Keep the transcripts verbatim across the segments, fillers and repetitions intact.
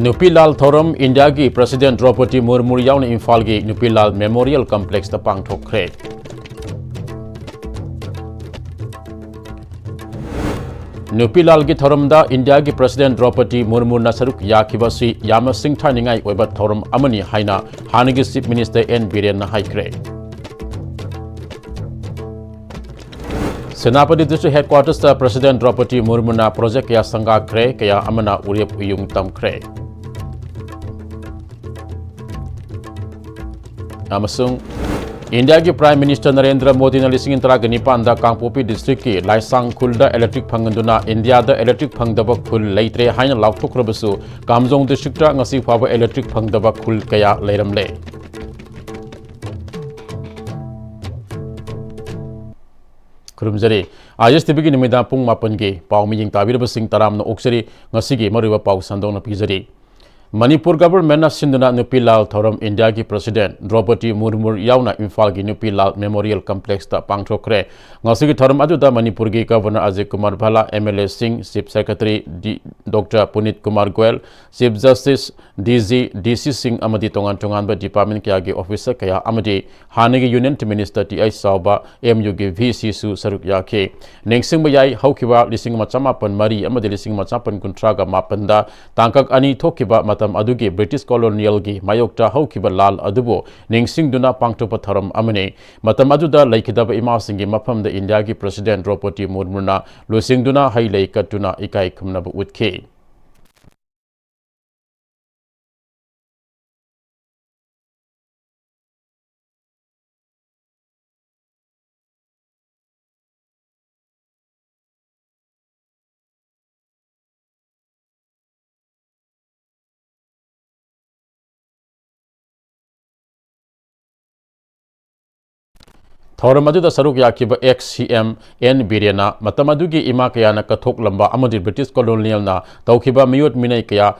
ꯅꯨꯄꯤ ꯂꯥꯜ ꯊꯧꯔꯝ ꯏꯟꯗꯤꯌꯥꯒꯤ ꯄ꯭ꯔꯁꯤꯗꯦꯟ ꯗ꯭ꯔꯧꯄꯗꯤ ꯃꯨꯔꯃꯨ ꯌꯥꯎꯅ ꯏꯝꯐꯥꯜꯒꯤ ꯅꯨꯄꯤ ꯂꯥꯜ ꯃꯦꯃꯣꯔꯤꯌꯦꯜ ꯀꯝꯄ꯭ꯂꯦꯛꯁꯇ ꯄꯥꯡꯊꯣꯛꯈ꯭ꯔꯦ꯫ ꯅꯨꯄꯤ ꯂꯥꯜꯒꯤ ꯊꯧꯔꯝꯗ ꯏꯟꯗꯤꯌꯥꯒꯤ ꯄ꯭ꯔꯁꯤꯗꯦꯟ ꯗ꯭ꯔꯧꯄꯗꯤ ꯃꯨꯔꯃꯨꯅ ꯁꯔꯨꯛ ꯌꯥꯈꯤꯕ ꯑꯁꯤ ꯌꯥꯝꯅ ꯁꯤꯡꯊꯥꯅꯤꯡꯉꯥꯏ ꯑꯣꯏꯕ ꯊꯧꯔꯝ ꯑꯃꯅꯤ ꯍꯥꯏꯅ ꯍꯥꯟꯅꯒꯤ ꯆꯤꯐ ꯃꯤꯅꯤꯁꯇꯔ ꯑꯦꯟ ꯕꯤꯔꯦꯟꯅ ꯍꯥꯏꯈ꯭ꯔꯦ꯫ ꯁꯦꯅꯥꯄꯇꯤ ꯗꯤꯁꯇ꯭ꯔꯤꯛ ꯍꯦꯗꯀ꯭ꯋꯥꯇꯔꯁꯇ ꯄ꯭ꯔꯁꯤꯗꯦꯟ ꯗ꯭ꯔꯧꯄꯗꯤ ꯃꯨꯔꯃꯨꯅ ꯄ꯭ꯔꯣꯖꯦꯛ ꯀꯌꯥ ꯁꯪꯒꯥꯈ꯭ꯔꯦ, ꯀꯌꯥ ꯑꯃꯅ ꯎꯔꯦꯞ ꯎꯌꯨꯡ ꯇꯝꯈ꯭ꯔꯦ꯫ ꯑꯃꯁꯨꯡ ꯏꯟꯗꯤꯌꯥꯒꯤ ꯄ꯭ꯔꯥꯏꯝ ꯃꯤꯅꯤꯁꯇꯔ ꯅꯔꯦꯟꯗ꯭ꯔ ꯃꯣꯗꯤꯅ ꯂꯤꯁꯤꯡ ꯇꯔꯥꯒ ꯅꯤꯄꯥꯟꯗ ꯀꯥꯡꯄꯣꯛꯄꯤ ꯗꯤꯁꯇ꯭ꯔꯤꯛꯀꯤ ꯂꯥꯏꯁꯥꯡ ꯈꯨꯜꯗ ꯏꯂꯦꯛꯇ꯭ꯔꯤꯛ ꯐꯪꯍꯟꯗꯨꯅ ꯏꯟꯗꯤꯌꯥꯗ ꯏꯂꯦꯛꯇ꯭ꯔꯤꯛ ꯐꯪꯗꯕ ꯈꯨꯜ ꯂꯩꯇ꯭ꯔꯦ ꯍꯥꯏꯅ ꯂꯥꯎꯊꯣꯛꯈ꯭ꯔꯕꯁꯨ, ꯀꯥꯝꯖꯣꯡ ꯗꯤꯁꯇ꯭ꯔꯤꯛꯇ ꯉꯁꯤ ꯐꯥꯎꯕ ꯏꯂꯦꯛꯇ꯭ꯔꯤꯛ ꯐꯪꯗꯕ ꯈꯨꯜ ꯀꯌꯥ ꯂꯩꯔꯝꯂꯦ꯫ ꯈꯨꯔꯨꯝꯖꯔꯤ꯫ ꯑꯥꯏ ꯑꯦꯁ ꯇꯤ ꯚꯤꯒꯤ ꯅꯨꯃꯤꯗꯥꯡ ꯄꯨꯡ ꯃꯥꯄꯟꯒꯤ ꯄꯥꯎ ꯃꯤꯠꯌꯦꯡ ꯇꯥꯕꯤꯔꯕꯁꯤꯡ ꯇꯔꯥꯝꯅ ꯑꯣꯛꯆꯔꯤ꯫ ꯉꯁꯤꯒꯤ ꯃꯔꯨꯑꯣꯏꯕ ꯄꯥꯎ ꯁꯟꯗꯣꯛꯅ ꯄꯤꯖꯔꯤ꯫ ꯃꯅꯤꯄꯨꯔ ꯒꯚꯔꯟꯃꯦꯟꯠꯅ ꯁꯤꯟꯗꯨꯅ ꯅꯨꯄꯤ ꯂꯥꯜ ꯊꯧꯔꯝ ꯏꯟꯗꯤꯌꯥꯒꯤ ꯄ꯭ꯔꯁꯤꯗꯦꯟꯠ ꯗ꯭ꯔꯧꯄꯗꯤ ꯃꯨꯔꯃꯨ ꯌꯥꯎꯅ ꯏꯝꯐꯥꯜꯒꯤ ꯅꯨꯄꯤ ꯂꯥꯜ ꯃꯦꯃꯣꯔꯤꯌꯦꯜ ꯀꯝꯄ꯭ꯂꯦꯛꯁꯇ ꯄꯥꯡꯊꯣꯛꯈ꯭ꯔꯦ꯫ ꯉꯁꯤꯒꯤ ꯊꯧꯔꯝ ꯑꯗꯨꯗ ꯃꯅꯤꯄꯨꯔꯒꯤ governor Ajay Kumar Bhalla, M L ꯑꯦꯁꯤꯡ, chief secretary D-, doctor Punit Kumar Goyal, chief justice, D G, D ꯁꯤꯁꯤꯡ ꯑꯃꯗꯤ ꯇꯣꯉꯥꯟ ꯇꯣꯉꯥꯟꯕ ꯗꯤꯄꯥꯔꯠꯃꯦꯟꯠ ꯀꯌꯥꯒꯤ ꯑꯣꯐꯤꯁꯔ ꯀꯌꯥ ꯑꯃꯗꯤ ꯍꯥꯟꯅꯒꯤ ꯌꯨꯅꯤꯌꯟ ꯃꯤꯅꯤꯁꯇꯔ ꯇꯤ ꯑꯩꯆ ꯆꯥꯎꯕ, ꯑꯦꯝ ꯌꯨꯒꯤ ꯚꯤ ꯁꯤꯁꯨ ꯁꯔꯨꯛ ꯌꯥꯈꯤ꯫ ꯅꯤꯡꯁꯤꯡꯕ ꯌꯥꯏ, ꯍꯧꯈꯤꯕ ꯂꯤꯁꯤꯡ ꯑꯃ ꯆꯃꯥꯄꯟ ꯃꯔꯤ ꯑꯃꯗꯤ ꯂꯤꯁꯤꯡ ꯑꯃ ꯆꯃꯥꯄꯟ ꯀꯨꯟꯊ꯭ꯔꯥꯒ ꯃꯥꯄꯟꯗ ꯇꯥꯡꯀꯛ ꯑꯅꯤ ꯊꯣꯛꯈꯤꯕ ꯃꯇꯝ ꯑꯗꯨꯒꯤ ꯕ꯭ꯔꯤꯇꯤꯁ ꯀꯣꯂꯣꯅꯤꯌꯦꯜꯒꯤ ꯃꯥꯌꯣꯛꯇ ꯍꯧꯈꯤꯕ ꯂꯥꯜ ꯑꯗꯨꯕꯨ ꯅꯤꯡꯁꯤꯡꯗꯨꯅ ꯄꯥꯡꯊꯣꯛꯄ ꯊꯧꯔꯝ ꯑꯃꯅꯤ꯫ ꯃꯇꯝ ꯑꯗꯨꯗ ꯂꯩꯈꯤꯗꯕ ꯏꯃꯥꯁꯤꯡꯒꯤ ꯃꯐꯝꯗ ꯏꯟꯗꯤꯌꯥꯒꯤ ꯄ꯭ꯔꯁꯤꯗꯦꯟꯠ ꯗ꯭ꯔꯧꯄꯗꯤ ꯃꯨꯔꯃꯨꯅ ꯂꯨꯆꯤꯡꯗꯨꯅ ꯍꯩ ꯂꯩ ꯀꯠꯇꯨꯅ ꯏꯀꯥꯏ ꯈꯨꯝꯅꯕ ꯎꯠꯈꯤ꯫ ꯊꯧꯔꯝ ꯑꯗꯨꯗ ꯁꯔꯨꯛ ꯌꯥꯈꯤꯕ ꯑꯦꯛꯁ ꯁꯤ ꯑꯦꯝ ꯑꯦꯟ ꯕꯤꯔꯦꯟꯅ ꯃꯇꯝ ꯑꯗꯨꯒꯤ ꯏꯃꯥ ꯀꯌꯥꯅ ꯀꯠꯊꯣꯛꯂꯝꯕ ꯑꯃꯗꯤ ꯕ꯭ꯔꯤꯇꯤꯁ ꯀꯣꯂꯣꯅꯤꯌꯦꯜꯅ ꯇꯧꯈꯤꯕ ꯃꯤꯑꯣꯠ ꯃꯤꯅꯩ ꯀꯌꯥ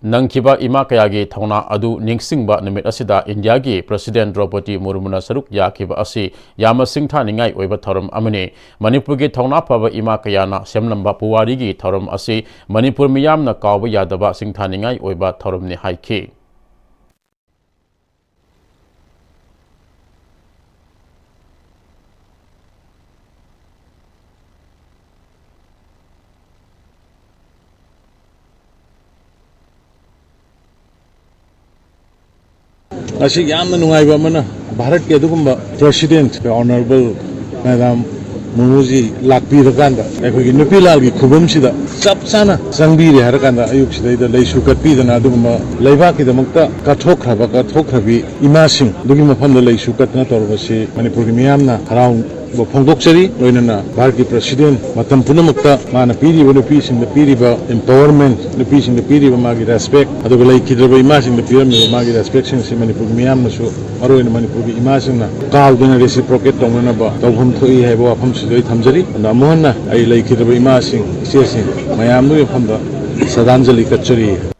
ꯅꯪꯈꯤꯕ ꯏꯃꯥ ꯀꯌꯥꯒꯤ ꯊꯧꯅꯥ ꯑꯗꯨ ꯅꯤꯡꯁꯤꯡꯕ ꯅꯨꯃꯤꯠ ꯑꯁꯤꯗ ꯏꯟꯗꯤꯌꯥꯒꯤ ꯄ꯭ꯔꯁꯤꯗꯦꯟ ꯗ꯭ꯔꯧꯄꯗꯤ ꯃꯨꯔꯃꯨꯅ ꯁꯔꯨꯛ ꯌꯥꯈꯤꯕ ꯑꯁꯤ ꯌꯥꯝꯅ ꯁꯤꯡꯊꯥꯅꯤꯡꯉꯥꯏ ꯑꯣꯏꯕ ꯊꯧꯔꯝ ꯑꯃꯅꯤ꯫ ꯃꯅꯤꯄꯨꯔꯒꯤ ꯊꯧꯅꯥ ꯐꯕ ꯏꯃꯥ ꯀꯌꯥꯅ ꯁꯦꯝꯂꯝꯕ ꯄꯨꯋꯥꯔꯤꯒꯤ ꯊꯧꯔꯝ ꯑꯁꯤ ꯃꯅꯤꯄꯨꯔ ꯃꯤꯌꯥꯝꯅ ꯀꯥꯎꯕ ꯌꯥꯗꯕ ꯁꯤꯡꯊꯥꯅꯤꯡꯉꯥꯏ ꯑꯣꯏꯕ ꯊꯧꯔꯝꯅꯤ ꯍꯥꯏꯈꯤ꯫ ꯉꯁꯤ ꯌꯥꯝꯅ ꯅꯨꯡꯉꯥꯏꯕ ꯑꯃꯅ, ꯚꯥꯔꯠꯀꯤ ꯑꯗꯨꯒꯨꯝꯕ ꯄ꯭ꯔꯁꯤꯗꯦꯟꯠ, ꯑꯣꯅꯔꯦꯕꯜ ꯃꯦꯗꯥꯝ ꯃꯨꯔꯃꯨꯖꯤ ꯂꯥꯛꯄꯤꯔꯀꯥꯟꯗ, ꯑꯩꯈꯣꯏꯒꯤ ꯅꯨꯄꯤ ꯂꯥꯜꯒꯤ ꯈꯨꯕꯝꯁꯤꯗ ꯆꯞ ꯆꯥꯅ ꯆꯪꯕꯤꯔꯦ ꯍꯥꯏꯔꯀꯥꯟꯗ, ꯑꯌꯨꯛꯁꯤꯗꯩꯗ ꯂꯩꯁꯨ ꯀꯠꯄꯤꯗꯅ ꯑꯗꯨꯒꯨꯝꯕ ꯂꯩꯕꯥꯛꯀꯤꯗꯃꯛꯇ ꯀꯠꯊꯣꯛꯈ꯭ꯔꯕ, ꯀꯠꯊꯣꯛꯈ꯭ꯔꯕꯤ ꯏꯃꯥꯁꯤꯡ ꯑꯗꯨꯒꯤ ꯃꯐꯝꯗ ꯂꯩꯁꯨ ꯀꯠꯇꯅ ꯇꯧꯔꯕꯁꯤ ꯃꯅꯤꯄꯨꯔꯒꯤ ꯃꯤꯌꯥꯝꯅ ꯍꯔꯥꯎ ꯐꯣꯡꯗꯣꯛꯆꯔꯤ꯫ ꯂꯣꯏꯅꯅ ꯚꯥꯔꯠꯀꯤ ꯄ꯭ꯔꯁꯤꯗꯦꯟ ꯃꯇꯝ ꯄꯨꯝꯅꯃꯛꯇ ꯃꯥꯅ ꯄꯤꯔꯤꯕ ꯅꯨꯄꯤꯁꯤꯡꯗ ꯄꯤꯔꯤꯕ empowerment, ꯅꯨꯄꯤꯁꯤꯡꯗ ꯄꯤꯔꯤꯕ ꯃꯥꯒꯤ respect, ꯑꯗꯨꯒ ꯂꯩꯈꯤꯗ꯭ꯔꯕ ꯏꯃꯥꯁꯤꯡꯗ ꯄꯤꯔꯝꯃꯤꯕ ꯃꯥꯒꯤ respectꯁꯤꯡ ꯑꯁꯤ ꯃꯅꯤꯄꯨꯔꯒꯤ ꯃꯤꯌꯥꯝꯅꯁꯨ, ꯃꯔꯨꯑꯣꯏꯅ ꯃꯅꯤꯄꯨꯔꯒꯤ ꯏꯃꯥꯁꯤꯡꯅ ꯀꯥꯎꯗꯅ reciprocate ꯇꯧꯅꯅꯕ ꯇꯧꯐꯝ ꯊꯣꯛꯏ ꯍꯥꯏꯕ ꯋꯥꯐꯝꯁꯤꯁꯨ ꯑꯩ ꯊꯝꯖꯔꯤ꯫ ꯑꯗꯨꯅ ꯑꯃꯨꯛ ꯍꯟꯅ ꯑꯩ ꯂꯩꯈꯤꯗ꯭ꯔꯕ ꯏꯃꯥꯁꯤꯡ, ꯏꯆꯦꯁꯤꯡ ꯃꯌꯥꯝꯗꯨꯒꯤ ꯃꯐꯝꯗ ꯁ꯭ꯔꯗꯥꯟꯖꯂꯤ ꯀꯠꯆꯔꯤ꯫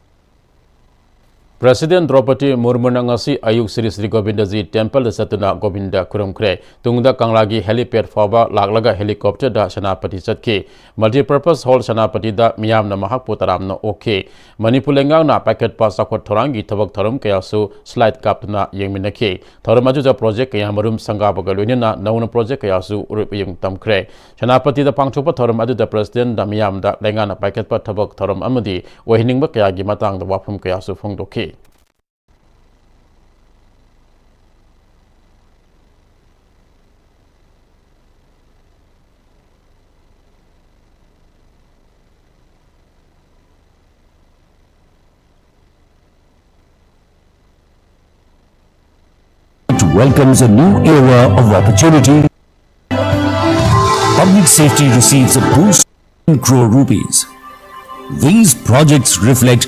ꯄ꯭ꯔꯁꯤꯗꯦꯟ ꯗ꯭ꯔꯧꯄꯗꯤ ꯃꯨꯔꯃꯨꯅ ꯉꯁꯤ ꯑꯌꯨꯛ ꯁ꯭ꯔꯤ ꯁ꯭ꯔꯤ ꯒꯣꯕꯤꯟꯗꯖꯤ ꯇꯦꯝꯄꯜꯗ ꯆꯠꯇꯨꯅ ꯒꯣꯕꯤꯟꯗ ꯈꯨꯔꯨꯝꯈ꯭ꯔꯦ꯫ ꯇꯨꯡꯗ ꯀꯪꯂꯥꯒꯤ helipad ꯐꯥꯎꯕ ꯂꯥꯛꯂꯒ helicopterꯗ ꯁꯦꯅꯥꯄꯇꯤ ꯆꯠꯈꯤ꯫ Multipurpose Hall ꯁꯦꯅꯥꯄꯇꯤꯗ ꯃꯤꯌꯥꯝꯅ ꯃꯍꯥꯛꯄꯨ ꯇꯔꯥꯝꯅ ꯑꯣꯛꯈꯤ꯫ ꯃꯅꯤꯄꯨꯔ ꯂꯩꯉꯥꯛꯅ ꯄꯥꯏꯈꯠꯄ ꯆꯥꯎꯈꯠ ꯊꯧꯔꯥꯡꯒꯤ ꯊꯕꯛ ꯊꯧꯔꯝ ꯀꯌꯥꯁꯨ slide ꯀꯥꯞꯇꯨꯅ ꯌꯦꯡꯃꯤꯟꯅꯈꯤ꯫ ꯊꯧꯔꯝ ꯑꯗꯨꯗ project ꯀꯌꯥꯃꯔꯨꯝ ꯁꯪꯒꯥꯕꯒ ꯂꯣꯏꯅꯅ ꯅꯧꯅ project ꯀꯌꯥꯁꯨ ꯎꯔꯨꯞ ꯎꯌꯨꯡ ꯇꯝꯈ꯭ꯔꯦ꯫ ꯁꯦꯅꯥꯄꯇꯤꯗ ꯄꯥꯡꯊꯣꯛꯄ ꯊꯧꯔꯝ ꯑꯗꯨꯗ ꯄ꯭ꯔꯁꯤꯗꯦꯟꯅ ꯃꯤꯌꯥꯝꯗ ꯂꯩꯉꯥꯛꯅ ꯄꯥꯏꯈꯠꯄ ꯊꯕꯛ ꯊꯧꯔꯝ ꯑꯃꯗꯤ ꯑꯣꯏꯍꯟꯅꯤꯡꯕ ꯀꯌꯥꯒꯤ ꯃꯇꯥꯡꯗ ꯋꯥꯐꯝ ꯀꯌꯥꯁꯨ ꯐꯣꯡꯗꯣꯛꯈꯤ꯫ Welcomes a new era of opportunity. Public safety receives a boost in crore rupees. These projects reflect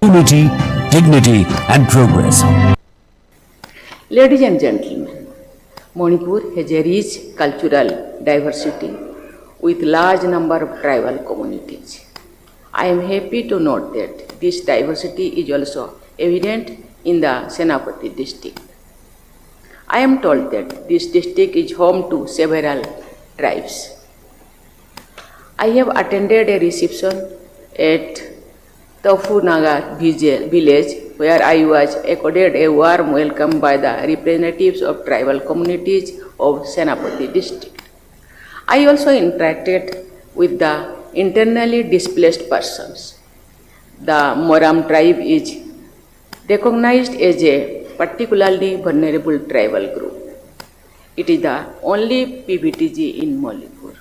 unity, dignity, and progress. Ladies and gentlemen, Manipur has a rich cultural diversity with large number of tribal communities. I am happy to note that this diversity is also evident in the Senapati district. I am told that this district is home to several tribes. I have attended a reception at Tofu Naga village, where I was accorded a warm welcome by the representatives of tribal communities of Senapati district. I also interacted with the internally displaced persons. The Moram tribe is recognized as a particularly vulnerable tribal group. It is the only P V T G in Manipur.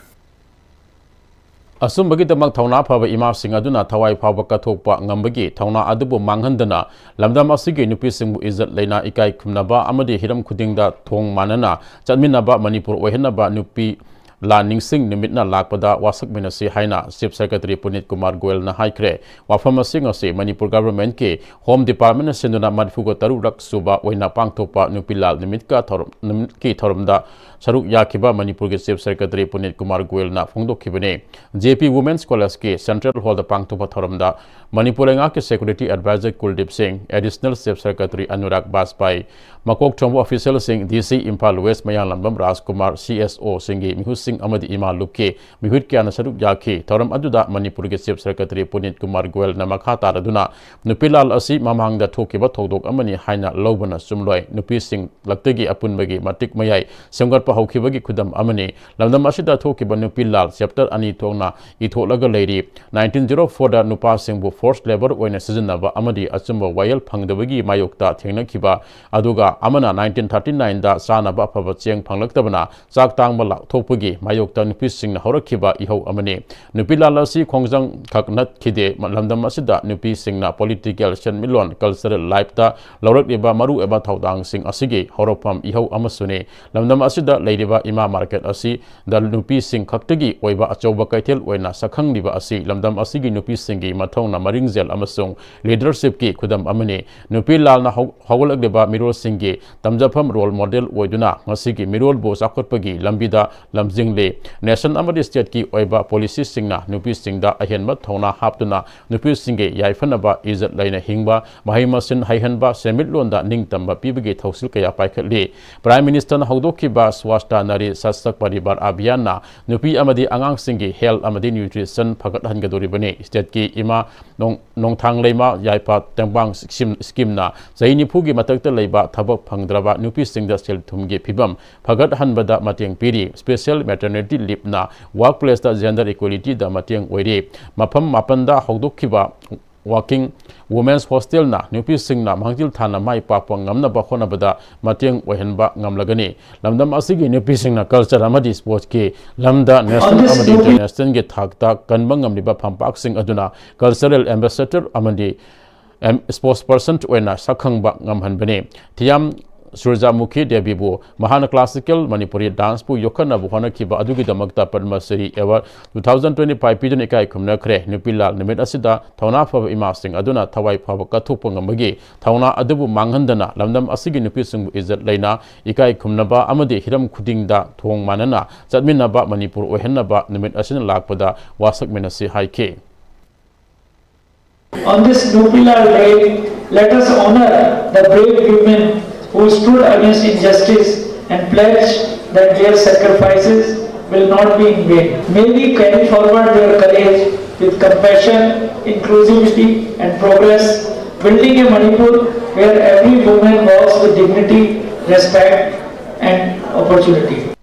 ꯑꯁꯨꯝꯕꯒꯤꯗꯃꯛ ꯊꯧꯅꯥ ꯐꯕ ꯏꯃꯥꯁꯤꯡ ꯑꯗꯨꯅ ꯊꯋꯥꯏ ꯐꯥꯎꯕ ꯀꯠꯊꯣꯛꯄ ꯉꯝꯕꯒꯤ ꯊꯧꯅꯥ ꯑꯗꯨꯕꯨ ꯃꯥꯡꯍꯟꯗꯅ ꯂꯝꯗꯝ ꯑꯁꯤꯒꯤ ꯅꯨꯄꯤꯁꯤꯡꯕꯨ ꯏꯖꯠ ꯂꯩꯅ ꯏꯀꯥꯏ ꯈꯨꯝꯅꯕ ꯑꯃꯗꯤ ꯍꯤꯔꯝ ꯈꯨꯗꯤꯡꯗ ꯊꯣꯡ ꯃꯥꯟꯅꯅ ꯆꯠꯃꯤꯟꯅꯕ ꯃꯅꯤꯄꯨꯔ ꯑꯣꯏꯍꯟꯅꯕ ꯅꯨꯄꯤ ꯂꯥꯟ ꯅꯤꯡꯁꯤꯡ ꯅꯨꯃꯤꯠꯅ ꯂꯥꯛꯄꯗ ꯋꯥꯁꯛꯃꯤꯟꯅꯁꯤ ꯍꯥꯏꯅ Chief Secretary ꯄꯨꯅꯤꯠ ꯀꯨꯃꯥꯔ ꯒꯣꯌꯜꯅ ꯍꯥꯏꯈ꯭ꯔꯦ꯫ ꯋꯥꯐꯝ ꯑꯁꯤ ꯉꯁꯤ ꯃꯅꯤꯄꯨꯔ ꯒꯚꯔꯟꯃꯦꯟꯠꯀꯤ ꯍꯣꯝ ꯗꯤꯄꯥꯔꯠꯃꯦꯟꯠꯅ ꯁꯤꯟꯗꯨꯅ ꯃꯔꯤꯐꯨꯒ ꯇꯔꯨꯛ ꯔꯛ ꯁꯨꯕ ꯑꯣꯏꯅ ꯄꯥꯡꯊꯣꯛꯄ ꯅꯨꯄꯤ ꯂꯥꯜ ꯅꯨꯃꯤꯠꯀ ꯊꯧꯔꯝ ꯅꯨꯃꯤꯠꯀꯤ ꯊꯧꯔꯝꯗ ꯁꯔꯨꯛ ꯌꯥꯈꯤꯕ ꯃꯅꯤꯄꯨꯔꯒꯤ Chief Secretary ꯄꯨꯅꯤꯠ Kumar ꯒꯣꯌꯜꯅ ꯐꯣꯡꯗꯣꯛꯈꯤꯕꯅꯤ꯫ J P Women's College ꯀꯤ Central Hall ꯗ ꯄꯥꯡꯊꯣꯛꯄ ꯊꯧꯔꯝꯗ ꯃꯅꯤꯄꯨꯔ ꯂꯩꯉꯥꯛꯀꯤ Security Advisor ꯀꯨꯜꯗꯤꯞ ꯁꯤꯡ, Additional Chief Secretary ꯑꯅꯨꯔꯥꯒ ꯕꯥꯖꯄꯥꯏ, ꯃꯀꯣꯛ ꯊꯣꯡꯕ official ꯁꯤꯡ, D C ꯏꯝꯐꯥꯜ West ꯃꯌꯥꯡꯂꯝꯕꯝ ꯔꯥꯖꯀꯨꯃꯥꯔ, C S O ꯁꯤꯡꯒꯤ ꯃꯤꯍꯨꯠꯁꯤꯡ ꯑꯃꯗꯤ ꯏꯃꯥ ꯂꯨꯞꯀꯤ ꯃꯤꯍꯨꯠ ꯀꯌꯥꯅ ꯁꯔꯨꯛ ꯌꯥꯈꯤ꯫ ꯊꯧꯔꯝ ꯑꯗꯨꯗ ꯃꯅꯤꯄꯨꯔꯒꯤ Chief Secretary ꯄꯨꯅꯤꯠ ꯀꯨꯃꯥꯔ ꯒꯣꯌꯜꯅ ꯃꯈꯥ ꯇꯥꯔꯗꯨꯅ ꯅꯨꯄꯤ ꯂꯥꯜ ꯑꯁꯤ ꯃꯃꯥꯡꯗ ꯊꯣꯛꯈꯤꯕ ꯊꯧꯗꯣꯛ ꯑꯃꯅꯤ ꯍꯥꯏꯅ ꯂꯧꯕꯅ ꯆꯨꯝꯂꯣꯏ꯫ ꯅꯨꯄꯤꯁꯤꯡ ꯂꯛꯇꯒꯤ ꯑꯄꯨꯟꯕꯒꯤ ꯃꯇꯤꯛ ꯃꯌꯥꯏ ꯁꯦꯝꯒꯠꯄ ꯍꯧꯈꯤꯕꯒꯤ ꯈꯨꯗꯝ ꯑꯃꯅꯤ꯫ ꯂꯝꯗꯝ ꯑꯁꯤꯗ ꯊꯣꯛꯈꯤꯕ ꯅꯨꯄꯤ ꯂꯥꯜ chapter ꯑꯅꯤ ꯊꯣꯛꯅ ꯏꯊꯣꯛꯂꯒ ꯂꯩꯔꯤ꯫ Nineteen zero four ꯗ ꯅꯨꯄꯥꯁꯤꯡꯕꯨ forced labour ꯑꯣꯏꯅ ꯁꯤꯖꯤꯟꯅꯕ ꯑꯃꯗꯤ ꯑꯆꯨꯝꯕ ꯋꯥꯌꯦꯜ ꯐꯪꯗꯕꯒꯤ ꯃꯥꯌꯣꯛꯇ ꯊꯦꯡꯅꯈꯤꯕ, ꯑꯗꯨꯒ ꯑꯃꯅ nineteen thirty nine ꯗ ꯆꯥꯅꯕ ꯑꯐꯕ ꯆꯦꯡ ꯐꯪꯂꯛꯇꯕꯅ ꯆꯥꯛ ꯇꯥꯡꯕ ꯂꯥꯛꯊꯣꯛꯄꯒꯤ ꯃꯥꯌꯣꯛꯇ ꯅꯨꯄꯤꯁꯤꯡꯅ ꯍꯧꯔꯛꯈꯤꯕ ꯏꯍꯧ ꯑꯃꯅꯤ꯫ ꯅꯨꯄꯤ ꯂꯥꯜ ꯑꯁꯤ ꯈꯣꯡꯖꯪ ꯈꯛ ꯅꯠꯈꯤꯗꯦ, ꯂꯝꯗꯝ ꯑꯁꯤꯗ ꯅꯨꯄꯤꯁꯤꯡꯅ political, ꯁꯦꯟꯃꯤꯠꯂꯣꯟ, cultural life ꯇ ꯂꯧꯔꯛꯂꯤꯕ ꯃꯔꯨꯑꯣꯏꯕ ꯊꯧꯗꯥꯡꯁꯤꯡ ꯑꯁꯤꯒꯤ ꯍꯧꯔꯛꯐꯝ ꯏꯍꯧ ꯑꯃꯁꯨꯅꯤ꯫ ꯂꯝꯗꯝ ꯑꯁꯤꯗ ꯂꯩꯔꯤꯕ ꯏꯃꯥ market ꯑꯁꯤꯗ ꯅꯨꯄꯤꯁꯤꯡ ꯈꯛꯇꯒꯤ ꯑꯣꯏꯕ ꯑꯆꯧꯕ ꯀꯩꯊꯦꯜ ꯑꯣꯏꯅ ꯁꯛꯈꯪꯂꯤꯕ ꯑꯁꯤ ꯂꯝꯗꯝ ꯑꯁꯤꯒꯤ ꯅꯨꯄꯤꯁꯤꯡꯒꯤ ꯃꯊꯧꯅ ꯃꯔꯤꯡꯖꯦꯜ ꯑꯃꯁꯨꯡ leadership ꯀꯤ ꯈꯨꯗꯝ ꯑꯃꯅꯤ꯫ ꯅꯨꯄꯤ ꯂꯥꯜꯅ ꯍꯧ-, ꯍꯧꯒꯠꯂꯛꯂꯤꯕ ꯃꯤꯔꯣꯜꯁꯤꯡꯒꯤ ꯇꯝꯖꯐꯝ role model ꯑꯣꯏꯗꯨꯅ ꯉꯁꯤꯒꯤ ꯃꯤꯔꯣꯜꯕꯨ ꯆꯥꯎꯈꯠꯄꯒꯤ ꯂꯝꯕꯤꯗ ꯂꯝꯖꯤꯡ ꯅꯦꯁꯟ ꯑꯃꯗꯤ ꯁ꯭ꯇꯦꯠꯀꯤ ꯑꯣꯏꯕ ꯄꯣꯂꯤꯁꯤꯁꯤꯡꯅ ꯅꯨꯄꯤꯁꯤꯡꯗ ꯑꯍꯦꯟꯕ ꯊꯧꯅꯥ ꯍꯥꯞꯇꯨꯅ ꯅꯨꯄꯤꯁꯤꯡꯒꯤ ꯌꯥꯏꯐꯅꯕ, ꯏꯖꯠ ꯂꯩꯅ ꯍꯤꯡꯕ, ꯃꯍꯩ ꯃꯁꯤꯡ ꯍꯩꯍꯟꯕ, ꯁꯦꯟꯃꯤꯠꯂꯣꯟꯗ ꯅꯤꯡꯇꯝꯕ ꯄꯤꯕꯒꯤ ꯊꯧꯁꯤꯜ ꯀꯌꯥ ꯄꯥꯏꯈꯠꯂꯤ꯫ ꯄ꯭ꯔꯥꯏꯝ ꯃꯤꯅꯤꯁꯇꯔꯅ ꯍꯧꯗꯣꯛꯈꯤꯕ ꯁ꯭ꯋꯥꯁꯇ ꯅꯥꯔꯤ ꯁꯥꯁꯛ ꯄꯔꯤꯕꯥꯔ ꯑꯚꯤꯌꯥꯟꯅ ꯅꯨꯄꯤ ꯑꯃꯗꯤ ꯑꯉꯥꯡꯁꯤꯡꯒꯤ ꯍꯦꯜꯊ ꯑꯃꯗꯤ ꯅ꯭ꯌꯨꯇ꯭ꯔꯤꯁꯟ ꯐꯒꯠꯍꯟꯒꯗꯧꯔꯤꯕꯅꯤ꯫ ꯁ꯭ꯇꯦꯠꯀꯤ ꯏꯃꯥ ꯅꯣꯡ-, ꯅꯣꯡꯊꯥꯡ ꯂꯩꯃ ꯌꯥꯏꯐ ꯇꯦꯡꯕꯥꯡ ꯁ꯭ꯀꯤꯝ, ꯁ꯭ꯀꯤꯝꯅ ꯆꯍꯤ ꯅꯤꯐꯨꯒꯤ ꯃꯊꯛꯇ ꯂꯩꯕ ꯊꯕꯛ ꯐꯪꯗ꯭ꯔꯕ ꯅꯨꯄꯤꯁꯤꯡꯗ ꯁꯦꯜ ꯊꯨꯝꯒꯤ ꯐꯤꯕꯝ ꯐꯒꯠꯍꯟꯕꯗ ꯃꯇꯦꯡ ꯄꯤꯔꯤ꯫ ꯁ꯭ꯄꯦꯁꯦꯜ ꯃꯦꯇꯔꯅꯤꯇꯤ ꯂꯤꯞꯅ ꯋꯥꯔꯛ ꯄ꯭ꯂꯦꯁꯇ ꯖꯦꯟꯗꯔ ꯏꯀ꯭ꯋꯦꯂꯤꯇꯤꯗ ꯃꯇꯦꯡ ꯑꯣꯏꯔꯤ꯫ ꯃꯐꯝ ꯃꯥꯄꯟꯗ ꯍꯧꯗꯣꯛꯈꯤꯕ ꯋꯥꯔꯀꯤꯡ ꯋꯨꯃꯦꯟꯁ ꯍꯣꯁꯇꯦꯜꯅ ꯅꯨꯄꯤꯁꯤꯡꯅ ꯃꯥꯡꯖꯤꯜ ꯊꯥꯅ ꯃꯥꯏ ꯄꯥꯛꯄ ꯉꯝꯅꯕ ꯍꯣꯠꯅꯕꯗ ꯃꯇꯦꯡ ꯑꯣꯏꯍꯟꯕ ꯉꯝꯂꯒꯅꯤ꯫ ꯂꯝꯗꯝ ꯑꯁꯤꯒꯤ ꯅꯨꯄꯤꯁꯤꯡꯅ ꯀꯜꯆꯔ ꯑꯃꯗꯤ ꯁ꯭ꯄꯣꯔꯠꯁꯀꯤ ꯂꯝꯗ ꯅꯦꯁꯅꯦꯜ ꯑꯃꯗꯤ ꯏꯟꯇꯔꯅꯦꯁꯅꯦꯜꯒꯤ ꯊꯥꯛꯇ ꯀꯟꯕ ꯉꯝꯂꯤꯕ ꯐꯝꯄꯥꯛꯁꯤꯡ ꯑꯗꯨꯅ ꯀꯜꯆꯔꯦꯜ ꯑꯦꯝꯕꯦꯁꯦꯗꯔ ꯑꯃꯗꯤ ꯑꯦꯝ-, ꯁ꯭ꯄꯣꯔꯠꯁ ꯄꯔꯁꯟ ꯑꯣꯏꯅ ꯁꯛꯈꯪꯕ ꯉꯝꯍꯟꯕꯅꯤ꯫ ꯊꯤꯌꯥꯝ ꯁꯨꯔꯖꯥꯃꯨꯈꯤ ꯗꯦꯕꯤꯕꯨ ꯃꯍꯥꯛꯅ ꯀ꯭ꯂꯥꯁꯤꯀꯦꯜ ꯃꯅꯤꯄꯨꯔꯤ ꯗꯥꯟꯁꯄꯨ ꯌꯣꯛꯈꯠꯅꯕ ꯍꯣꯠꯅꯈꯤꯕ ꯑꯗꯨꯒꯤꯗꯃꯛꯇ Padma Shri award two thousand twenty five ꯄꯤꯗꯨꯅ ꯏꯀꯥꯏ ꯈꯨꯝꯅꯈ꯭ꯔꯦ꯫ ꯅꯨꯄꯤ ꯂꯥꯜ ꯅꯨꯃꯤꯠ ꯑꯁꯤꯗ ꯊꯧꯅꯥ ꯐꯕ ꯏꯃꯥꯁꯤꯡ ꯑꯗꯨꯅ ꯊꯋꯥꯏ ꯐꯕ ꯀꯠꯊꯣꯛꯄ ꯉꯝꯕꯒꯤ ꯊꯧꯅꯥ ꯑꯗꯨꯕꯨ ꯃꯥꯡꯍꯟꯗꯅ ꯂꯝꯗꯝ ꯑꯁꯤꯒꯤ ꯅꯨꯄꯤꯁꯤꯡꯕꯨ ꯏꯖꯠ ꯂꯩꯅ, ꯏꯀꯥꯏ ꯈꯨꯝꯅꯕ ꯑꯃꯗꯤ ꯍꯤꯔꯝ ꯈꯨꯗꯤꯡꯗ ꯊꯣꯡ ꯃꯥꯟꯅꯅ ꯆꯠꯃꯤꯟꯅꯕ ꯃꯅꯤꯄꯨꯔ ꯑꯣꯏꯍꯟꯅꯕ ꯅꯨꯃꯤꯠ ꯑꯁꯤꯅ ꯂꯥꯛꯄꯗ ꯋꯥꯁꯛꯃꯤꯟꯅꯁꯤ ꯍꯥꯏꯈꯤ꯫ On this Nupilal Day, let us honor the brave women who stood against injustice and pledge that their sacrifices will not be in vain. May we carry forward their courage with compassion, inclusivity, and progress, building a Manipur where every woman walks with dignity, respect, and opportunity.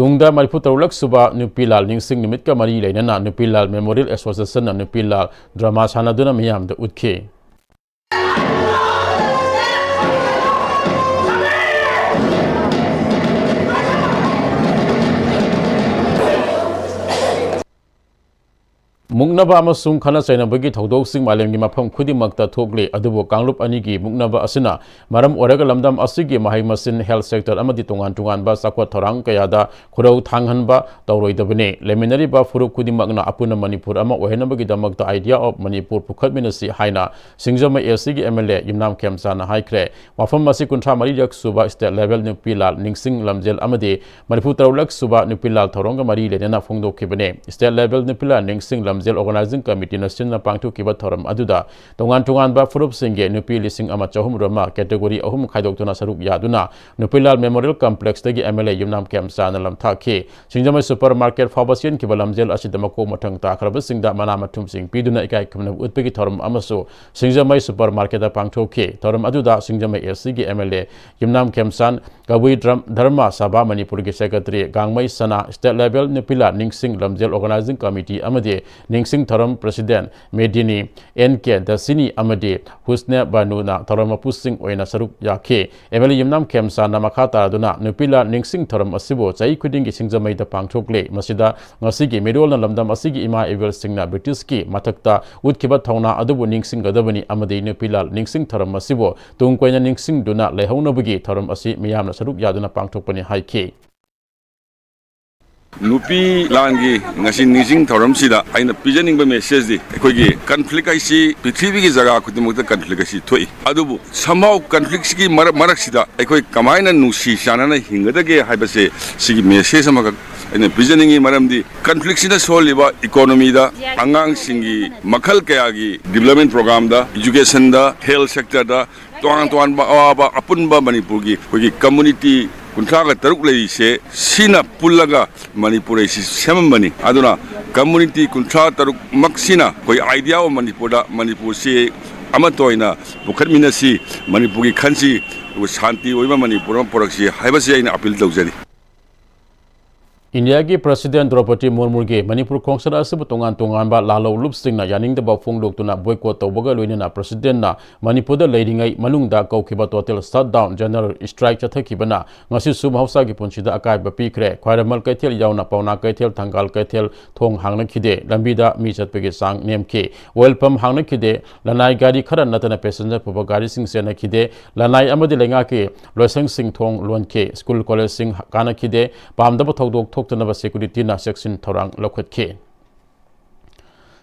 ꯇꯨꯡꯗ ꯃꯔꯤꯐꯨ ꯇꯔꯨꯛꯂꯛ ꯁꯨꯕ ꯅꯨꯄꯤ ꯂꯥꯜ ꯅꯤꯡꯁꯤꯡ ꯅꯨꯃꯤꯠꯀ ꯃꯔꯤ ꯂꯩꯅꯅ ꯅꯨꯄꯤ ꯂꯥꯜ memorial ꯑꯦꯁꯣꯁꯤꯌꯦꯁꯟꯅ ꯅꯨꯄꯤ ꯂꯥꯜ drama ꯁꯥꯟꯅꯗꯨꯅ ꯃꯤꯌꯥꯝꯗ ꯎꯠꯈꯤ꯫ ꯃꯨꯛꯅꯕ ꯑꯃꯁꯨꯡ ꯈꯠꯅ ꯆꯩꯅꯕꯒꯤ ꯊꯧꯗꯣꯛꯁꯤꯡ ꯃꯥꯂꯦꯝꯒꯤ ꯃꯐꯝ ꯈꯨꯗꯤꯡꯃꯛꯇ ꯊꯣꯛꯂꯤ, ꯑꯗꯨꯕꯨ ꯀꯥꯡꯂꯨꯞ ꯑꯅꯤꯒꯤ ꯃꯨꯛꯅꯕ ꯑꯁꯤꯅ ꯃꯔꯝ ꯑꯣꯏꯔꯒ ꯂꯝꯗꯝ ꯑꯁꯤꯒꯤ ꯃꯍꯩ ꯃꯁꯤꯡ, health sector ꯑꯃꯗꯤ ꯇꯣꯉꯥꯟ ꯇꯣꯉꯥꯟꯕ ꯆꯥꯎꯈꯠ ꯊꯧꯔꯥꯡ ꯀꯌꯥꯗ ꯈꯨꯔꯧ ꯊꯥꯡꯍꯟꯕ ꯇꯧꯔꯣꯏꯗꯕꯅꯤ꯫ ꯂꯩꯃꯤꯟꯅꯔꯤꯕ ꯐꯨꯔꯨꯞ ꯈꯨꯗꯤꯡꯃꯛꯅ ꯑꯄꯨꯟꯕ ꯃꯅꯤꯄꯨꯔ ꯑꯃ ꯑꯣꯏꯍꯟꯅꯕꯒꯤꯗꯃꯛꯇ Idea of Manipur ꯄꯨꯈꯠꯃꯤꯟꯅꯁꯤ ꯍꯥꯏꯅ ꯁꯤꯡꯖꯃꯩ AC ꯒꯤ MLA ꯌꯨꯝꯅꯥꯝ ꯈꯦꯝꯆꯥꯅ ꯍꯥꯏꯈ꯭ꯔꯦ꯫ ꯋꯥꯐꯝ ꯑꯁꯤ ꯀꯨꯟꯊ꯭ꯔꯥ ꯃꯔꯤꯔꯛ ꯁꯨꯕ State Level ꯅꯨꯄꯤ ꯂꯥꯜ ꯅꯤꯡꯁꯤꯡ ꯂꯝꯖꯦꯜ ꯑꯃꯗꯤ ꯃꯔꯤꯐꯨ ꯇꯔꯨꯛꯂꯛ ꯁꯨꯕ ꯅꯨꯄꯤ ꯂꯥꯜ ꯊꯧꯔꯝꯒ ꯃꯔꯤ ꯂꯩꯅꯅ ꯐꯣꯡꯗꯣꯛꯈꯤꯕꯅꯤ꯫ State Level ꯅꯨꯄꯤ ꯂꯥꯜ ꯅꯤꯡꯁꯤꯡ ꯂꯝꯖꯦꯜ Organizing Committee ꯅ ꯁꯤꯟꯅ ꯄꯥꯡꯊꯣꯛꯈꯤꯕ ꯊꯧꯔꯝ ꯑꯗꯨꯗ ꯇꯣꯉꯥꯟ ꯇꯣꯉꯥꯟꯕ ꯐꯨꯔꯨꯞꯁꯤꯡꯒꯤ ꯅꯨꯄꯤ ꯂꯤꯁꯤꯡ ꯑꯃ ꯆꯍꯨꯝ ꯔꯣꯝ ꯑꯃ category ꯑꯍꯨꯝ ꯈꯥꯏꯗꯣꯛꯇꯨꯅ ꯁꯔꯨꯛ ꯌꯥꯗꯨꯅ ꯅꯨꯄꯤ ꯂꯥꯜ Memorial Complex ꯇꯒꯤ MLA ꯌꯨꯝꯅꯥꯝ ꯈꯦꯝꯆꯥꯅ ꯂꯝꯊꯥꯛꯈꯤ꯫ ꯁꯤꯡꯖꯃꯩ Super Market ꯐꯥꯎꯕ ꯆꯦꯟꯈꯤꯕ ꯂꯝꯖꯦꯜ ꯑꯁꯤꯗ ꯃꯀꯣꯛ ꯃꯊꯪ ꯇꯥꯈ꯭ꯔꯕꯁꯤꯡꯗ ꯃꯅꯥ ꯃꯊꯨꯝꯁꯤꯡ ꯄꯤꯗꯨꯅ ꯏꯀꯥꯏ ꯈꯨꯝꯅꯕ ꯎꯠꯄꯒꯤ ꯊꯧꯔꯝ ꯑꯃꯁꯨ ꯁꯤꯡꯖꯃꯩ Super Market ꯇ ꯄꯥꯡꯊꯣꯛꯈꯤ꯫ ꯊꯧꯔꯝ ꯑꯗꯨꯗ ꯁꯤꯡꯖꯃꯩ AC ꯒꯤ MLA ꯌꯨꯝꯅꯥꯝ ꯈꯦꯝꯆꯥꯟ, ꯀꯕꯨꯏ ꯙꯔꯝ-, ꯙꯔꯃ ꯁꯚꯥ ꯃꯅꯤꯄꯨꯔꯒꯤ Secretary ꯒꯥꯡꯃꯩ ꯁꯅꯥ, State Level ꯅꯨꯄꯤ ꯂꯥꯜ ꯅꯤꯡꯁꯤꯡ ꯂꯝꯖꯦꯜ Organizing Committee ꯑꯃꯗꯤ ꯅꯤꯡꯁꯤꯡ ꯊꯧꯔꯝ President ꯃꯦꯗꯤꯅꯤ, N K ꯗꯁꯤꯅꯤ ꯑꯃꯗꯤ ꯍꯨꯁꯅꯦ ꯕꯥꯅꯨꯅ ꯊꯧꯔꯝ ꯃꯄꯨꯁꯤꯡ ꯑꯣꯏꯅ ꯁꯔꯨꯛ ꯌꯥꯈꯤ꯫ MLA ꯌꯨꯝꯅꯥꯝ ꯈꯦꯝꯆꯥꯟꯅ ꯃꯈꯥ ꯇꯥꯔꯗꯨꯅ ꯅꯨꯄꯤ ꯂꯥꯜ ꯅꯤꯡꯁꯤꯡ ꯊꯧꯔꯝ ꯑꯁꯤꯕꯨ ꯆꯍꯤ ꯈꯨꯗꯤꯡꯒꯤ ꯁꯤꯡꯖꯃꯩꯗ ꯄꯥꯡꯊꯣꯛꯂꯤ꯫ ꯃꯁꯤꯗ ꯉꯁꯤꯒꯤ ꯃꯤꯔꯣꯜꯅ ꯂꯝꯗꯝ ꯑꯁꯤꯒꯤ ꯏꯃꯥ ꯏꯕꯦꯜꯁꯤꯡꯅ British ꯀꯤ ꯃꯊꯛꯇ ꯎꯠꯈꯤꯕ ꯊꯧꯅꯥ ꯑꯗꯨꯕꯨ ꯅꯤꯡꯁꯤꯡꯒꯗꯕꯅꯤ ꯑꯃꯗꯤ ꯅꯨꯄꯤ ꯂꯥꯜ ꯅꯤꯡꯁꯤꯡ ꯊꯧꯔꯝ ꯑꯁꯤꯕꯨ ꯇꯨꯡ ꯀꯣꯏꯅ ꯅꯤꯡꯁꯤꯡꯗꯨꯅ ꯂꯩꯍꯧꯅꯕꯒꯤ ꯊꯧꯔꯝ ꯑꯁꯤ ꯃꯤꯌꯥꯝꯅ ꯁꯔꯨꯛ ꯌꯥꯗꯨꯅ ꯄꯥꯡꯊꯣꯛꯄꯅꯤ ꯍꯥꯏꯈꯤ꯫ ꯅꯨꯄꯤ ꯂꯥꯟꯒꯤ ꯉꯁꯤ ꯅꯤꯡꯁꯤꯡ ꯊꯧꯔꯝꯁꯤꯗ ꯑꯩꯅ ꯄꯤꯖꯅꯤꯡꯕ message ꯗꯤ, ꯑꯩꯈꯣꯏꯒꯤ conflict ꯍꯥꯏꯁꯤ ꯄ꯭ꯔꯤꯊꯤꯕꯤꯒꯤ ꯖꯒꯥ ꯈꯨꯗꯤꯡꯃꯛꯇ conflict ꯍꯥꯏꯁꯤ ꯊꯣꯛꯏ꯫ ꯑꯗꯨꯕꯨ somehow conflict ꯁꯤꯒꯤ ꯃꯔꯛ-, ꯃꯔꯛꯁꯤꯗ ꯑꯩꯈꯣꯏ ꯀꯃꯥꯏꯅ ꯅꯨꯡꯁꯤ ꯆꯥꯟꯅꯅ ꯍꯤꯡꯒꯗꯒꯦ ꯍꯥꯏꯕꯁꯦ ꯁꯤꯒꯤ message ꯑꯃꯈꯛ ꯑꯩꯅ ꯄꯤꯖꯅꯤꯡꯉꯤ꯫ ꯃꯔꯝꯗꯤ conflict ꯁꯤꯅ ꯁꯣꯛꯍꯜꯂꯤꯕ economy ꯗ, ꯑꯉꯥꯡꯁꯤꯡꯒꯤ ꯃꯈꯜ ꯀꯌꯥꯒꯤ development program ꯗ, education ꯗ, health sector ꯗ, ꯇꯣꯉꯥꯟ ꯇꯣꯉꯥꯟꯕ ꯑꯋꯥꯕ ꯑꯄꯨꯟꯕ ꯃꯅꯤꯄꯨꯔꯒꯤ ꯑꯩꯈꯣꯏꯒꯤ community ꯀꯨꯟꯊ꯭ꯔꯥꯒ ꯇꯔꯨꯛ ꯂꯩꯔꯤꯁꯦ, ꯁꯤꯅ ꯄꯨꯜꯂꯒ ꯃꯅꯤꯄꯨꯔ ꯑꯁꯤ ꯁꯦꯝꯃꯝꯕꯅꯤ꯫ ꯑꯗꯨꯅ community ꯀꯨꯟꯊ꯭ꯔꯥ ꯇꯔꯨꯛꯃꯛꯁꯤꯅ ꯑꯩꯈꯣꯏ Idea of Manipur ꯗ ꯃꯅꯤꯄꯨꯔꯁꯤ ꯑꯃꯠꯇ ꯑꯣꯏꯅ ꯄꯨꯈꯠꯃꯤꯟꯅꯁꯤ, ꯃꯅꯤꯄꯨꯔꯒꯤ ꯈꯟꯁꯤ, ꯑꯗꯨꯒ ꯁꯥꯟꯇꯤ ꯑꯣꯏꯕ ꯃꯅꯤꯄꯨꯔ ꯑꯃ ꯄꯨꯔꯛꯁꯤ ꯍꯥꯏꯕꯁꯤ ꯑꯩꯅ appeal ꯇꯧꯖꯔꯤ꯫ ꯏꯟꯗꯤꯌꯥꯒꯤ ꯄ꯭ꯔꯁꯤꯗꯦꯟ ꯗ꯭ꯔꯧꯄꯗꯤ ꯃꯨꯔꯃꯨꯒꯤ ꯃꯅꯤꯄꯨꯔ ꯈꯣꯡꯆꯠ ꯑꯁꯤꯕꯨ ꯇꯣꯉꯥꯟ ꯇꯣꯉꯥꯟꯕ ꯂꯥꯜꯍꯧ ꯂꯨꯞꯁꯤꯡꯅ ꯌꯥꯅꯤꯡꯗꯕ ꯐꯣꯡꯗꯣꯛꯇꯨꯅ boycott ꯇꯧꯕꯒ ꯂꯣꯏꯅꯅ ꯄ꯭ꯔꯁꯤꯗꯦꯟꯅ ꯃꯅꯤꯄꯨꯔꯗ ꯂꯩꯔꯤꯉꯩ ꯃꯅꯨꯡꯗ ꯀꯧꯈꯤꯕ total shutdown, general strike ꯆꯠꯊꯈꯤꯕꯅ ꯉꯁꯤꯁꯨ ꯃꯍꯧꯁꯥꯒꯤ ꯄꯨꯟꯁꯤꯗ ꯑꯀꯥꯏꯕ ꯄꯤꯈ꯭ꯔꯦ꯫ ꯈ꯭ꯋꯥꯏꯔꯝꯕꯟ ꯀꯩꯊꯦꯜ ꯌꯥꯎꯅ ꯄꯥꯎꯅꯥ ꯀꯩꯊꯦꯜ, ꯊꯪꯒꯥꯜ ꯀꯩꯊꯦꯜ ꯊꯣꯡ ꯍꯥꯡꯅꯈꯤꯗꯦ꯫ ꯂꯝꯕꯤꯗ ꯃꯤ ꯆꯠꯄꯒꯤ ꯆꯥꯡ ꯅꯦꯝꯈꯤ꯫ Oil pump ꯍꯥꯡꯅꯈꯤꯗꯦ꯫ ꯂꯅꯥꯏ ꯒꯥꯔꯤ ꯈꯔ ꯅꯠꯇꯅ passenger ꯄꯨꯕ ꯒꯥꯔꯤꯁꯤꯡ ꯆꯦꯟꯅꯈꯤꯗꯦ꯫ ꯂꯅꯥꯏ ꯑꯃꯗꯤ ꯂꯩꯉꯥꯛꯀꯤ ꯂꯣꯏꯁꯪꯁꯤꯡ ꯊꯣꯡ ꯂꯣꯟꯈꯤ꯫ School, college ꯁꯤꯡ ꯀꯥꯅꯈꯤꯗꯦ꯫ ꯄꯥꯝꯗꯕ ꯊꯧꯗꯣꯛ ꯊꯣꯛꯇꯅꯕ security ꯅ ꯆꯦꯛꯁꯤꯟ ꯊꯧꯔꯥꯡ ꯂꯧꯈꯠꯈꯤ꯫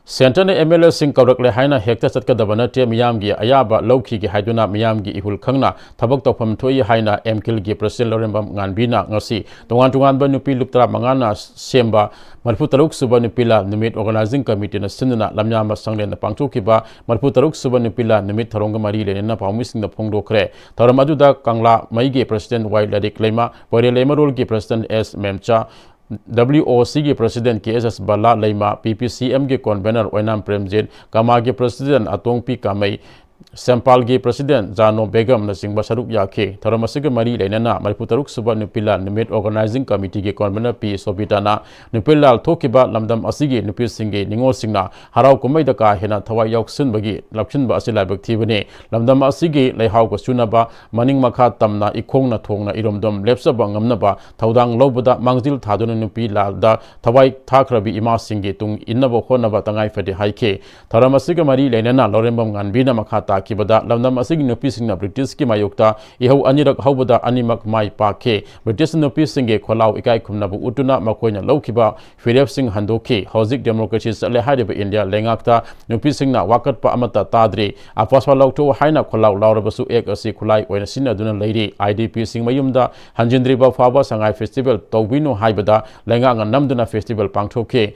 Centre ꯅ M L A ꯁꯤꯡ ꯀꯧꯔꯛꯂꯦ ꯍꯥꯏꯅ ꯍꯦꯛꯇ ꯆꯠꯀꯗꯕ ꯅꯠꯇꯦ, ꯃꯤꯌꯥꯝꯒꯤ ꯑꯌꯥꯕ ꯂꯧꯈꯤꯒꯦ ꯍꯥꯏꯗꯨꯅ ꯃꯤꯌꯥꯝꯒꯤ ꯏꯍꯨꯜ ꯈꯪꯅ ꯊꯕꯛ ꯇꯧꯐꯝ ꯊꯣꯛꯏ ꯍꯥꯏꯅ ꯑꯦꯝꯀꯤꯜꯒꯤ president ꯂꯧꯔꯦꯝꯕꯝ ꯉꯥꯟꯕꯤꯅ ꯉꯁꯤ ꯇꯣꯉꯥꯟ ꯇꯣꯉꯥꯟꯕ ꯅꯨꯄꯤ ꯂꯨꯞ ꯇꯔꯥꯃꯉꯥꯅ ꯁꯦꯝꯕ ꯃꯔꯤꯐꯨ ꯇꯔꯨꯛ ꯁꯨꯕ ꯅꯨꯄꯤ ꯂꯥꯜ ꯅꯨꯃꯤꯠ organizing committee ꯅ ꯁꯤꯟꯗꯨꯅ ꯂꯝꯌꯥꯝꯕ ꯁꯪꯂꯦꯟꯗ ꯄꯥꯡꯊꯣꯛꯈꯤꯕ ꯃꯔꯤꯐꯨ ꯇꯔꯨꯛ ꯁꯨꯕ ꯅꯨꯄꯤ ꯂꯥꯜ ꯅꯨꯃꯤꯠ ꯊꯧꯔꯝꯒ ꯃꯔꯤ ꯂꯩꯅꯅ ꯄꯥꯎꯃꯤꯁꯤꯡꯗ ꯐꯣꯡꯗꯣꯛꯈ꯭ꯔꯦ꯫ ꯊꯧꯔꯝ ꯑꯗꯨꯗ ꯀꯪꯂꯥ ꯃꯩꯒꯤ president ꯋꯥꯏ ꯂꯥꯏꯔꯤꯛ ꯂꯩꯃ, ꯄꯣꯏꯔꯦ ꯂꯩꯃꯔꯣꯜꯒꯤ president ꯑꯦꯁ ꯃꯦꯝꯆꯥ, W O C ꯒꯤ president ꯀꯦ ꯑꯦꯁ ꯑꯦꯁ ꯕꯂꯥ ꯂꯩꯃ, P P C M ꯒꯤ convener ꯑꯣꯏꯅꯥꯝ ꯄ꯭ꯔꯦꯝꯖꯤꯠ, ꯀꯃꯥꯒꯤ president ꯑꯇꯣꯡꯄꯤ ꯀꯥꯃꯩ, ꯁꯦꯝꯄꯥꯜꯒꯤ president ꯖꯥꯅꯣ ꯕꯦꯒꯝꯅꯆꯤꯡꯕ ꯁꯔꯨꯛ ꯌꯥꯈꯤ꯫ ꯊꯧꯔꯝ ꯑꯁꯤꯒ ꯃꯔꯤ ꯂꯩꯅꯅ ꯃꯔꯤꯐꯨ ꯇꯔꯨꯛ ꯁꯨꯕ ꯅꯨꯄꯤ ꯂꯥꯜ ꯅꯨꯃꯤꯠ organizing committee ꯒꯤ convener ꯄꯤ ꯁꯣꯕꯤꯇꯥꯅ ꯅꯨꯄꯤ ꯂꯥꯜ ꯊꯣꯛꯈꯤꯕ ꯂꯝꯗꯝ ꯑꯁꯤꯒꯤ ꯅꯨꯄꯤꯁꯤꯡꯒꯤ ꯅꯤꯉꯣꯜꯁꯤꯡꯅ ꯍꯔꯥꯎ ꯀꯨꯝꯍꯩꯗ ꯀꯥ ꯍꯦꯟꯅ ꯊꯋꯥꯏ ꯌꯥꯎꯁꯤꯟꯕꯒꯤ ꯂꯧꯁꯤꯟꯕ ꯑꯁꯤ ꯂꯥꯏꯕꯛ ꯊꯤꯕꯅꯤ꯫ ꯂꯝꯗꯝ ꯑꯁꯤꯒꯤ ꯂꯩꯍꯥꯎꯒ ꯆꯨꯅꯕ ꯃꯅꯤꯡ ꯃꯈꯥ ꯇꯝꯅ ꯏꯈꯣꯡꯅ ꯊꯣꯡꯅ ꯏꯔꯣꯝꯗꯣꯝ ꯂꯦꯞꯆꯕ ꯉꯝꯅꯕ ꯊꯧꯗꯥꯡ ꯂꯧꯕꯗ ꯃꯥꯡꯖꯤꯜ ꯊꯥꯗꯨꯅ ꯅꯨꯄꯤ ꯂꯥꯜꯗ ꯊꯋꯥꯏ ꯊꯥꯈ꯭ꯔꯕꯤ ꯏꯃꯥꯁꯤꯡꯒꯤ ꯇꯨꯡ ꯏꯟꯅꯕ ꯍꯣꯠꯅꯕ ꯇꯉꯥꯏ ꯐꯗꯦ ꯍꯥꯏꯈꯤ꯫ ꯊꯧꯔꯝ ꯑꯁꯤꯒ ꯃꯔꯤ ꯂꯩꯅꯅ ꯂꯧꯔꯦꯝꯕꯝ ꯉꯥꯟꯕꯤꯅ ꯃꯈꯥ ꯇꯥꯈꯤꯕꯗ, ꯂꯝꯗꯝ ꯑꯁꯤꯒꯤ ꯅꯨꯄꯤꯁꯤꯡꯅ British ꯀꯤ ꯃꯥꯌꯣꯛꯇ ꯏꯍꯧ ꯑꯅꯤꯔꯛ ꯍꯧꯕꯗ ꯑꯅꯤꯃꯛ ꯃꯥꯏ ꯄꯥꯛꯈꯤ꯫ British ꯅꯨꯄꯤꯁꯤꯡꯒꯤ ꯈꯣꯜꯂꯥꯎ ꯏꯀꯥꯏ ꯈꯨꯝꯅꯕ ꯎꯠꯇꯨꯅ ꯃꯈꯣꯏꯅ ꯂꯧꯈꯤꯕ ꯐꯤꯔꯦꯞꯁꯤꯡ ꯍꯟꯗꯣꯛꯈꯤ꯫ ꯍꯧꯖꯤꯛ democracy ꯆꯠꯂꯦ ꯍꯥꯏꯔꯤꯕ ꯏꯟꯗꯤꯌꯥ ꯂꯩꯉꯥꯛꯇ ꯅꯨꯄꯤꯁꯤꯡꯅ ꯋꯥꯀꯠꯄ ꯑꯃꯠꯇ ꯇꯥꯗ꯭ꯔꯤ꯫ ꯑꯄꯥꯁꯥ ꯂꯧꯊꯣꯛꯎ ꯍꯥꯏꯅ ꯈꯣꯜꯂꯥꯎ ꯂꯥꯎꯔꯕꯁꯨ Act ꯑꯁꯤ ꯈꯨꯠꯂꯥꯏ ꯑꯣꯏꯅ ꯁꯤꯖꯤꯟꯅꯗꯨꯅ ꯂꯩꯔꯤ꯫ I D P ꯁꯤꯡ ꯃꯌꯨꯝꯗ ꯍꯟꯖꯤꯟꯗ꯭ꯔꯤꯕ ꯐꯥꯎꯕ ꯁꯉꯥꯏ festival ꯇꯧꯕꯤꯅꯨ ꯍꯥꯏꯕꯗ ꯂꯩꯉꯥꯛꯅ ꯅꯝꯗꯨꯅ festival ꯄꯥꯡꯊꯣꯛꯈꯤ꯫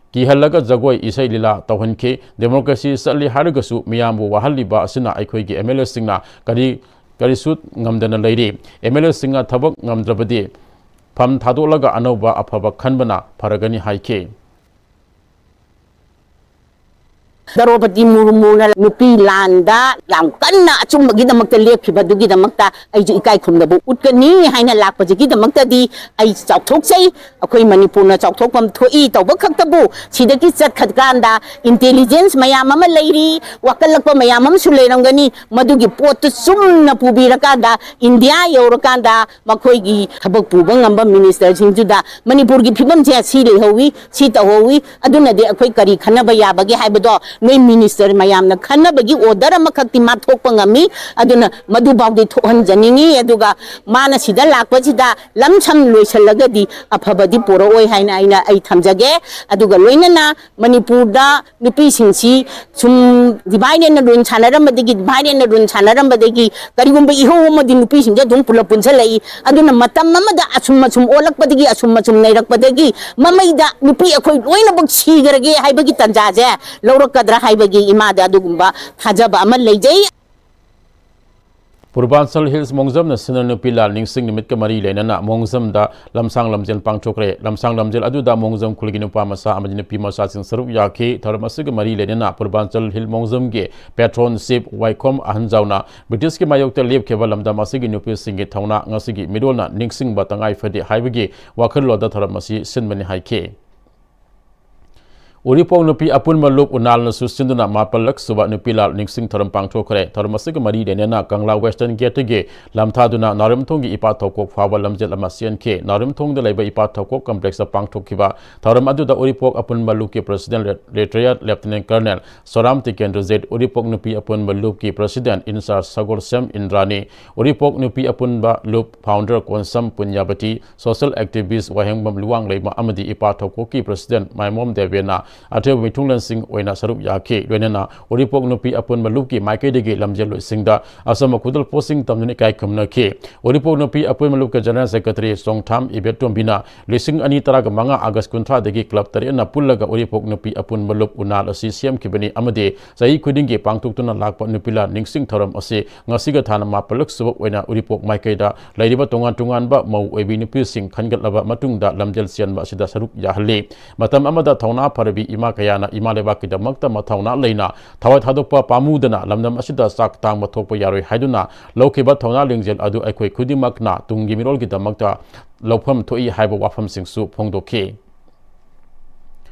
ꯀꯤꯍꯜꯂꯒ ꯖꯒꯣꯏ ꯏꯁꯩ ꯂꯤꯂꯥ ꯇꯧꯍꯟꯈꯤ꯫ Democracy ꯆꯠꯂꯤ ꯍꯥꯏꯔꯒꯁꯨ ꯃꯤꯌꯥꯝꯕꯨ ꯋꯥꯍꯜꯂꯤꯕ ꯑꯁꯤꯅ ꯑꯩꯈꯣꯏꯒꯤ M L A ꯁꯤꯡꯅ ꯀꯔꯤ, ꯀꯔꯤꯁꯨ ꯉꯝꯗꯅ ꯂꯩꯔꯤ꯫ M L A ꯁꯤꯡꯅ ꯊꯕꯛ ꯉꯝꯗ꯭ꯔꯕꯗꯤ ꯐꯝ ꯊꯥꯗꯣꯛꯂꯒ ꯑꯅꯧꯕ ꯑꯐꯕ ꯈꯟꯕꯅ ꯐꯔꯒꯅꯤ ꯍꯥꯏꯈꯤ꯫ ꯗ꯭ꯔꯧꯄꯗꯤ ꯃꯨꯔꯃꯨꯅ ꯅꯨꯄꯤ ꯂꯥꯟꯗ ꯌꯥꯝ ꯀꯟꯅ ꯑꯆꯨꯝꯕꯒꯤꯗꯃꯛꯇ ꯂꯦꯞꯈꯤꯕꯗꯨꯒꯤꯗꯃꯛꯇ ꯑꯩꯁꯨ ꯏꯀꯥꯏ ꯈꯨꯝꯅꯕ ꯎꯠꯀꯅꯤ ꯍꯥꯏꯅ ꯂꯥꯛꯄꯁꯤꯒꯤꯗꯃꯛꯇꯗꯤ ꯑꯩ ꯆꯥꯎꯊꯣꯛꯆꯩ꯫ ꯑꯩꯈꯣꯏ ꯃꯅꯤꯄꯨꯔꯅ ꯆꯥꯎꯊꯣꯛꯐꯝ ꯊꯣꯛꯏ ꯇꯧꯕ ꯈꯛꯇꯕꯨ, ꯁꯤꯗꯒꯤ ꯆꯠꯈ꯭ꯔꯀꯥꯟꯗ intelligence ꯃꯌꯥꯝ ꯑꯃ ꯂꯩꯔꯤ, ꯋꯥꯀꯠꯂꯛꯄ ꯃꯌꯥꯝ ꯑꯃꯁꯨ ꯂꯩꯔꯝꯒꯅꯤ꯫ ꯃꯗꯨꯒꯤ ꯄꯣꯠꯇꯨ ꯆꯨꯝꯅ ꯄꯨꯕꯤꯔꯀꯥꯟꯗ, ꯏꯟꯗꯤꯌꯥ ꯌꯧꯔꯀꯥꯟꯗ ꯃꯈꯣꯏꯒꯤ ꯊꯕꯛ ꯄꯨꯕ ꯉꯝꯕ ministerꯁꯤꯡꯗꯨꯗ ꯃꯅꯤꯄꯨꯔꯒꯤ ꯐꯤꯕꯝꯁꯦ ꯁꯤ ꯂꯩꯍꯧꯋꯤ, ꯁꯤ ꯇꯧꯍꯧꯋꯤ, ꯑꯗꯨꯅꯗꯤ ꯑꯩꯈꯣꯏ ꯀꯔꯤ ꯈꯟꯅꯕ ꯌꯥꯕꯒꯦ ꯍꯥꯏꯕꯗꯣ ꯅꯣꯏ minister ꯃꯌꯥꯝꯅ ꯈꯟꯅꯕꯒꯤ order ꯑꯃꯈꯛꯇꯤ ꯃꯥ ꯊꯣꯛꯄ ꯉꯝꯃꯤ꯫ ꯑꯗꯨꯅ ꯃꯗꯨꯐꯥꯎꯗꯤ ꯊꯣꯛꯍꯟꯖꯅꯤꯡꯉꯤ꯫ ꯑꯗꯨꯒ ꯃꯥꯅ ꯁꯤꯗ ꯂꯥꯛꯄꯁꯤꯗ ꯂꯝꯁꯝ ꯂꯣꯏꯁꯤꯜꯂꯒꯗꯤ ꯑꯐꯕꯗꯤ ꯄꯨꯔꯛꯑꯣꯏ ꯍꯥꯏꯅ ꯑꯩꯅ, ꯑꯩ ꯊꯝꯖꯒꯦ꯫ ꯑꯗꯨꯒ ꯂꯣꯏꯅꯅ ꯃꯅꯤꯄꯨꯔꯗ ꯅꯨꯄꯤꯁꯤꯡꯁꯤ ꯁꯨꯝ divide and rule ꯁꯥꯟꯅꯔꯝꯕꯗꯒꯤ, divide and rule ꯁꯥꯟꯅꯔꯝꯕꯗꯒꯤ ꯀꯔꯤꯒꯨꯝꯕ ꯏꯍꯧ ꯑꯃꯗꯤ ꯅꯨꯄꯤꯁꯤꯡꯁꯦ ꯑꯗꯨꯝ ꯄꯨꯂꯞ ꯄꯨꯟꯁꯤꯜꯂꯛꯏ꯫ ꯑꯗꯨꯅ ꯃꯇꯝ ꯑꯃꯗ ꯑꯁꯨꯝ ꯑꯁꯨꯝ ꯑꯣꯜꯂꯛꯄꯗꯒꯤ, ꯑꯁꯨꯝ ꯑꯁꯨꯝ ꯅꯩꯔꯛꯄꯗꯒꯤ ꯃꯃꯩꯗ ꯅꯨꯄꯤ ꯑꯩꯈꯣꯏ ꯂꯣꯏꯅꯃꯛ ꯁꯤꯈ꯭ꯔꯒꯦ ꯍꯥꯏꯕꯒꯤ ꯇꯥꯟꯖꯥꯁꯦ ꯂꯧꯔꯛꯀꯗ꯭ꯔꯥ ꯍꯥꯏꯕꯒꯤ ꯏꯃꯥꯗ ꯑꯗꯨꯒꯨꯝꯕ ꯊꯥꯖꯕ ꯑꯃ ꯂꯩꯖꯩ꯫ ꯄꯨꯔꯕꯥꯟꯆꯜ ꯍꯤꯜꯁ ꯃꯣꯡꯖꯝꯅ ꯁꯤꯟꯅ ꯅꯨꯄꯤ ꯂꯥꯜ ꯅꯤꯡꯁꯤꯡ ꯅꯨꯃꯤꯠꯀ ꯃꯔꯤ ꯂꯩꯅꯅ ꯃꯣꯡꯖꯝꯗ ꯂꯝꯁꯥꯡ ꯂꯝꯖꯦꯜ ꯄꯥꯡꯊꯣꯛꯈ꯭ꯔꯦ꯫ ꯂꯝꯁꯥꯡ ꯂꯝꯖꯦꯜ ꯑꯗꯨꯗ ꯃꯣꯡꯖꯝ ꯈꯨꯜꯒꯤ ꯅꯨꯄꯥ ꯃꯆꯥ ꯑꯃꯗꯤ ꯅꯨꯄꯤ ꯃꯆꯥꯁꯤꯡ ꯁꯔꯨꯛ ꯌꯥꯈꯤ꯫ ꯊꯧꯔꯝ ꯑꯁꯤꯒ ꯃꯔꯤ ꯂꯩꯅꯅ ꯄꯨꯔꯕꯥꯟꯆꯜ ꯍꯤꯜ ꯃꯣꯡꯖꯝꯒꯤ patron chief ꯋꯥꯏꯈꯣꯝ ꯑꯍꯟꯖꯥꯎꯅ ꯕ꯭ꯔꯤꯇꯤꯁꯀꯤ ꯃꯥꯌꯣꯛꯇ ꯂꯦꯞꯈꯤꯕ ꯂꯝꯗꯝ ꯑꯁꯤꯒꯤ ꯅꯨꯄꯤꯁꯤꯡꯒꯤ ꯊꯧꯅꯥ ꯉꯁꯤꯒꯤ ꯃꯤꯔꯣꯜꯅ ꯅꯤꯡꯁꯤꯡꯕ ꯇꯉꯥꯏ ꯐꯗꯦ ꯍꯥꯏꯕꯒꯤ ꯋꯥꯈꯜꯂꯣꯟꯗ ꯊꯧꯔꯝ ꯑꯁꯤ ꯁꯤꯟꯕꯅꯤ ꯍꯥꯏꯈꯤ꯫ ꯎꯔꯤꯄꯣꯛ ꯅꯨꯄꯤ ꯑꯄꯨꯟꯕ ꯂꯨꯞ ꯎꯅꯥꯜꯅꯁꯨ ꯁꯤꯟꯗꯨꯅ ꯃꯥꯄꯜꯂꯛ ꯁꯨꯕ ꯅꯨꯄꯤ ꯂꯥꯜ ꯅꯤꯡꯁꯤꯡ ꯊꯧꯔꯝ ꯄꯥꯡꯊꯣꯛꯈ꯭ꯔꯦ꯫ ꯊꯧꯔꯝ ꯑꯁꯤꯒ ꯃꯔꯤ ꯂꯩꯅꯅ ꯀꯪꯂꯥ western gateꯇꯒꯤ ꯂꯝꯊꯥꯗꯨꯅ ꯅꯥꯎꯔꯦꯝꯊꯣꯡꯒꯤ ꯏꯄꯥ ꯊꯧꯀꯣꯛ ꯐꯥꯎꯕ ꯂꯝꯖꯦꯜ ꯑꯃ ꯆꯦꯟꯈꯤ꯫ ꯅꯥꯎꯔꯦꯝꯊꯣꯡꯗ ꯂꯩꯕ ꯏꯄꯥ ꯊꯧꯀꯣꯛ complexꯇ ꯄꯥꯡꯊꯣꯛꯈꯤꯕ ꯊꯧꯔꯝ ꯑꯗꯨꯗ ꯎꯔꯤꯄꯣꯛ ꯑꯄꯨꯟꯕ ꯂꯨꯞꯀꯤ president retired lieutenant colonel ꯁꯣꯔꯥꯝ Tikendrajit, ꯎꯔꯤꯄꯣꯛ ꯅꯨꯄꯤ ꯑꯄꯨꯟꯕ ꯂꯨꯞꯀꯤ president in charge ꯁꯒꯣꯜꯁꯦꯝ ꯏꯟꯗ꯭ꯔꯥꯅꯤ, ꯎꯔꯤꯄꯣꯛ ꯅꯨꯄꯤ ꯑꯄꯨꯟꯕ ꯂꯨꯞ founder ꯀꯣꯟꯁꯝ ꯄꯨꯟꯌꯥꯕꯇꯤ, social activist ꯋꯥꯍꯦꯡꯕꯝ ꯂꯨꯋꯥꯡꯂꯩꯃ ꯑꯃꯗꯤ ꯏꯄꯥ ꯊꯧꯀꯣꯛꯀꯤ president ꯃꯥꯏꯃꯣꯝ ꯗꯦꯕꯦꯅ ꯑꯊꯣꯏꯕ ꯃꯤꯊꯨꯡꯂꯦꯟꯁꯤꯡ ꯑꯣꯏꯅ ꯁꯔꯨꯛ ꯌꯥꯈꯤ꯫ ꯂꯣꯏꯅꯅ ꯎꯔꯤꯄꯣꯛ ꯅꯨꯄꯤ ꯑꯄꯨꯟꯕ ꯂꯨꯞꯀꯤ ꯃꯥꯏꯀꯩꯗꯒꯤ ꯂꯝꯖꯦꯜꯂꯣꯏꯁꯤꯡꯗ ꯑꯆꯝꯕ ꯈꯨꯗꯣꯜ ꯄꯣꯠꯁꯤꯡ ꯇꯝꯗꯨꯅ ꯏꯀꯥꯏ ꯈꯨꯝꯅꯈꯤ꯫ ꯎꯔꯤꯄꯣꯛ ꯅꯨꯄꯤ ꯑꯄꯨꯟꯕ ꯂꯨꯞꯀꯤ general secretary ꯆꯣꯡꯊꯥꯝ ꯏꯕꯦꯇꯣꯝꯕꯤꯅ ꯂꯤꯁꯤꯡ ꯑꯅꯤ ꯇꯔꯥꯒ ꯃꯉꯥ ꯑꯥꯒꯁ ꯀꯨꯟꯊ꯭ꯔꯥꯗꯒꯤ club ꯇꯔꯦꯠꯅ ꯄꯨꯜꯂꯒ ꯎꯔꯤꯄꯣꯛ ꯅꯨꯄꯤ ꯑꯄꯨꯟꯕ ꯂꯨꯞ ꯎꯅꯥꯜ ꯑꯁꯤ ꯁꯦꯝꯈꯤꯕꯅꯤ ꯑꯃꯗꯤ ꯆꯍꯤ ꯈꯨꯗꯤꯡꯒꯤ ꯄꯥꯡꯊꯣꯛꯇꯨꯅ ꯂꯥꯛꯄ ꯅꯨꯄꯤ ꯂꯥꯜ ꯅꯤꯡꯁꯤꯡ ꯊꯧꯔꯝ ꯑꯁꯤ ꯉꯁꯤꯒ ꯊꯥꯅ ꯃꯥꯄꯜꯂꯛ ꯁꯨꯕ ꯑꯣꯏꯅ ꯎꯔꯤꯄꯣꯛ ꯃꯥꯏꯀꯩꯗ ꯂꯩꯔꯤꯕ ꯇꯣꯉꯥꯟ ꯇꯣꯉꯥꯟꯕ ꯃꯧ ꯑꯣꯏꯕꯤ ꯅꯨꯄꯤꯁꯤꯡ ꯈꯟꯒꯠꯂꯕ ꯃꯇꯨꯡꯗ ꯂꯝꯖꯦꯜ ꯆꯦꯟꯕ ꯑꯁꯤꯗ ꯁꯔꯨꯛ ꯌꯥꯍꯜꯂꯤ꯫ ꯃꯇꯝ ꯑꯃꯗ ꯊꯧꯅꯥ ꯐꯔꯕꯤ ꯅꯨꯄꯤ ꯏꯃꯥ ꯀꯌꯥꯅ ꯏꯃꯥ ꯂꯩꯕꯥꯛꯀꯤꯗꯃꯛꯇ ꯃꯊꯧꯅꯥ ꯂꯩꯅ ꯊꯋꯥꯏ ꯊꯥꯗꯣꯛꯄ ꯄꯥꯝꯃꯨꯗꯅ ꯂꯝꯗꯝ ꯑꯁꯤꯗ ꯆꯥꯛ ꯇꯥꯡꯕ ꯊꯣꯛꯄ ꯌꯥꯔꯣꯏ ꯍꯥꯏꯗꯨꯅ ꯂꯧꯈꯤꯕ ꯊꯧꯅꯥ ꯂꯤꯡꯖꯦꯜ ꯑꯗꯨ ꯑꯩꯈꯣꯏ ꯈꯨꯗꯤꯡꯃꯛꯅ ꯇꯨꯡꯒꯤ ꯃꯤꯔꯣꯜꯒꯤꯗꯃꯛꯇ ꯂꯧꯐꯝ ꯊꯣꯛꯏ ꯍꯥꯏꯕ ꯋꯥꯐꯝꯁꯤꯡꯁꯨ ꯐꯣꯡꯗꯣꯛꯈꯤ꯫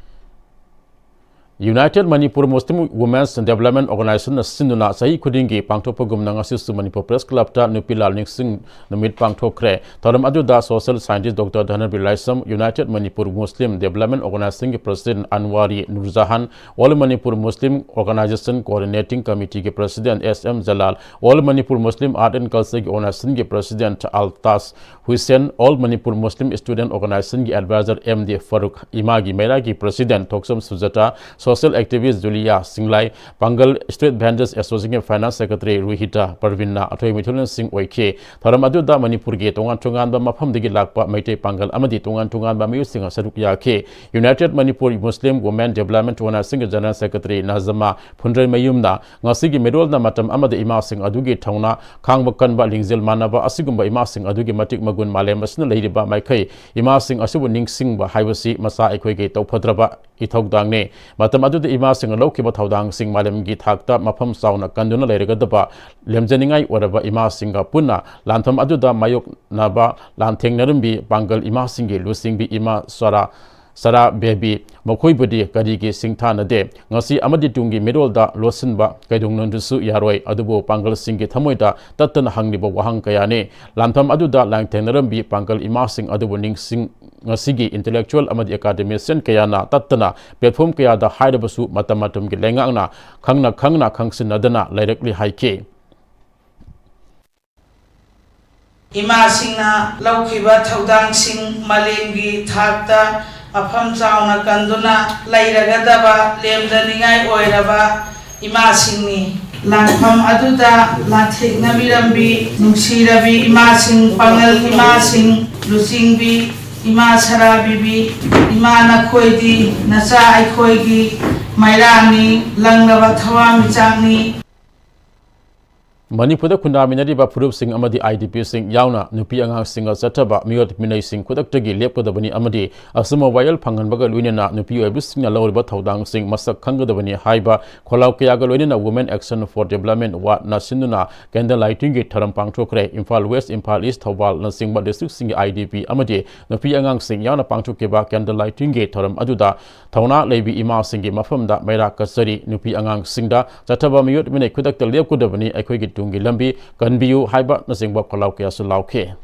United Manipur Muslim Women's Development Organizationꯅ ꯁꯤꯟꯗꯨꯅ ꯆꯍꯤ ꯈꯨꯗꯤꯡꯒꯤ ꯄꯥꯡꯊꯣꯛꯄꯒꯨꯝꯅ ꯉꯁꯤꯁꯨ ꯃꯅꯤꯄꯨꯔ Press Clubꯇ ꯅꯨꯄꯤ ꯂꯥꯜ ꯅꯤꯡꯁꯤꯡ ꯅꯨꯃꯤꯠ ꯄꯥꯡꯊꯣꯛꯈ꯭ꯔꯦ꯫ ꯊꯧꯔꯝ ꯑꯗꯨꯗ social scientist Doctor Dhanabir Laishram, United Manipur Muslim Development Organizationꯒꯤ President Anwari Nurjahan, All Manipur Muslim Organization Coordinating Committeeꯒꯤ President S M Jalal, All Manipur Muslim Art and Cultureꯒꯤ Organizationꯒꯤ President Altaj Hussain, All Manipur Muslim Student Organizationꯒꯤ Advisor ꯑꯦꯝ ꯗꯤ ꯐꯥꯔꯨꯛ, ꯏꯃꯥꯒꯤ ꯃꯩꯔꯥꯒꯤ President ꯊꯣꯛꯆꯝ ꯁꯨꯖꯇꯥ, social activist ꯖꯨꯂꯤꯌꯥ ꯁꯤꯡꯂꯥꯏ, ꯄꯥꯡꯒꯜ Street Vendors Associationꯒꯤ Finance Secretary ꯔꯨꯍꯤꯇꯥ ꯄꯔꯚꯤꯟꯅ ꯑꯊꯣꯏ ꯃꯤꯊꯨꯂꯦꯟꯁꯤꯡ ꯑꯣꯏꯈꯤ꯫ ꯊꯧꯔꯝ ꯑꯗꯨꯗ ꯃꯅꯤꯄꯨꯔꯒꯤ ꯇꯣꯉꯥꯟ ꯇꯣꯉꯥꯟꯕ ꯃꯐꯝꯗꯒꯤ ꯂꯥꯛꯄ ꯃꯩꯇꯩ ꯄꯥꯡꯒꯜ ꯑꯃꯗꯤ ꯇꯣꯉꯥꯟ ꯇꯣꯉꯥꯟꯕ ꯃꯤꯑꯣꯏꯁꯤꯡ ꯁꯔꯨꯛ ꯌꯥꯈꯤ꯫ United Manipur Muslim Women Development Organizationꯒꯤ General Secretary Najma ꯐꯨꯟꯗ꯭ꯔꯩꯃꯌꯨꯝꯅ ꯉꯁꯤꯒꯤ ꯃꯤꯔꯣꯜꯅ ꯃꯇꯝ ꯑꯃꯗ ꯏꯃꯥꯁꯤꯡ ꯑꯗꯨꯒꯤ ꯊꯧꯅꯥ, ꯈꯥꯡꯕ ꯀꯟꯕ, ꯂꯤꯡꯖꯦꯜ ꯃꯥꯟꯅꯕ ꯑꯁꯤꯒꯨꯝꯕ ꯏꯃꯥꯁꯤꯡ ꯑꯗꯨꯒꯤ ꯃꯇꯤꯛ ꯃꯒꯨꯟ ꯃꯥꯂꯦꯝ ꯑꯁꯤꯅ ꯂꯩꯔꯤꯕ ꯃꯥꯏꯀꯩ ꯏꯃꯥꯁꯤꯡ ꯑꯁꯤꯕꯨ ꯅꯤꯡꯁꯤꯡꯕ ꯍꯥꯏꯕꯁꯤ ꯃꯆꯥ ꯑꯩꯈꯣꯏꯒꯤ ꯏꯊꯧꯗꯥꯡꯅꯤ꯫ ꯃꯇꯝ ꯑꯗꯨꯗ ꯏꯃꯥꯁꯤꯡꯅ ꯂꯧꯈꯤꯕ ꯊꯧꯗꯥꯡꯁꯤꯡ ꯃꯥꯂꯦꯝꯒꯤ ꯊꯥꯛꯇ ꯃꯐꯝ ꯆꯥꯎꯅ ꯀꯟꯗꯨꯅ ꯂꯩꯔꯒꯗꯕ ꯂꯦꯝꯖꯅꯤꯡꯉꯥꯏ ꯑꯣꯏꯔꯕ ꯏꯃꯥꯁꯤꯡꯒ ꯄꯨꯟꯅ ꯂꯥꯟꯐꯝ ꯑꯗꯨꯗ ꯃꯥꯌꯣꯛꯅꯕ ꯂꯥꯟꯊꯦꯡꯅꯔꯝꯕꯤ ꯄꯥꯡꯒꯜ ꯏꯃꯥꯁꯤꯡꯒꯤ ꯂꯨꯆꯤꯡꯕꯤ ꯏꯃꯥ ꯁꯣꯔꯥ ꯁꯔꯥ ꯕꯦꯕꯤ ꯃꯈꯣꯏꯕꯨꯗꯤ ꯀꯔꯤꯒꯤ ꯁꯤꯡꯊꯥꯅꯗꯦ? ꯉꯁꯤ ꯑꯃꯗꯤ ꯇꯨꯡꯒꯤ ꯃꯤꯔꯣꯜꯗ ꯂꯣꯠꯁꯤꯟꯕ ꯀꯩꯗꯧꯅꯨꯡꯗꯁꯨ ꯌꯥꯔꯣꯏ꯫ ꯑꯗꯨꯕꯨ ꯄꯥꯡꯒꯜꯁꯤꯡꯒꯤ ꯊꯃꯣꯏꯗ ꯇꯠꯇꯅ ꯍꯪꯂꯤꯕ ꯋꯥꯍꯪ ꯀꯌꯥꯅꯤ꯫ ꯂꯥꯟꯐꯝ ꯑꯗꯨꯗ ꯂꯥꯟꯊꯦꯡꯅꯔꯝꯕꯤ ꯄꯥꯡꯒꯜ ꯏꯃꯥꯁꯤꯡ ꯑꯗꯨꯕꯨ ꯅꯤꯡꯁꯤꯡ ꯉꯁꯤꯒꯤ intellectual ꯑꯃꯗꯤ academician ꯀꯌꯥꯅ ꯇꯠꯇꯅ platform ꯀꯌꯥꯗ ꯍꯥꯏꯔꯕꯁꯨ ꯃꯇꯝ ꯃꯇꯝꯒꯤ ꯂꯩꯉꯥꯛꯅ ꯈꯪꯅ ꯈꯪꯅ ꯈꯪꯁꯤꯟꯅꯗꯅ ꯂꯩꯔꯛꯂꯤ ꯍꯥꯏꯈꯤ꯫ ꯏꯃꯥꯁꯤꯡꯅ ꯂꯧꯈꯤꯕ ꯊꯧꯗꯥꯡꯁꯤꯡ ꯃꯥꯂꯦꯝꯒꯤ ꯊꯥꯛꯇ ꯃꯐꯝ ꯆꯥꯎꯅ ꯀꯟꯗꯨꯅ ꯂꯩꯔꯒꯗꯕ ꯂꯦꯝꯗꯅꯤꯡꯉꯥꯏ ꯑꯣꯏꯔꯕ ꯏꯃꯥꯁꯤꯡꯅꯤ꯫ ꯂꯥꯟꯐꯝ ꯑꯗꯨꯗ ꯂꯥꯟꯊꯦꯡꯅꯕꯤꯔꯝꯕꯤ ꯅꯨꯡꯁꯤꯔꯕꯤ ꯏꯃꯥꯁꯤꯡ, ꯄꯥꯡꯒꯜ ꯏꯃꯥꯁꯤꯡ, ꯂꯨꯆꯤꯡꯕꯤ ꯏꯃꯥ ꯁꯔꯥꯕꯤꯕꯤ, ꯏꯃꯥ ꯅꯈꯣꯏꯗꯤ ꯅꯆꯥ ꯑꯩꯈꯣꯏꯒꯤ ꯃꯩꯔꯥꯅꯤ, ꯂꯪꯂꯕ ꯊꯋꯥꯟꯃꯤꯆꯥꯛꯅꯤ꯫ ꯃꯅꯤꯄꯨꯔꯗ ꯈꯨꯟꯗꯥꯃꯤꯟꯅꯔꯤꯕ ꯐꯨꯔꯨꯞꯁꯤꯡ ꯑꯃꯗꯤ ꯑꯥꯏ ꯗꯤ ꯄꯤꯁꯤꯡ ꯌꯥꯎꯅ ꯅꯨꯄꯤ ꯑꯉꯥꯡꯁꯤꯡꯒ ꯆꯠꯊꯕ ꯃꯤꯑꯣꯠ ꯃꯤꯅꯩꯁꯤꯡ ꯈꯨꯗꯛꯇꯒꯤ ꯂꯦꯞꯀꯗꯕꯅꯤ ꯑꯃꯗꯤ ꯑꯆꯨꯝꯕ ꯋꯥꯌꯦꯜ ꯐꯪꯍꯟꯕꯒ ꯂꯣꯏꯅꯅ ꯅꯨꯄꯤ ꯑꯣꯏꯕꯁꯤꯡꯅ ꯂꯧꯔꯤꯕ ꯊꯧꯗꯥꯡꯁꯤꯡ ꯃꯁꯛ ꯈꯪꯒꯗꯕꯅꯤ ꯍꯥꯏꯕ ꯈꯣꯜꯂꯥꯎ ꯀꯌꯥꯒ ꯂꯣꯏꯅꯅ Women Action for Development ꯋꯥꯠꯅ ꯁꯤꯟꯗꯨꯅ candle lightingꯒꯤ ꯊꯧꯔꯝ ꯄꯥꯡꯊꯣꯛꯈ꯭ꯔꯦ꯫ ꯏꯝꯐꯥꯜ ꯋꯦꯁ, ꯏꯝꯐꯥꯜ ꯏꯁ, ꯊꯧꯕꯥꯜꯅꯆꯤꯡꯕ districtꯁꯤꯡꯒꯤ ꯑꯥꯏ ꯗꯤ ꯄꯤ ꯑꯃꯗꯤ ꯅꯨꯄꯤ ꯑꯉꯥꯡꯁꯤꯡ ꯌꯥꯎꯅ ꯄꯥꯡꯊꯣꯛꯈꯤꯕ candle lightingꯒꯤ ꯊꯧꯔꯝ ꯑꯗꯨꯗ ꯊꯧꯅꯥ ꯂꯩꯕꯤ ꯏꯃꯥꯁꯤꯡꯒꯤ ꯃꯐꯝꯗ ꯃꯩꯔꯥ ꯀꯆꯔꯤ, ꯅꯨꯄꯤ ꯑꯉꯥꯡꯁꯤꯡꯗ ꯆꯠꯊꯕ ꯃꯤꯑꯣꯠ ꯃꯤꯅꯩ ꯈꯨꯗꯛꯇ ꯂꯦꯞꯀꯗꯕꯅꯤ, ꯑꯩꯈꯣꯏꯒꯤ ꯇꯨꯡꯒꯤ ꯂꯝꯕꯤ ꯀꯟꯕꯤꯌꯨ ꯍꯥꯏꯕꯅꯆꯤꯡꯕ ꯈꯣꯜꯂꯥꯎ ꯀꯌꯥꯁꯨ ꯂꯥꯎꯈꯤ꯫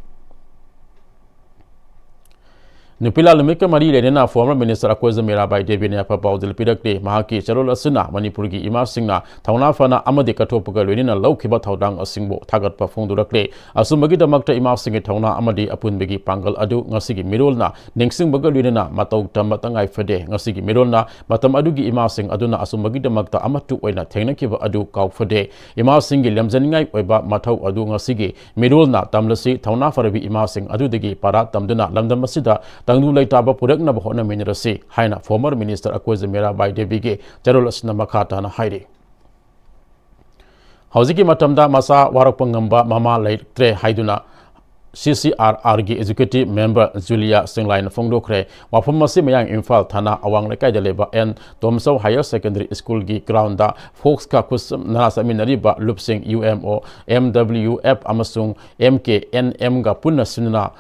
ꯅꯨꯄꯤꯂꯥꯜ ꯅꯨꯃꯤꯠꯀ ꯃꯔꯤ ꯂꯩꯅꯅ former minister ꯑꯀꯣꯏꯖ ꯃꯤꯔꯥꯕꯥꯏ ꯗꯦꯕꯤꯅ ꯌꯥꯐ ꯄꯥꯎꯖꯦꯜ ꯄꯤꯔꯛꯂꯤ꯫ ꯃꯍꯥꯛꯀꯤ ꯆꯦꯔꯣꯜ ꯑꯁꯤꯅ ꯃꯅꯤꯄꯨꯔꯒꯤ ꯏꯃꯥꯁꯤꯡꯅ ꯊꯧꯅꯥ ꯐꯅ ꯑꯃꯗꯤ ꯀꯠꯊꯣꯛꯄꯒ ꯂꯣꯏꯅꯅ ꯂꯧꯈꯤꯕ ꯊꯧꯗꯥꯡ ꯑꯁꯤꯕꯨ ꯊꯥꯒꯠꯄ ꯐꯣꯡꯗꯣꯔꯛꯂꯤ꯫ ꯑꯆꯨꯝꯕꯒꯤꯗꯃꯛꯇ ꯏꯃꯥꯁꯤꯡꯒꯤ ꯊꯧꯅꯥ ꯑꯃꯗꯤ ꯑꯄꯨꯟꯕꯒꯤ ꯄꯥꯡꯒꯜ ꯑꯗꯨ ꯉꯁꯤꯒꯤ ꯃꯤꯔꯣꯜꯅ ꯅꯤꯡꯁꯤꯡꯕꯒ ꯂꯣꯏꯅꯅ ꯃꯇꯧ ꯇꯝꯕ ꯇꯉꯥꯏ ꯐꯗꯦ꯫ ꯉꯁꯤꯒꯤ ꯃꯤꯔꯣꯜꯅ ꯃꯇꯝ ꯑꯗꯨꯒꯤ ꯏꯃꯥꯁꯤꯡ ꯑꯗꯨꯅ ꯑꯆꯨꯝꯕꯒꯤꯗꯃꯛꯇ ꯑꯃꯠꯇ ꯑꯣꯏꯅ ꯊꯦꯡꯅꯈꯤꯕ ꯑꯗꯨ ꯀꯥꯎꯐꯗꯦ꯫ ꯏꯃꯥꯁꯤꯡꯒꯤ ꯂꯝꯖꯅꯤꯡꯉꯥꯏ ꯑꯣꯏꯕ ꯃꯊꯧ ꯑꯗꯨ ꯉꯁꯤꯒꯤ ꯃꯤꯔꯣꯜꯅ ꯇꯝꯂꯁꯤ꯫ ꯊꯧꯅꯥ ꯐꯔꯕꯤ ꯏꯃꯥꯁꯤꯡ ꯑꯗꯨꯗꯒꯤ ꯄꯥꯔꯥ ꯇꯝꯗꯨꯅ ꯂꯝꯗꯝ ꯑꯁꯤꯗ ꯇꯪꯗꯨ ꯂꯩꯇꯥꯕ ꯄꯨꯔꯛꯅꯕ ꯍꯣꯠꯅꯃꯤꯟꯅꯔꯁꯤ ꯍꯥꯏꯅ former minister ꯑꯀꯣꯏꯖ ꯃꯤꯔꯥꯕꯥꯏ ꯗꯦꯕꯤꯒꯤ ꯆꯦꯔꯣꯜ ꯑꯁꯤꯅ ꯃꯈꯥ ꯇꯥꯅ ꯍꯥꯏꯔꯤ꯫ ꯍꯧꯖꯤꯛꯀꯤ ꯃꯇꯝꯗ ꯃꯆꯥ ꯋꯥꯔꯛꯄ ꯉꯝꯕ ꯃꯃꯥ ꯂꯩꯇ꯭ꯔꯦ ꯍꯥꯏꯗꯨꯅ C C R Rꯒꯤ executive member ꯖꯨꯂꯤꯌꯥ ꯁꯤꯡꯂꯥꯏꯅ ꯐꯣꯡꯗꯣꯛꯈ꯭ꯔꯦ꯫ ꯋꯥꯐꯝ ꯑꯁꯤ ꯃꯌꯥꯡ ꯏꯝꯐꯥꯜ ꯊꯥꯅꯥ ꯑꯋꯥꯡ ꯂꯩꯀꯥꯏꯗ ꯂꯩꯕ ꯑꯦꯟ ꯇꯣꯝꯆꯧ higher secondary schoolꯒꯤ groundꯗ ꯐꯣꯛꯁꯀ ꯈꯨꯠꯁꯝꯅꯅ ꯆꯠꯃꯤꯟꯅꯔꯤꯕ ꯂꯨꯞꯁꯤꯡ U M O, M W F ꯑꯃꯁꯨꯡ M K N Mꯒ ꯄꯨꯟꯅ ꯁꯤꯟꯗꯨꯅ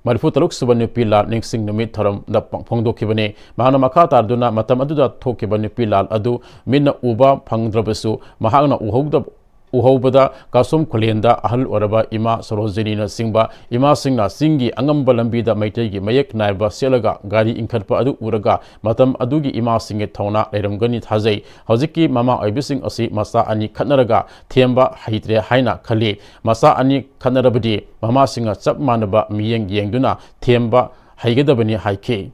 ꯃꯔꯤꯐꯨ ꯇꯔꯨꯛ ꯁꯨꯕ ꯅꯨꯄꯤ ꯂꯥꯜ ꯅꯤꯡꯁꯤꯡ ꯅꯨꯃꯤꯠ ꯊꯧꯔꯝꯗ ꯐꯣꯡꯗꯣꯛꯈꯤꯕꯅꯤ꯫ ꯃꯍꯥꯛꯅ ꯃꯈꯥ ꯇꯥꯗꯨꯅ ꯃꯇꯝ ꯑꯗꯨꯗ ꯊꯣꯛꯈꯤꯕ ꯅꯨꯄꯤ ꯂꯥꯜ ꯑꯗꯨ ꯃꯤꯠꯅ ꯎꯕ ꯐꯪꯗ꯭ꯔꯕꯁꯨ ꯃꯍꯥꯛꯅ ꯎꯍꯧꯗꯕ ꯎꯍꯧꯕꯗ ꯀꯥꯁꯣꯝ ꯈꯨꯂꯦꯟꯗ ꯑꯍꯜ ꯑꯣꯏꯔꯕ ꯏꯃꯥ ꯁꯣꯔꯣꯖꯤꯅꯤꯅꯆꯤꯡꯕ ꯏꯃꯥꯁꯤꯡꯅ ꯆꯤꯡꯒꯤ ꯑꯉꯝꯕ ꯂꯝꯕꯤꯗ ꯃꯩꯇꯩꯒꯤ ꯃꯌꯦꯛ ꯅꯥꯏꯕ ꯁꯦꯠꯂꯒ ꯒꯥꯔꯤ ꯏꯟꯈꯠꯄ ꯑꯗꯨ ꯎꯔꯒ ꯃꯇꯝ ꯑꯗꯨꯒꯤ ꯏꯃꯥꯁꯤꯡꯒꯤ ꯊꯧꯅꯥ ꯂꯩꯔꯝꯒꯅꯤ ꯊꯥꯖꯩ꯫ ꯍꯧꯖꯤꯛꯀꯤ ꯃꯃꯥ ꯑꯣꯏꯕꯤꯁꯤꯡ ꯑꯁꯤ ꯃꯆꯥ ꯑꯅꯤ ꯈꯠꯅꯔꯒ ꯊꯦꯝꯕ ꯍꯩꯇ꯭ꯔꯦ ꯍꯥꯏꯅ ꯈꯜꯂꯤ꯫ ꯃꯆꯥ ꯑꯅꯤ ꯈꯠꯅꯔꯕꯗꯤ ꯃꯃꯥꯁꯤꯡꯅ ꯆꯞ ꯃꯥꯟꯅꯕ ꯃꯤꯠꯌꯦꯡ ꯌꯦꯡꯗꯨꯅ ꯊꯦꯝꯕ ꯍꯩꯒꯗꯕꯅꯤ ꯍꯥꯏꯈꯤ꯫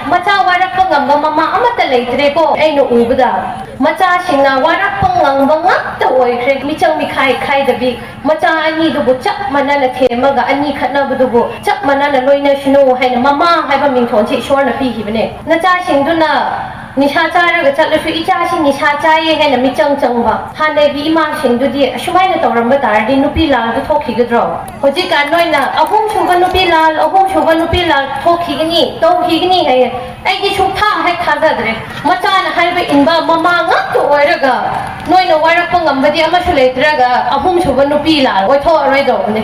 ꯃꯆꯥ ꯋꯥꯔꯛꯄ ꯉꯝꯕ ꯃꯃꯥ ꯑꯃꯠꯇ ꯂꯩꯇ꯭ꯔꯦꯀꯣ꯫ ꯑꯩꯅ ꯎꯕꯗ ꯃꯆꯥꯁꯤꯡꯅ ꯋꯥꯔꯛꯄ ꯉꯝꯕ ꯉꯥꯛꯇ ꯑꯣꯏꯈ꯭ꯔꯦ꯫ ꯃꯤꯆꯪ ꯃꯤꯈꯥꯏ ꯈꯥꯏꯗꯕꯤ ꯃꯆꯥ ꯑꯅꯤꯗꯨꯕꯨ ꯆꯞ ꯃꯥꯟꯅꯅ ꯊꯦꯝꯃꯒ ꯑꯅꯤ ꯈꯠꯅꯕꯗꯨꯕꯨ ꯆꯞ ꯃꯥꯟꯅꯅ ꯂꯣꯏꯅꯁꯅꯨ ꯍꯥꯏꯅ ꯃꯃꯥ ꯍꯥꯏꯕ ꯃꯤꯡꯊꯣꯟꯁꯤ ꯏꯁꯣꯔꯅ ꯄꯤꯈꯤꯕꯅꯦ꯫ ꯅꯆꯥꯁꯤꯡꯗꯨꯅ ꯅꯤꯁꯥ ꯆꯥꯔꯒ ꯆꯠꯂꯁꯨ ꯏꯆꯥꯁꯤ ꯅꯤꯁꯥ ꯆꯥꯏꯌꯦ ꯍꯥꯏꯅ ꯃꯤꯆꯪ ꯆꯪꯕ ꯍꯥꯟꯅꯒꯤ ꯏꯃꯥꯁꯤꯡꯗꯨꯗꯤ ꯑꯁꯨꯃꯥꯏꯅ ꯇꯧꯔꯝꯕ ꯇꯥꯔꯗꯤ ꯅꯨꯄꯤ ꯂꯥꯜꯗꯨ ꯊꯣꯛꯈꯤꯒꯗ꯭ꯔꯣ? ꯍꯧꯖꯤꯛꯀꯥꯟ ꯅꯣꯏꯅ ꯑꯍꯨꯝꯁꯨꯕ ꯅꯨꯄꯤ ꯂꯥꯜ, ꯑꯍꯨꯝꯁꯨꯕ ꯅꯨꯄꯤ ꯂꯥꯜ ꯊꯣꯛꯈꯤꯒꯅꯤ, ꯇꯧꯈꯤꯒꯅꯤ ꯍꯥꯏꯌꯦ꯫ ꯑꯩꯗꯤ ꯁꯨꯛꯊꯥ ꯍꯦꯛ ꯊꯥꯖꯗ꯭ꯔꯦ꯫ ꯃꯆꯥꯅ ꯍꯥꯏꯕ ꯏꯟꯕ ꯃꯃꯥ ꯉꯥꯛꯇ ꯑꯣꯏꯔꯒ ꯅꯣꯏꯅ ꯋꯥꯔꯛꯄ ꯉꯝꯕꯗꯤ ꯑꯃꯁꯨ ꯂꯩꯇ꯭ꯔꯒ ꯑꯍꯨꯝꯁꯨꯕ ꯅꯨꯄꯤ ꯂꯥꯜ ꯑꯣꯏꯊꯣꯛꯑꯔꯣꯏꯗꯧꯕꯅꯦ꯫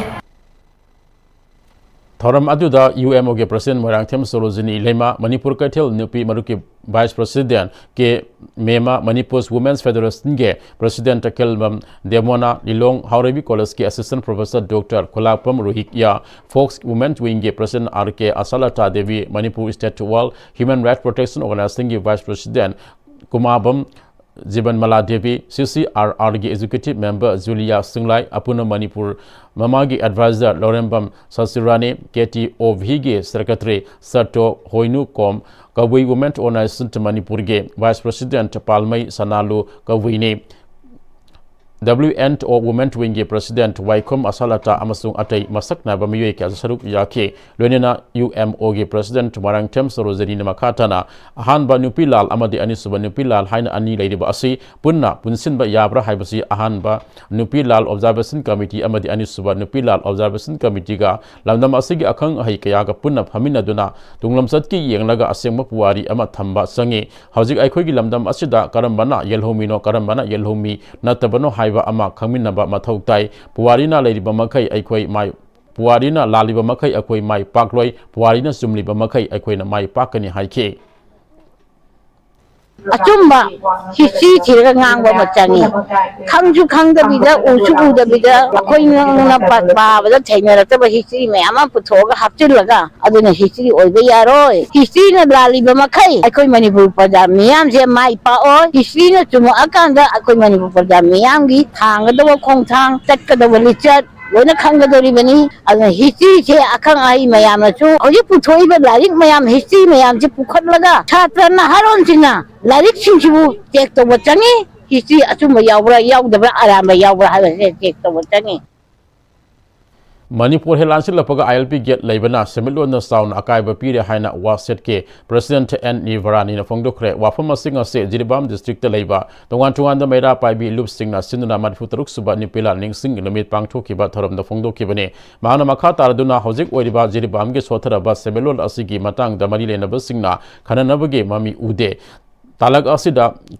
ꯊꯧꯔꯝ ꯑꯗꯨꯗ ꯌꯨ ꯑꯦꯝ ꯑꯣꯒꯤ ꯄ꯭ꯔꯁꯤꯗꯦꯟ ꯃꯣꯏꯔꯥꯡꯊꯦꯝ ꯁꯣꯔꯣꯖꯤꯅꯤ ꯏꯂꯩꯃ, ꯃꯅꯤꯄꯨꯔ ꯀꯩꯊꯦꯜ ꯅꯨꯄꯤ ꯃꯔꯨꯞꯀꯤ vice president K Mema, Manipur women's ꯐꯦꯗꯔꯦꯁꯟꯒꯤ ꯄ꯭ꯔꯁꯤꯗꯦꯟ ꯇꯈꯦꯜꯕꯝ ꯗꯦꯃꯣꯅꯥ, ꯂꯤꯂꯣꯡ ꯍꯥꯎꯔꯩꯕꯤ ꯀꯣꯂꯦꯖꯀꯤ assistant professor doctor Khulakpam Rohitya, ꯐꯣꯛꯁ ꯋꯨꯃꯦꯟꯁ ꯋꯤꯡꯒꯤ president R K Asalata Devi, Manipur state world human rights protection ꯑꯣꯔꯒꯅꯥꯏꯖꯦꯁꯟꯒꯤ vice president Kumabam Jibanmala Devi, C C R ꯑꯥꯔꯒꯤ ꯑꯦꯛꯖꯤꯀ꯭ꯌꯨꯇꯤꯚ ꯃꯦꯝꯕꯔ ꯖꯨꯂꯤꯌꯥ ꯁꯤꯡꯂꯥꯏ, ꯑꯄꯨꯅ ꯃꯅꯤꯄꯨꯔ ꯃꯃꯥꯒꯤ adviser Lourembam Sashirani, K T ꯑꯣ ꯚꯤꯒꯤ ꯁꯦꯀ꯭ꯔꯦꯇꯔꯤ ꯁꯇꯣ ꯍꯣꯏꯅꯨ ꯀꯣꯝ, ꯀꯕꯨꯏ ꯋꯨꯃꯦꯟ ꯑꯣꯔꯒꯅꯥꯏꯖꯦꯁꯟ ꯃꯅꯤꯄꯨꯔꯒꯤ vice president ꯄꯥꯜꯃꯩ ꯁꯅꯥꯂꯨ ꯀꯕꯨꯏꯅꯤ꯫ W N O women ꯋꯤꯡꯒꯤ president ꯋꯥꯏꯈꯣꯝ ꯑꯁꯥꯂꯇꯥ ꯑꯃꯁꯨꯡ ꯑꯇꯩ ꯃꯁꯛ ꯅꯥꯏꯕ ꯃꯤꯑꯣꯏ ꯀꯌꯥꯁꯨ ꯁꯔꯨꯛ ꯌꯥꯈꯤ꯫ ꯂꯣꯏꯅꯅ ꯌꯨ ꯑꯦꯝ ꯑꯣꯒꯤ ꯄ꯭ꯔꯁꯤꯗꯦꯟꯠ ꯃꯣꯏꯔꯥꯡꯊꯦꯝ ꯁꯣꯔꯣꯖꯤꯅꯤꯅ ꯃꯈꯥ ꯇꯥꯅ ꯑꯍꯥꯟꯕ ꯅꯨꯄꯤ ꯂꯥꯜ ꯑꯃꯗꯤ ꯑꯅꯤꯁꯨꯕ ꯅꯨꯄꯤ ꯂꯥꯜ ꯍꯥꯏꯅ ꯑꯅꯤ ꯂꯩꯔꯤꯕ ꯑꯁꯤ ꯄꯨꯟꯅ ꯄꯨꯟꯁꯤꯟꯕ ꯌꯥꯕ꯭ꯔꯥ ꯍꯥꯏꯕꯁꯤ ꯑꯍꯥꯟꯕ ꯅꯨꯄꯤ ꯂꯥꯜ ꯑꯣꯕꯖꯥꯔꯕꯦꯁꯟ ꯀꯃꯤꯇꯤ ꯑꯃꯗꯤ ꯑꯅꯤꯁꯨꯕ ꯅꯨꯄꯤ ꯂꯥꯜ ꯑꯣꯕꯖꯥꯔꯕꯦꯁꯟ ꯀꯃꯤꯇꯤꯒ ꯂꯝꯗꯝ ꯑꯁꯤꯒꯤ ꯑꯈꯪ ꯑꯍꯩ ꯀꯌꯥꯒ ꯄꯨꯟꯅ ꯐꯝꯃꯤꯟꯅꯗꯨꯅ ꯇꯨꯡꯂꯝꯆꯠꯀꯤ ꯌꯦꯡꯂꯒ ꯑꯁꯦꯡꯕ ꯄꯨꯋꯥꯔꯤ ꯑꯃ ꯊꯝꯕ ꯆꯪꯏ꯫ ꯍꯧꯖꯤꯛ ꯑꯩꯈꯣꯏꯒꯤ ꯂꯝꯗꯝ ꯑꯁꯤꯗ ꯀꯔꯝꯕꯅ ꯌꯦꯜꯍꯧꯃꯤꯅꯣ, ꯀꯔꯝꯕꯅ ꯌꯦꯜꯍꯧꯃꯤ ꯅꯠꯇꯕꯅꯣ ꯍꯥꯏꯕ ꯑꯃ ꯈꯪꯃꯤꯟꯅꯕ ꯃꯊꯧ ꯇꯥꯏ꯫ ꯄꯨꯋꯥꯔꯤꯅ ꯂꯩꯔꯤꯕ ꯃꯈꯩ ꯑꯩꯈꯣꯏ ꯃꯥꯏ ꯄꯨꯋꯥꯔꯤꯅ ꯂꯥꯜꯂꯤꯕ ꯃꯈꯩ ꯑꯩꯈꯣꯏ ꯃꯥꯏ ꯄꯥꯛꯂꯣꯏ, ꯄꯨꯋꯥꯔꯤꯅ ꯆꯨꯝꯂꯤꯕ ꯃꯈꯩ ꯑꯩꯈꯣꯏꯅ ꯃꯥꯏ ꯄꯥꯛꯀꯅꯤ ꯍꯥꯏꯈꯤ꯫ ꯑꯆꯨꯝꯕ ꯍꯤꯁꯇ꯭ꯔꯤ ꯊꯤꯔꯒ ꯉꯥꯡꯕ ꯑꯃ ꯆꯪꯉꯤ꯫ ꯈꯪꯁꯨ ꯈꯪꯗꯕꯤꯗ, ꯎꯁꯨ ꯎꯗꯕꯤꯗ, ꯑꯩꯈꯣꯏꯅ ꯄꯥꯕꯗ ꯊꯦꯡꯅꯔꯛꯇꯕ ꯍꯤꯁꯇ꯭ꯔꯤ ꯃꯌꯥꯝ ꯑꯃ ꯄꯨꯊꯣꯛꯑꯒ ꯍꯥꯞꯆꯤꯜꯂꯒ, ꯑꯗꯨꯅ ꯍꯤꯁꯇ꯭ꯔꯤ ꯑꯣꯏꯕ ꯌꯥꯔꯣꯏ꯫ ꯍꯤꯁꯇ꯭ꯔꯤꯅ ꯂꯥꯜꯂꯤꯕ ꯃꯈꯩ ꯑꯩꯈꯣꯏ ꯃꯅꯤꯄꯨꯔ ꯄ꯭ꯔꯖꯥ ꯃꯤꯌꯥꯝꯁꯦ ꯃꯥꯏ ꯄꯥꯛꯑꯣꯏ꯫ ꯍꯤꯁꯇ꯭ꯔꯤꯅ ꯆꯨꯝꯃꯛꯑꯀꯥꯟꯗ ꯑꯩꯈꯣꯏ ꯃꯅꯤꯄꯨꯔ ꯄ꯭ꯔꯖꯥ ꯃꯤꯌꯥꯝꯒꯤ ꯊꯥꯡꯒꯗꯕ ꯈꯣꯡꯊꯥꯡ, ꯆꯠꯀꯗꯕ ꯂꯤꯆꯠ ꯂꯣꯏꯅ ꯈꯪꯒꯗꯧꯔꯤꯕꯅꯤ꯫ ꯑꯗꯨꯅ ꯍꯤꯁꯇ꯭ꯔꯤꯁꯦ ꯑꯈꯪ ꯑꯍꯩ ꯃꯌꯥꯝꯅꯁꯨ ꯍꯧꯖꯤꯛ ꯄꯨꯊꯣꯛꯏꯕ ꯂꯥꯏꯔꯤꯛ ꯃꯌꯥꯝ, ꯍꯤꯁꯇ꯭ꯔꯤ ꯃꯌꯥꯝꯁꯦ ꯄꯨꯈꯠꯂꯒ ꯁꯥꯇ꯭ꯔ ꯅꯍꯥꯔꯣꯟꯁꯤꯡꯅ ꯂꯥꯏꯔꯤꯛꯁꯤꯡꯁꯤꯕꯨ ꯆꯦꯛ ꯇꯧꯕ ꯆꯪꯉꯤ꯫ ꯍꯤꯁꯇ꯭ꯔꯤ ꯑꯆꯨꯝꯕ ꯌꯥꯎꯕ꯭ꯔꯥ, ꯌꯥꯎꯗꯕ꯭ꯔꯥ, ꯑꯔꯥꯟꯕ ꯌꯥꯎꯕ꯭ꯔꯥ ꯍꯥꯏꯕꯁꯦ ꯆꯦꯛ ꯇꯧꯕ ꯆꯪꯉꯤ꯫ ꯃꯅꯤꯄꯨꯔ ꯍꯦꯛ ꯂꯥꯟꯁꯤꯜꯂꯛꯄꯒ ILP gate ꯂꯩꯕꯅ ꯁꯦꯟꯃꯤꯠꯂꯣꯟꯗ ꯆꯥꯎꯅ ꯑꯀꯥꯏꯕ ꯄꯤꯔꯦ ꯍꯥꯏꯅ WASETꯀꯤ President ꯑꯦꯟ ꯅꯤꯕꯔꯥꯅꯤꯅ ꯐꯣꯡꯗꯣꯛꯈ꯭ꯔꯦ꯫ ꯋꯥꯐꯝ ꯑꯁꯤꯡ ꯑꯁꯤ ꯖꯤꯔꯤꯕꯥꯝ districtꯇ ꯂꯩꯕ ꯇꯣꯉꯥꯟ ꯇꯣꯉꯥꯟꯕ ꯃꯩꯔꯥ ꯄꯥꯏꯕꯤ ꯂꯨꯞꯁꯤꯡꯅ ꯁꯤꯟꯗꯨꯅ ꯃꯔꯤꯐꯨ ꯇꯔꯨꯛ ꯁꯨꯕ ꯅꯨꯄꯤ ꯂꯥꯜ ꯅꯤꯡꯁꯤꯡ ꯅꯨꯃꯤꯠ ꯄꯥꯡꯊꯣꯛꯈꯤꯕ ꯊꯧꯔꯝꯗ ꯐꯣꯡꯗꯣꯛꯈꯤꯕꯅꯤ꯫ ꯃꯍꯥꯛꯅ ꯃꯈꯥ ꯇꯥꯔꯗꯨꯅ ꯍꯧꯖꯤꯛ ꯑꯣꯏꯔꯤꯕ ꯖꯤꯔꯤꯕꯥꯝꯒꯤ ꯁꯣꯠꯊꯔꯕ ꯁꯦꯟꯃꯤꯠꯂꯣꯟ ꯑꯁꯤꯒꯤ ꯃꯇꯥꯡꯗ ꯃꯔꯤ ꯂꯩꯅꯕꯁꯤꯡꯅ ꯈꯟꯅꯅꯕꯒꯤ ꯃꯃꯤ ꯎꯗꯦ꯫ ꯇꯥꯂꯛ ꯑꯁꯤꯗ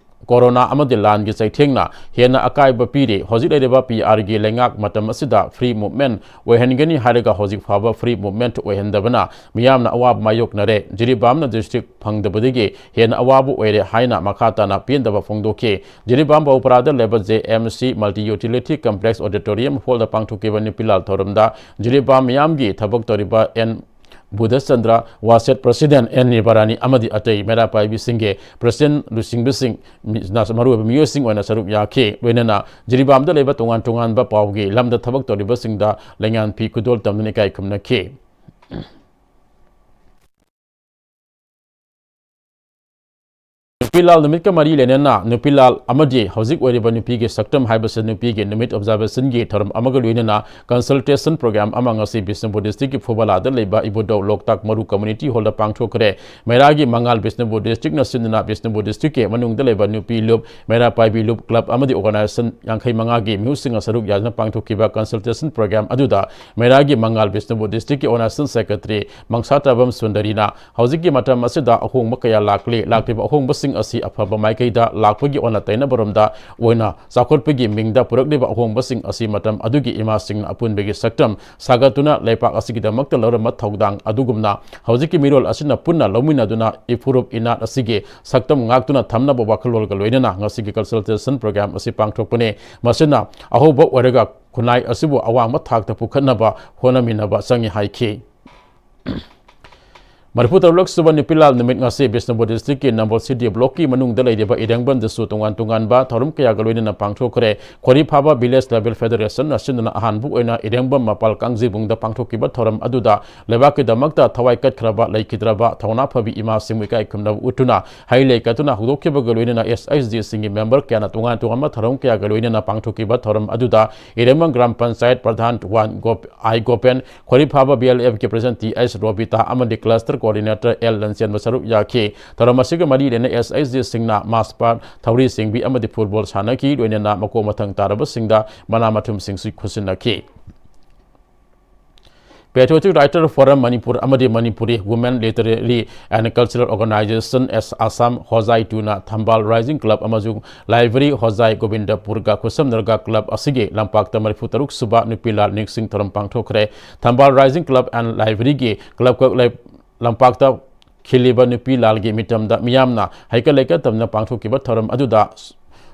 ꯀꯣꯔꯣꯅꯥ ꯑꯃꯗꯤ ꯂꯥꯟꯒꯤ ꯆꯩꯊꯦꯡꯅ ꯍꯦꯟꯅ ꯑꯀꯥꯏꯕ ꯄꯤꯔꯤ꯫ ꯍꯧꯖꯤꯛ ꯂꯩꯔꯤꯕ PRꯒꯤ ꯂꯩꯉꯥꯛ ꯃꯇꯝ ꯑꯁꯤꯗ free movement ꯑꯣꯏꯍꯟꯒꯅꯤ ꯍꯥꯏꯔꯒ ꯍꯧꯖꯤꯛ ꯐꯥꯎꯕ free movement ꯑꯣꯏꯍꯟꯗꯕꯅ ꯃꯤꯌꯥꯝꯅ ꯑꯋꯥꯕ ꯃꯥꯌꯣꯛꯅꯔꯦ꯫ ꯖꯤꯔꯤꯕꯥꯝꯅ district ꯐꯪꯗꯕꯗꯒꯤ ꯍꯦꯟꯅ ꯑꯋꯥꯕ ꯑꯣꯏꯔꯦ ꯍꯥꯏꯅ ꯃꯈꯥ ꯇꯥꯅ ꯄꯦꯟꯗꯕ ꯐꯣꯡꯗꯣꯛꯈꯤ꯫ ꯖꯤꯔꯤꯕꯥꯝ ꯕꯧꯄꯔꯥꯗ ꯂꯩꯕ JMC Multi Utility Complex Auditorium Hallꯗ ꯄꯥꯡꯊꯣꯛꯈꯤꯕ ꯅꯨꯄꯤ ꯂꯥꯜ ꯊꯧꯔꯝꯗ ꯖꯤꯔꯤꯕꯥꯝ ꯃꯤꯌꯥꯝꯒꯤ ꯊꯕꯛ ꯇꯧꯔꯤꯕ and Budhachandra, WASET President and ꯅꯤꯕꯔꯥꯅꯤ ꯑꯃꯗꯤ ꯑꯇꯩ ꯃꯩꯔꯥ ꯄꯥꯏꯕꯤꯁꯤꯡꯒꯤ President ꯂꯨꯆꯤꯡꯕꯁꯤꯡ, ꯃꯤ-, ꯃꯔꯨꯑꯣꯏꯕ ꯃꯤꯑꯣꯏꯁꯤꯡ ꯑꯣꯏꯅ ꯁꯔꯨꯛ ꯌꯥꯈꯤ꯫ ꯂꯣꯏꯅꯅ ꯖꯤꯔꯤꯕꯥꯝꯗ ꯂꯩꯕ ꯇꯣꯉꯥꯟ ꯇꯣꯉꯥꯟꯕ ꯄꯥꯎꯒꯤ ꯂꯝꯗ ꯊꯕꯛ ꯇꯧꯔꯤꯕꯁꯤꯡꯗ ꯂꯩꯉꯥꯛ ꯐꯤ ꯈꯨꯗꯣꯜ ꯇꯝꯗꯨꯅ ꯏꯀꯥꯏ ꯈꯨꯝꯅꯈꯤ꯫ ꯅꯨꯄꯤ ꯂꯥꯜ ꯅꯨꯃꯤꯠꯀ ꯃꯔꯤ ꯂꯩꯅꯅ ꯅꯨꯄꯤ ꯂꯥꯜ ꯑꯃꯗꯤ ꯍꯧꯖꯤꯛ ꯑꯣꯏꯔꯤꯕ ꯅꯨꯄꯤꯒꯤ ꯁꯛꯇꯝ ꯍꯥꯏꯕꯁꯤ ꯅꯨꯄꯤꯒꯤ ꯅꯨꯃꯤꯠ observationꯒꯤ ꯊꯧꯔꯝ ꯑꯃꯒ ꯂꯣꯏꯅꯅ consultation program ꯑꯃ ꯉꯁꯤ ꯕꯤꯁꯅꯨꯄꯨꯔ districtꯀꯤ ꯐꯨꯕꯂꯥꯗ ꯂꯩꯕ ꯏꯕꯨꯙꯧ ꯂꯣꯛꯇꯥꯛ ꯃꯔꯨ community hallꯗ ꯄꯥꯡꯊꯣꯛꯈ꯭ꯔꯦ꯫ ꯃꯩꯔꯥꯒꯤ ꯃꯉꯥꯜ ꯕꯤꯁꯅꯨꯄꯨꯔ districtꯅ ꯁꯤꯟꯗꯨꯅ ꯕꯤꯁꯅꯨꯄꯨꯔ districtꯀꯤ ꯃꯅꯨꯡꯗ ꯂꯩꯕ ꯅꯨꯄꯤ ꯂꯨꯞ, ꯃꯩꯔꯥ ꯄꯥꯏꯕꯤ ꯂꯨꯞ club ꯑꯃꯗꯤ organization ꯌꯥꯡꯈꯩ ꯃꯉꯥꯒꯤ ꯃꯤꯍꯨꯠꯁꯤꯡꯅ ꯁꯔꯨꯛ ꯌꯥꯗꯨꯅ ꯄꯥꯡꯊꯣꯛꯈꯤꯕ consultation program ꯑꯗꯨꯗ ꯃꯩꯔꯥꯒꯤ ꯃꯉꯥꯜ ꯕꯤꯁꯅꯨꯄꯨꯔ districtꯀꯤ organization secretary ꯃꯪꯁꯥꯇꯥꯕꯝ ꯁꯨꯟꯗꯔꯤꯅ ꯍꯧꯖꯤꯛꯀꯤ ꯃꯇꯝ ꯑꯁꯤꯗ ꯑꯍꯣꯡꯕ ꯀꯌꯥ ꯂꯥꯛꯂꯤ꯫ ꯂꯥꯛꯂꯤꯕ ꯑꯍꯣꯡꯕꯁꯤꯡ ꯑꯁꯤ ꯑꯐꯕ ꯃꯥꯏꯀꯩꯗ ꯂꯥꯛꯄꯒꯤ ꯑꯣꯟꯅ ꯇꯩꯅꯕꯔꯣꯝꯗ ꯑꯣꯏꯅ ꯆꯥꯎꯈꯠꯄꯒꯤ ꯃꯤꯡꯗ ꯄꯨꯔꯛꯂꯤꯕ ꯑꯍꯣꯡꯕꯁꯤꯡ ꯑꯁꯤ ꯃꯇꯝ ꯑꯗꯨꯒꯤ ꯏꯃꯥꯁꯤꯡꯅ ꯑꯄꯨꯟꯕꯒꯤ ꯁꯛꯇꯝ ꯁꯥꯒꯠꯇꯨꯅ ꯂꯩꯄꯥꯛ ꯑꯁꯤꯒꯤꯗꯃꯛꯇ ꯂꯧꯔꯝꯕ ꯊꯧꯗꯥꯡ ꯑꯗꯨꯒꯨꯝꯅ ꯍꯧꯖꯤꯛꯀꯤ ꯃꯤꯔꯣꯜ ꯑꯁꯤꯅ ꯄꯨꯟꯅ ꯂꯧꯃꯤꯟꯅꯗꯨꯅ ꯏꯐꯨꯔꯨꯞ ꯏꯅꯥꯠ ꯑꯁꯤꯒꯤ ꯁꯛꯇꯝ ꯉꯥꯛꯇꯨꯅ ꯊꯝꯅꯕ ꯋꯥꯈꯜꯂꯣꯟꯒ ꯂꯣꯏꯅꯅ ꯉꯁꯤꯒꯤ consultation program ꯑꯁꯤ ꯄꯥꯡꯊꯣꯛꯄꯅꯤ꯫ ꯃꯁꯤꯅ ꯑꯍꯧꯕ ꯑꯣꯏꯔꯒ ꯈꯨꯟꯅꯥꯏ ꯑꯁꯤꯕꯨ ꯑꯋꯥꯡꯕ ꯊꯥꯛꯇ ꯄꯨꯈꯠꯅꯕ ꯍꯣꯠꯅꯃꯤꯟꯅꯕ ꯆꯪꯏ ꯍꯥꯏꯈꯤ꯫ ꯃꯔꯤꯐꯨ ꯇꯔꯨꯛ ꯁꯨꯕ ꯅꯨꯄꯤ ꯂꯥꯜ ꯅꯨꯃꯤꯠ ꯉꯁꯤ ꯕꯤꯁꯅꯨꯄꯨꯔ ꯗꯤꯁꯇ꯭ꯔꯤꯛꯀꯤ ꯅꯝꯕꯣꯜ ꯁꯤ ꯗꯤ ꯕ꯭ꯂꯣꯛꯀꯤ ꯃꯅꯨꯡꯗ ꯂꯩꯔꯤꯕ ꯏꯔꯦꯡꯕꯝꯗꯁꯨ ꯇꯣꯉꯥꯟ ꯇꯣꯉꯥꯟꯕ ꯊꯧꯔꯝ ꯀꯌꯥꯒ ꯂꯣꯏꯅꯅ ꯄꯥꯡꯊꯣꯛꯈ꯭ꯔꯦ꯫ ꯈꯣꯔꯤꯐꯥꯕ ꯚꯤꯂꯦꯖ ꯂꯦꯚꯦꯜ ꯐꯦꯗꯔꯦꯁꯟꯅ ꯁꯤꯟꯗꯨꯅ ꯑꯍꯥꯟꯕ ꯑꯣꯏꯅ ꯏꯔꯦꯡꯕꯝ ꯃꯄꯥꯜ ꯀꯥꯡꯖꯩꯕꯨꯡꯗ ꯄꯥꯡꯊꯣꯛꯈꯤꯕ ꯊꯧꯔꯝ ꯑꯗꯨꯗ ꯂꯩꯕꯥꯛꯀꯤꯗꯃꯛꯇ ꯊꯋꯥꯏ ꯀꯠꯈ꯭ꯔꯕ ꯂꯩꯈꯤꯗ꯭ꯔꯕ ꯊꯧꯅꯥ ꯐꯕꯤ ꯏꯃꯥꯁꯤꯡꯕꯨ ꯏꯀꯥꯏ ꯈꯨꯝꯅꯕ ꯎꯠꯇꯨꯅ ꯍꯩ ꯂꯩ ꯀꯠꯇꯨꯅ ꯍꯧꯗꯣꯛꯈꯤꯕꯒ ꯂꯣꯏꯅꯅ ꯑꯦꯁ ꯑꯩꯆ ꯖꯤꯁꯤꯡꯒꯤ ꯃꯦꯝꯕꯔ ꯀꯌꯥꯅ ꯇꯣꯉꯥꯟ ꯇꯣꯉꯥꯟꯕ ꯊꯧꯔꯝ ꯀꯌꯥꯒ ꯂꯣꯏꯅꯅ ꯄꯥꯡꯊꯣꯛꯈꯤꯕ ꯊꯧꯔꯝ ꯑꯗꯨꯗ ꯏꯔꯦꯡꯕꯝ ꯒ꯭ꯔꯥꯝ ꯄꯟꯆꯥꯌꯠ ꯄ꯭ꯔꯙꯥꯟ ꯋꯥꯟ ꯒꯣꯞ-, ꯑꯥꯏ ꯒꯣꯄꯦꯟ, ꯈꯣꯔꯤꯐꯥꯕ ꯕꯤ ꯑꯦꯜ ꯑꯦꯐꯀꯤ ꯄ꯭ꯔꯁꯤꯗꯦꯟꯠ ꯇꯤ ꯑꯩꯆ ꯔꯣꯕꯤꯇꯥ ꯑꯃꯗꯤ ꯀ꯭ꯂꯁꯇꯔ ꯀꯣꯑꯣꯔꯗꯤꯅꯦꯇꯔ ꯑꯦꯜ ꯂꯟꯆꯦꯟꯕ ꯁꯔꯨꯛ ꯌꯥꯈꯤ꯫ ꯊꯧꯔꯝ ꯑꯁꯤꯒ ꯃꯔꯤ ꯂꯩꯅꯅ ꯑꯦꯁ ꯑꯩꯆ ꯖꯤꯁꯤꯡꯅ ꯃꯥꯔꯆ ꯄꯥꯁ, ꯊꯧꯔꯤ ꯆꯤꯡꯕꯤ ꯑꯃꯗꯤ ꯐꯨꯠꯕꯣꯜ ꯁꯥꯟꯅꯈꯤ꯫ ꯂꯣꯏꯅꯅ ꯃꯀꯣꯛ ꯃꯊꯪ ꯇꯥꯔꯕꯁꯤꯡꯗ ꯃꯅꯥ ꯃꯊꯨꯝꯁꯤꯡꯁꯨ ꯈꯨꯠꯁꯤꯟꯅꯈꯤ꯫ Patriotic Writer Forum ꯃꯅꯤꯄꯨꯔ ꯑꯃꯗꯤ Manipuri Women Literary and Cultural Organization Assam ꯍꯣꯖꯥꯏ ꯇꯨꯅ ꯊꯝꯕꯥꯜ ꯔꯥꯏꯖꯤꯡ ꯀ꯭ꯂꯕ ꯑꯃꯁꯨꯡ ꯂꯥꯏꯕ꯭ꯔꯦꯔꯤ ꯍꯣꯖꯥꯏ ꯒꯣꯕꯤꯟꯗꯄꯨꯔꯒ ꯈꯨꯠꯁꯝꯅꯔꯒ ꯀ꯭ꯂꯕ ꯑꯁꯤꯒꯤ ꯂꯝꯄꯥꯛꯇ ꯃꯔꯤꯐꯨ ꯇꯔꯨꯛ ꯁꯨꯕ ꯅꯨꯄꯤ ꯂꯥꯜ ꯅꯤꯡꯁꯤꯡ ꯊꯧꯔꯝ ꯄꯥꯡꯊꯣꯛꯈ꯭ꯔꯦ꯫ ꯊꯝꯕꯥꯜ ꯔꯥꯏꯖꯤꯡ ꯀ꯭ꯂꯕ ꯑꯦꯟ ꯂꯥꯏꯕ꯭ꯔꯦꯔꯤꯒꯤ ꯀ꯭ꯂꯕ ꯀ꯭ꯂꯕ ꯂꯝꯄꯥꯛꯇ ꯈꯤꯜꯂꯤꯕ ꯅꯨꯄꯤ ꯂꯥꯜꯒꯤ ꯃꯤꯇꯝꯗ ꯃꯤꯌꯥꯝꯅ ꯍꯩꯀꯠ ꯂꯩꯀꯠ ꯇꯝꯅ ꯄꯥꯡꯊꯣꯛꯈꯤꯕ ꯊꯧꯔꯝ ꯑꯗꯨꯗ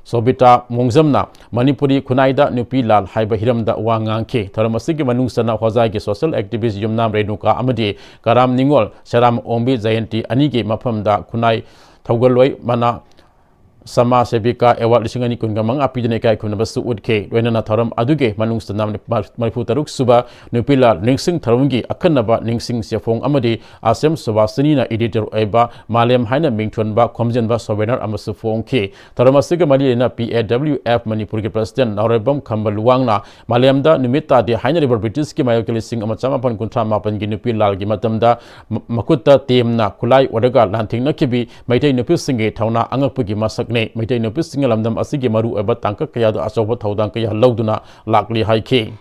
ꯁꯣꯕꯤꯇꯥ ꯃꯣꯡꯖꯝꯅ ꯃꯅꯤꯄꯨꯔꯤ ꯈꯨꯟꯅꯥꯏꯗ ꯅꯨꯄꯤ ꯂꯥꯜ ꯍꯥꯏꯕ ꯍꯤꯔꯝꯗ ꯋꯥ ꯉꯥꯡꯈꯤ꯫ ꯊꯧꯔꯝ ꯑꯁꯤꯒꯤ ꯃꯅꯨꯡ ꯆꯟꯅ ꯍꯣꯖꯥꯏꯒꯤ ꯁꯣꯁꯤꯌꯦꯜ ꯑꯦꯛꯇꯤꯚꯤꯁ꯭ꯠ ꯌꯨꯝꯅꯥꯝ ꯔꯦꯅꯨꯀꯥ ꯑꯃꯗꯤ ꯀꯔꯥꯝ ꯅꯤꯉꯣꯜ ꯁꯦꯔꯥꯝ ꯑꯣꯡꯕꯤ ꯖꯌꯟꯇꯤ ꯑꯅꯤꯒꯤ ꯃꯐꯝꯗ ꯈꯨꯟꯅꯥꯏ ꯊꯧꯒꯜꯂꯣꯏ ꯃꯅꯥ ꯁꯃꯥꯖ ꯁꯦꯕꯤꯀꯥ ꯑꯦꯋꯥꯔꯗ ꯂꯤꯁꯤꯡ ꯑꯅꯤ ꯀꯨꯟꯒ ꯃꯉꯥ ꯄꯤꯗꯨꯅ ꯏꯀꯥꯏ ꯈꯨꯝꯅꯕꯁꯨ ꯎꯠꯈꯤ꯫ ꯂꯣꯏꯅꯅ ꯊꯧꯔꯝ ꯑꯗꯨꯒꯤ ꯃꯅꯨꯡ ꯆꯟꯅ ꯃꯔꯤꯐꯨ ꯇꯔꯨꯛ ꯁꯨꯕ ꯅꯨꯄꯤ ꯂꯥꯜ ꯅꯤꯡꯁꯤꯡ ꯊꯧꯔꯝꯒꯤ ꯑꯈꯟꯅꯕ ꯅꯤꯡꯁꯤꯡ ꯆꯦꯐꯣꯡ ꯑꯃꯗꯤ ꯑꯁꯦꯝ ꯁꯨꯕꯥꯁꯤꯅꯤꯅ ꯏꯗꯤꯇꯔ ꯑꯣꯏꯕ ꯃꯥꯂꯦꯝ ꯍꯥꯏꯅ ꯃꯤꯡꯊꯣꯟꯕ ꯈꯣꯝꯖꯤꯟꯕ ꯁꯣꯚꯦꯅꯔ ꯑꯃꯁꯨ ꯐꯣꯡꯈꯤ꯫ ꯊꯧꯔꯝ ꯑꯁꯤꯒ ꯃꯔꯤ ꯂꯩꯅꯅ ꯄꯤ ꯑꯦ ꯗꯕ꯭ꯂꯤꯎ ꯑꯦꯐ ꯃꯅꯤꯄꯨꯔꯒꯤ ꯄ꯭ꯔꯁꯤꯗꯦꯟꯠ ꯅꯥꯎꯔꯦꯝꯕꯝ ꯈꯝꯕ ꯂꯨꯋꯥꯡꯅ ꯃꯥꯂꯦꯝꯗ ꯅꯨꯃꯤꯠ ꯇꯥꯗꯦ ꯍꯥꯏꯅꯔꯤꯕ ꯕ꯭ꯔꯤꯇꯤꯁꯀꯤ ꯃꯥꯌꯣꯛꯇ ꯂꯤꯁꯤꯡ ꯑꯃ ꯆꯃꯥꯄꯟ ꯀꯨꯟꯊ꯭ꯔꯥ ꯃꯥꯄꯟꯒꯤ ꯅꯨꯄꯤ ꯂꯥꯜꯒꯤ ꯃꯇꯝꯗ ꯃ-, ꯃꯈꯨꯠꯇ ꯇꯦꯝꯅ ꯈꯨꯠꯂꯥꯏ ꯑꯣꯏꯔꯒ ꯂꯥꯟꯊꯦꯡꯅꯈꯤꯕꯤ ꯃꯩꯇꯩ ꯅꯨꯄꯤꯁꯤꯡꯒꯤ ꯊꯧꯅꯥ ꯑꯉꯛꯄꯒꯤ ꯃꯁꯛꯅꯤ꯫ ꯃꯩꯇꯩ ꯅꯨꯄꯤꯁꯤꯡꯅ ꯂꯝꯗꯝ ꯑꯁꯤꯒꯤ ꯃꯔꯨꯑꯣꯏꯕ ꯇꯥꯡꯀꯛ ꯀꯌꯥꯗ ꯑꯆꯧꯕ ꯊꯧꯗꯥꯡ ꯀꯌꯥ ꯂꯧꯗꯨꯅ ꯂꯥꯛꯂꯤ ꯍꯥꯏꯈꯤ꯫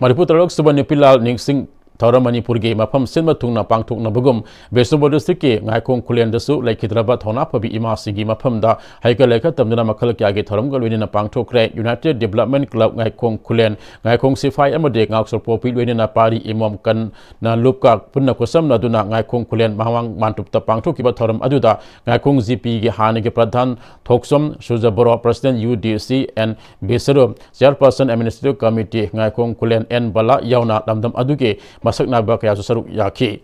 ꯃꯔꯤꯐꯨ ꯇꯔꯨꯛ ꯁꯨꯕ ꯅꯨꯄꯤ ꯂꯥꯜ ꯅꯤꯡꯁꯤꯡ ꯊꯧꯔꯝ ꯃꯅꯤꯄꯨꯔꯒꯤ ꯃꯐꯝ ꯁꯤꯟꯕ ꯊꯨꯡꯅ ꯄꯥꯡꯊꯣꯛꯅꯕꯒꯨꯝ ꯕꯤꯁꯅꯨꯄꯨꯔ ꯗꯤꯁꯇ꯭ꯔꯤꯛꯀꯤ ꯉꯥꯏꯈꯣꯡ ꯈꯨꯂꯦꯟꯗꯁꯨ ꯂꯩꯈꯤꯗ꯭ꯔꯕ ꯊꯧꯅꯥ ꯐꯕꯤ ꯏꯃꯥꯁꯤꯡꯒꯤ ꯃꯐꯝꯗ ꯍꯩꯀꯠ ꯂꯩꯀꯠ ꯇꯝꯗꯨꯅ ꯃꯈꯜ ꯀꯌꯥꯒꯤ ꯊꯧꯔꯝꯒ ꯂꯣꯏꯅꯅ ꯄꯥꯡꯊꯣꯛꯈ꯭ꯔꯦ꯫ ꯌꯨꯅꯥꯏꯇꯦꯗ ꯗꯤꯕ꯭ꯂꯞꯃꯦꯟ ꯀ꯭ꯂꯕ ꯉꯥꯏꯈꯣꯡ ꯈꯨꯂꯦꯟ, ꯉꯥꯏꯈꯣꯡ ꯁꯤꯐꯥꯏ ꯑꯃꯗꯤ ꯉꯥꯛꯆꯣꯔ ꯄꯣꯛꯄꯤ ꯂꯣꯏꯅꯅ ꯄꯥꯔꯤ ꯏꯃꯣꯝ ꯀꯟꯅ ꯂꯨꯞꯀ ꯄꯨꯟꯅ ꯈꯨꯠꯁꯝꯅꯗꯨꯅ ꯉꯥꯏꯈꯣꯡ ꯈꯨꯂꯦꯟ ꯃꯃꯥꯡ ꯃꯥꯟꯇꯨꯞꯇ ꯄꯥꯡꯊꯣꯛꯈꯤꯕ ꯊꯧꯔꯝ ꯑꯗꯨꯗ ꯉꯥꯏꯈꯣꯡ ꯖꯤ ꯄꯤꯒꯤ ꯍꯥꯟꯅꯒꯤ ꯄ꯭ꯔꯙꯥꯟ ꯊꯣꯛꯆꯣꯝ ꯁꯨꯔꯖꯕꯣꯔꯣ, president U D C N Bishoru, chairperson administrative committee Ngaikhong Khullen N Bala ꯌꯥꯎꯅ ꯂꯝꯗꯝ ꯑꯗꯨꯒꯤ ꯑꯁꯛꯅꯥꯏꯕ ꯀꯌꯥꯁꯨ ꯁꯔꯨꯛ ꯌꯥꯈꯤ꯫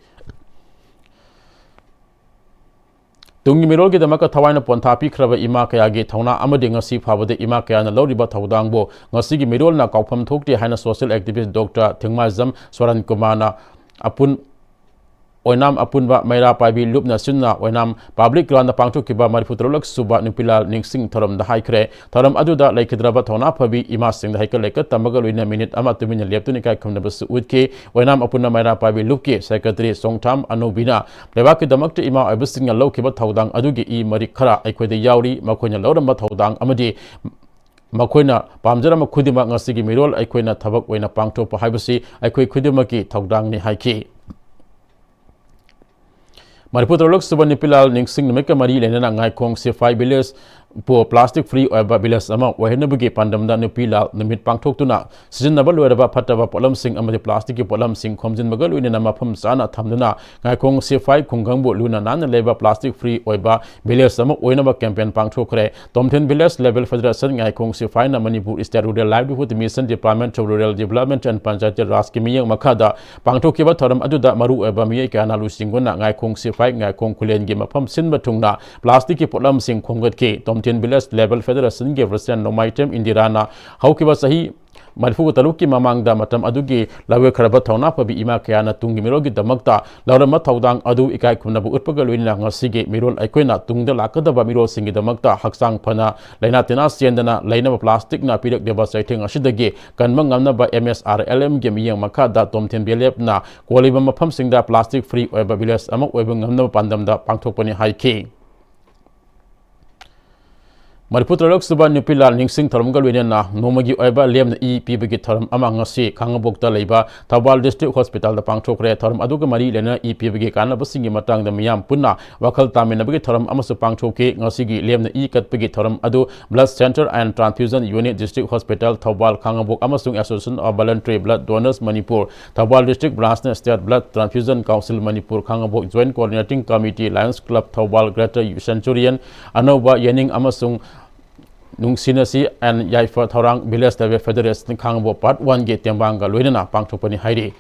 ꯇꯨꯡꯒꯤ ꯃꯤꯔꯣꯜꯒꯤꯗꯃꯛꯇ ꯊꯋꯥꯏꯅ ꯄꯣꯟꯊꯥ ꯄꯤꯈ꯭ꯔꯕ ꯏꯃꯥ ꯀꯌꯥꯒꯤ ꯊꯧꯅꯥ ꯑꯃꯗꯤ ꯉꯁꯤ ꯐꯥꯎꯕꯗ ꯏꯃꯥ ꯀꯌꯥꯅ ꯂꯧꯔꯤꯕ ꯊꯧꯗꯥꯡꯕꯨ ꯉꯁꯤꯒꯤ ꯃꯤꯔꯣꯜꯅ ꯀꯥꯎꯐꯝ ꯊꯣꯛꯇꯦ ꯍꯥꯏꯅ social activist Doctor ꯊꯤꯡꯃꯥꯏꯖꯝ ꯁꯣꯔꯟ ꯀꯨꯃꯥꯔꯅ ꯑꯄꯨꯟ ꯑꯣꯏꯅꯥꯝ ꯑꯄꯨꯟꯕ ꯃꯩꯔꯥ ꯄꯥꯏꯕꯤ ꯂꯨꯞꯅ ꯁꯤꯟꯅ ꯑꯣꯏꯅꯥꯝ public ground ꯗ ꯄꯥꯡꯊꯣꯛꯈꯤꯕ ꯃꯔꯤꯐꯨ ꯇꯔꯨꯛꯂꯛ ꯁꯨꯕ ꯅꯨꯄꯤꯂꯥꯜ ꯅꯤꯡꯁꯤꯡ ꯊꯧꯔꯝꯗ ꯍꯥꯏꯈ꯭ꯔꯦ꯫ ꯊꯧꯔꯝ ꯑꯗꯨꯗ ꯂꯩꯈꯤꯗ꯭ꯔꯕ ꯊꯧꯅꯥ ꯐꯕꯤ ꯏꯃꯥꯁꯤꯡꯗ ꯍꯩꯀꯠ ꯂꯩꯀꯠ ꯇꯝꯕꯒ ꯂꯣꯏꯅꯅ ꯃꯤꯅꯤꯠ ꯑꯃ ꯇꯨꯃꯤꯟꯅ ꯂꯦꯞꯇꯨꯅ ꯏꯀꯥꯏ ꯈꯨꯝꯅꯕꯁꯨ ꯎꯠꯈꯤ꯫ ꯑꯣꯏꯅꯥꯝ ꯑꯄꯨꯟꯕ ꯃꯩꯔꯥ ꯄꯥꯏꯕꯤ ꯂꯨꯞꯀꯤ secretary ꯆꯣꯡꯊꯥꯝ ꯑꯅꯧꯕꯤꯅ ꯂꯩꯕꯥꯛꯀꯤꯗꯃꯛꯇ ꯏꯃꯥ ꯑꯣꯏꯕꯁꯤꯡꯅ ꯂꯧꯈꯤꯕ ꯊꯧꯗꯥꯡ ꯑꯗꯨꯒꯤ ꯏ ꯃꯔꯤꯛ ꯈꯔ ꯑꯩꯈꯣꯏꯗ ꯌꯥꯎꯔꯤ꯫ ꯃꯈꯣꯏꯅ ꯂꯧꯔꯝꯕ ꯊꯧꯗꯥꯡ ꯑꯃꯗꯤ ꯃꯈꯣꯏꯅ ꯄꯥꯝꯖꯔꯝꯕ ꯈꯨꯗꯤꯡꯃꯛ ꯉꯁꯤꯒꯤ ꯃꯤꯔꯣꯜ ꯑꯩꯈꯣꯏꯅ ꯊꯕꯛ ꯑꯣꯏꯅ ꯄꯥꯡꯊꯣꯛꯄ ꯍꯥꯏꯕꯁꯤ ꯑꯩꯈꯣꯏ ꯈꯨꯗꯤꯡꯃꯛꯀꯤ ꯊꯧꯗꯥꯡꯅꯤ ꯍꯥꯏꯈꯤ꯫ ꯃꯔꯤꯐꯨ ꯇꯔꯨꯛꯂꯛ ꯁꯨꯕ ꯅꯨꯄꯤꯂꯥꯜ ꯅꯤꯡꯁꯤꯡ ꯅꯨꯃꯤꯠꯀ ꯃꯔꯤ ꯂꯩꯅꯅ ꯉꯥꯏꯈꯣꯡ ꯁꯤꯐꯥꯏ village ꯄꯨ plastic free ꯑꯣꯏꯕ village ꯑꯃ ꯑꯣꯏꯍꯟꯅꯕꯒꯤ ꯄꯥꯟꯗꯝꯗ ꯅꯨꯄꯤꯂꯥꯜ ꯅꯨꯃꯤꯠ ꯄꯥꯡꯊꯣꯛꯇꯨꯅ ꯁꯤꯖꯤꯟꯅꯕ ꯂꯣꯏꯔꯕ ꯐꯠꯇꯕ ꯄꯣꯠꯂꯝꯁꯤꯡ ꯑꯃꯗꯤ plastic ꯀꯤ ꯄꯣꯠꯂꯝꯁꯤꯡ ꯈꯣꯝꯖꯤꯟꯕꯒ ꯂꯣꯏꯅꯅ ꯃꯐꯝ ꯆꯥꯅ ꯊꯝꯗꯨꯅ ꯉꯥꯏꯈꯣꯡ ꯁꯤꯐꯥꯏ ꯈꯨꯡꯒꯪꯕꯨ ꯂꯨꯅ ꯅꯥꯟꯅ ꯂꯩꯕ plastic free ꯑꯣꯏꯕ village ꯑꯃ ꯑꯣꯏꯅꯕ campaign ꯄꯥꯡꯊꯣꯛꯈ꯭ꯔꯦ꯫ Tomthin village level federation ꯉꯥꯏꯈꯣꯡ ꯁꯤꯐꯥꯏꯅ Manipur state rural livelihood mission department of rural development and panchayat ꯔꯥꯖꯀꯤ ꯃꯤꯠꯌꯦꯡ ꯃꯈꯥꯗ ꯄꯥꯡꯊꯣꯛꯈꯤꯕ ꯊꯧꯔꯝ ꯑꯗꯨꯗ ꯃꯔꯨꯑꯣꯏꯕ ꯃꯤꯑꯣꯏ ꯀꯌꯥꯅ ꯂꯨꯆꯤꯡꯗꯨꯅ ꯉꯥꯏꯈꯣꯡ ꯁꯤꯐꯥꯏ ꯉꯥꯏꯈꯣꯡ ꯈꯨꯂꯦꯟꯒꯤ ꯃꯐꯝ ꯁꯤꯟꯕ ꯊꯨꯡꯅ plastic ꯀꯤ ꯄꯣꯠꯂꯝꯁꯤꯡ ꯈꯣꯝꯒꯠꯈꯤ꯫ ꯇꯣꯝꯊꯤꯟ village level federation ꯒꯤ president ꯅꯣꯡꯃꯥꯏꯊꯦꯝ ꯏꯟꯗꯤꯔꯥꯅ ꯍꯧꯈꯤꯕ ꯆꯍꯤ ꯃꯔꯤꯐꯨ ꯇꯔꯨꯛꯀꯤ ꯃꯃꯥꯡꯗ ꯃꯇꯝ ꯑꯗꯨꯒꯤ ꯂꯥꯏꯑꯣꯏꯈ꯭ꯔꯕ ꯊꯧꯅꯥ ꯐꯕꯤ ꯏꯃꯥ ꯀꯌꯥꯅ ꯇꯨꯡꯒꯤ ꯃꯤꯔꯣꯜꯒꯤꯗꯃꯛꯇ ꯂꯧꯔꯝꯕ ꯊꯧꯗꯥꯡ ꯑꯗꯨ ꯏꯀꯥꯏ ꯈꯨꯝꯅꯕ ꯎꯠꯄꯒ ꯂꯣꯏꯅꯅ ꯉꯁꯤꯒꯤ ꯃꯤꯔꯣꯜ ꯑꯩꯈꯣꯏꯅ ꯇꯨꯡꯗ ꯂꯥꯛꯀꯗꯕ ꯃꯤꯔꯣꯜꯁꯤꯡꯒꯤꯗꯃꯛꯇ ꯍꯛꯆꯥꯡ ꯐꯅ ꯂꯥꯏꯅꯥ ꯇꯤꯟꯅꯥ ꯆꯦꯟꯗꯅ ꯂꯩꯅꯕ plastic ꯅ ꯄꯤꯔꯛꯂꯤꯕ ꯆꯩꯊꯦꯡ ꯑꯁꯤꯗꯒꯤ ꯀꯟꯕ ꯉꯝꯅꯕ M S R L M ꯒꯤ ꯃꯤꯠꯌꯦꯡ ꯃꯈꯥꯗ ꯇꯣꯝꯊꯤꯟ ꯕꯦꯂꯦꯞꯅ ꯀꯣꯜꯂꯤꯕ ꯃꯐꯝꯁꯤꯡꯗ plastic free ꯑꯣꯏꯕ village ꯑꯃ ꯑꯣꯏꯕ ꯉꯝꯅꯕ ꯄꯥꯟꯗꯝꯗ ꯄꯥꯡꯊꯣꯛꯄꯅꯤ ꯍꯥꯏꯈꯤ꯫ ꯃꯔꯤꯐꯨ ꯇꯔꯨꯛ ꯁꯨꯕ ꯅꯨꯄꯤꯂꯥꯜ ꯅꯤꯡꯁꯤꯡ ꯊꯧꯔꯝꯒ ꯂꯣꯏꯅꯅ ꯅꯣꯡꯃꯒꯤ ꯑꯣꯏꯕ ꯂꯦꯝꯅ ꯏ ꯄꯤꯕꯒꯤ ꯊꯧꯔꯝ ꯑꯃ ꯉꯁꯤ ꯈꯥꯡꯉꯕꯣꯛꯇ ꯂꯩꯕ ꯊꯧꯕꯥꯜ district hospital ꯗ ꯄꯥꯡꯊꯣꯛꯈ꯭ꯔꯦ꯫ ꯊꯧꯔꯝ ꯑꯗꯨꯒ ꯃꯔꯤ ꯂꯩꯅꯅ ꯏ ꯄꯤꯕꯒꯤ ꯀꯥꯟꯅꯕꯁꯤꯡꯒꯤ ꯃꯇꯥꯡꯗ ꯃꯤꯌꯥꯝ ꯄꯨꯟꯅ ꯋꯥꯈꯜ ꯇꯥꯃꯤꯟꯅꯕꯒꯤ ꯊꯧꯔꯝ ꯑꯃꯁꯨ ꯄꯥꯡꯊꯣꯛꯈꯤ꯫ ꯉꯁꯤꯒꯤ ꯂꯦꯝꯅ ꯏ ꯀꯠꯄꯒꯤ ꯊꯧꯔꯝ ꯑꯗꯨ blood center and transfusion unit, district hospital Thoubal ꯈꯥꯡꯉꯕꯣꯛ ꯑꯃꯁꯨꯡ Association of Voluntary Blood Donors Manipur Thoubal district branch ꯅ state blood transfusion council Manipur ꯈꯥꯡꯉꯕꯣꯛ joint coordinating committee, Lions Club Thoubal, Greater Centurion, ꯑꯅꯧꯕ ꯌꯦꯅꯤꯡ ꯑꯃꯁꯨꯡ ꯅꯨꯡꯁꯤꯅꯁꯤ and ꯌꯥꯏꯐ ꯊꯧꯔꯥꯡ village level federation ꯈꯥꯡꯉꯕꯣꯛ part one ꯒꯤ ꯇꯦꯡꯕꯥꯡꯒ ꯂꯣꯏꯅꯅ ꯄꯥꯡꯊꯣꯛꯄꯅꯤ ꯍꯥꯏꯔꯤ꯫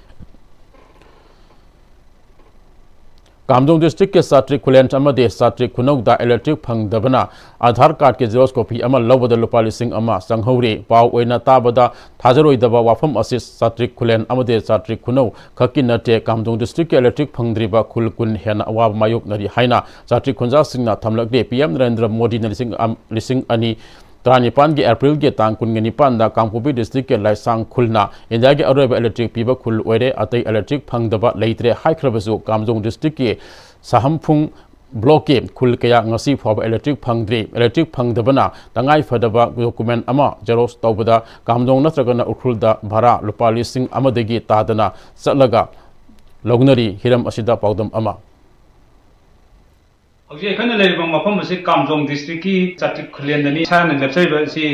ꯀꯥꯝꯖꯣꯡ ꯗꯤꯁꯇ꯭ꯔꯤꯛꯀꯤ ꯆꯥꯇ꯭ꯔꯤꯛ ꯈꯨꯂꯦꯟ ꯑꯃꯗꯤ ꯆꯥꯇ꯭ꯔꯤꯛ ꯈꯨꯅꯧꯗ ꯏꯂꯦꯛꯇ꯭ꯔꯤꯛ ꯐꯪꯗꯕꯅ ꯑꯥꯙꯥꯔ ꯀꯥꯔꯗꯀꯤ ꯖꯦꯔꯣꯛꯁ ꯀꯣꯄꯤ ꯑꯃ ꯂꯧꯕꯗ ꯂꯨꯄꯥ ꯂꯤꯁꯤꯡ ꯑꯃ ꯆꯪꯍꯧꯔꯤ꯫ ꯄꯥꯎ ꯑꯣꯏꯅ ꯇꯥꯕꯗ ꯊꯥꯖꯔꯣꯏꯗꯕ ꯋꯥꯐꯝ ꯑꯁꯤ ꯆꯥꯇ꯭ꯔꯤꯛ ꯈꯨꯂꯦꯟ ꯑꯃꯗꯤ ꯆꯥꯇ꯭ꯔꯤꯛ ꯈꯨꯅꯧ ꯈꯛꯀꯤ ꯅꯠꯇꯦ꯫ ꯀꯥꯝꯖꯣꯡ ꯗꯤꯁꯇ꯭ꯔꯤꯛꯀꯤ ꯏꯂꯦꯛꯇ꯭ꯔꯤꯛ ꯐꯪꯗ꯭ꯔꯤꯕ ꯈꯨꯜ ꯀꯨꯟ ꯍꯦꯟꯅ ꯑꯋꯥꯕ ꯃꯥꯌꯣꯛꯅꯔꯤ ꯍꯥꯏꯅ ꯆꯥꯇ꯭ꯔꯤꯛ ꯈꯨꯟꯖꯥꯁꯤꯡꯅ ꯊꯝꯂꯛꯂꯤ꯫ ꯄꯤ ꯑꯦꯝ ꯅꯔꯦꯟꯗ꯭ꯔ ꯃꯣꯗꯤꯅ ꯂꯤꯁꯤꯡ ꯑꯝ-, ꯂꯤꯁꯤꯡ ꯑꯅꯤ ꯇꯔꯥꯅꯤꯄꯥꯟꯒꯤ ꯑꯦꯄ꯭ꯔꯤꯜꯒꯤ ꯇꯥꯡ ꯀꯨꯟꯒ ꯅꯤꯄꯥꯟꯗ ꯀꯥꯡꯄꯣꯛꯄꯤ ꯗꯤꯁꯇ꯭ꯔꯤꯛꯀꯤ ꯂꯥꯏꯁꯥꯡ ꯈꯨꯜꯅ ꯏꯟꯗꯤꯌꯥꯒꯤ ꯑꯔꯣꯏꯕ ꯏꯂꯦꯛꯇ꯭ꯔꯤꯛ ꯄꯤꯕ ꯈꯨꯜ ꯑꯣꯏꯔꯦ꯫ ꯑꯇꯩ ꯏꯂꯦꯛꯇ꯭ꯔꯤꯛ ꯐꯪꯗꯕ ꯂꯩꯇ꯭ꯔꯦ ꯍꯥꯏꯈ꯭ꯔꯕꯁꯨ, ꯀꯥꯝꯖꯣꯡ ꯗꯤꯁꯇ꯭ꯔꯤꯛꯀꯤ ꯁꯍꯝꯐꯨꯡ ꯕ꯭ꯂꯣꯛꯀꯤ ꯈꯨꯜ ꯀꯌꯥ ꯉꯁꯤ ꯐꯥꯎꯕ ꯏꯂꯦꯛꯇ꯭ꯔꯤꯛ ꯐꯪꯗ꯭ꯔꯤ꯫ ꯏꯂꯦꯛꯇ꯭ꯔꯤꯛ ꯐꯪꯗꯕꯅ ꯇꯉꯥꯏ ꯐꯗꯕ ꯗꯣꯀꯨꯃꯦꯟ ꯑꯃ ꯖꯦꯔꯣꯛꯁ ꯇꯧꯕꯗ ꯀꯥꯝꯖꯣꯡ ꯅꯠꯇ꯭ꯔꯒꯅ ꯎꯈ꯭ꯔꯨꯜꯗ ꯚꯔꯥ ꯂꯨꯄꯥ ꯂꯤꯁꯤꯡ ꯑꯃꯗꯒꯤ ꯇꯥꯗꯅ ꯆꯠꯂꯒ ꯂꯧꯅꯔꯤ꯫ ꯍꯤꯔꯝ ꯑꯁꯤꯗ ꯄꯥꯎꯗꯝ ꯑꯃ꯫ ꯍꯧꯖꯤꯛ ꯑꯩꯈꯣꯏꯅ ꯂꯩꯔꯤꯕ ꯃꯐꯝ ꯑꯁꯤ ꯀꯥꯝꯖꯣꯡ ꯗꯤꯁꯇ꯭ꯔꯤꯛꯀꯤ ꯆꯥꯇ꯭ꯔꯤꯛ ꯈꯨꯂꯦꯟꯗꯅꯤ꯫ ꯏꯁꯥꯅ ꯂꯦꯞꯆꯔꯤꯕ ꯑꯁꯤ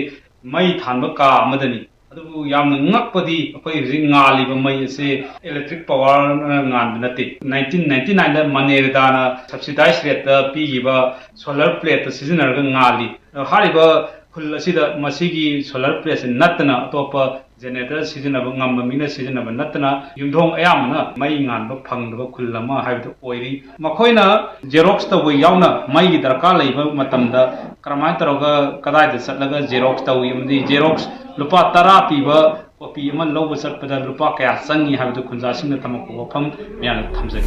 ꯃꯩ ꯊꯥꯟꯕ ꯀꯥ ꯑꯃꯗꯅꯤ꯫ ꯑꯗꯨꯕꯨ ꯌꯥꯝꯅ ꯉꯛꯄꯗꯤ, ꯑꯩꯈꯣꯏ ꯍꯧꯖꯤꯛ ꯉꯥꯜꯂꯤꯕ ꯃꯩ ꯑꯁꯤ electric powerꯅ ꯉꯥꯟꯕ ꯅꯠꯇꯦ꯫ Nineteen ninety nineꯗ ꯃꯅꯦꯔꯤꯗꯥꯅ subsidized rateꯇ ꯄꯤꯈꯤꯕ solar plateꯇ ꯁꯤꯖꯤꯟꯅꯔꯒ ꯉꯥꯜꯂꯤ꯫ ꯑꯗꯣ ꯍꯥꯏꯔꯤꯕ ꯈꯨꯜ ꯑꯁꯤꯗ ꯃꯁꯤꯒꯤ solar plateꯁꯤ ꯅꯠꯇꯅ ꯑꯇꯣꯞꯄ generator ꯁꯤꯖꯤꯟꯅꯕ ꯉꯝꯕ ꯃꯤꯅ ꯁꯤꯖꯤꯟꯅꯕ ꯅꯠꯇꯅ ꯌꯨꯝꯊꯣꯡ ꯑꯌꯥꯝꯕꯅ ꯃꯩ ꯉꯥꯟꯕ ꯐꯪꯗꯕ ꯈꯨꯜ ꯑꯃ ꯍꯥꯏꯕꯗꯨ ꯑꯣꯏꯔꯤ꯫ ꯃꯈꯣꯏꯅ ꯖꯦꯔꯣꯛꯁ ꯇꯧꯕ ꯌꯥꯎꯅ ꯃꯩꯒꯤ ꯗꯔꯀꯥꯔ ꯂꯩꯕ ꯃꯇꯝꯗ ꯀꯔꯝꯍꯥꯏꯅ ꯇꯧꯔꯒ, ꯀꯗꯥꯏꯗ ꯆꯠꯂꯒ ꯖꯦꯔꯣꯛꯁ ꯇꯧꯏ ꯑꯃꯗꯤ ꯖꯦꯔꯣꯛꯁ ꯂꯨꯄꯥ ꯇꯔꯥ ꯄꯤꯕ ꯀꯣꯄꯤ ꯑꯃ ꯂꯧꯕ ꯆꯠꯄꯗ ꯂꯨꯄꯥ ꯀꯌꯥ ꯆꯪꯏ ꯍꯥꯏꯕꯗꯨ ꯈꯨꯟꯖꯥꯁꯤꯡꯅ ꯊꯝꯃꯛꯄ ꯋꯥꯐꯝ ꯃꯌꯥꯝꯅ ꯊꯝꯖꯒꯦ꯫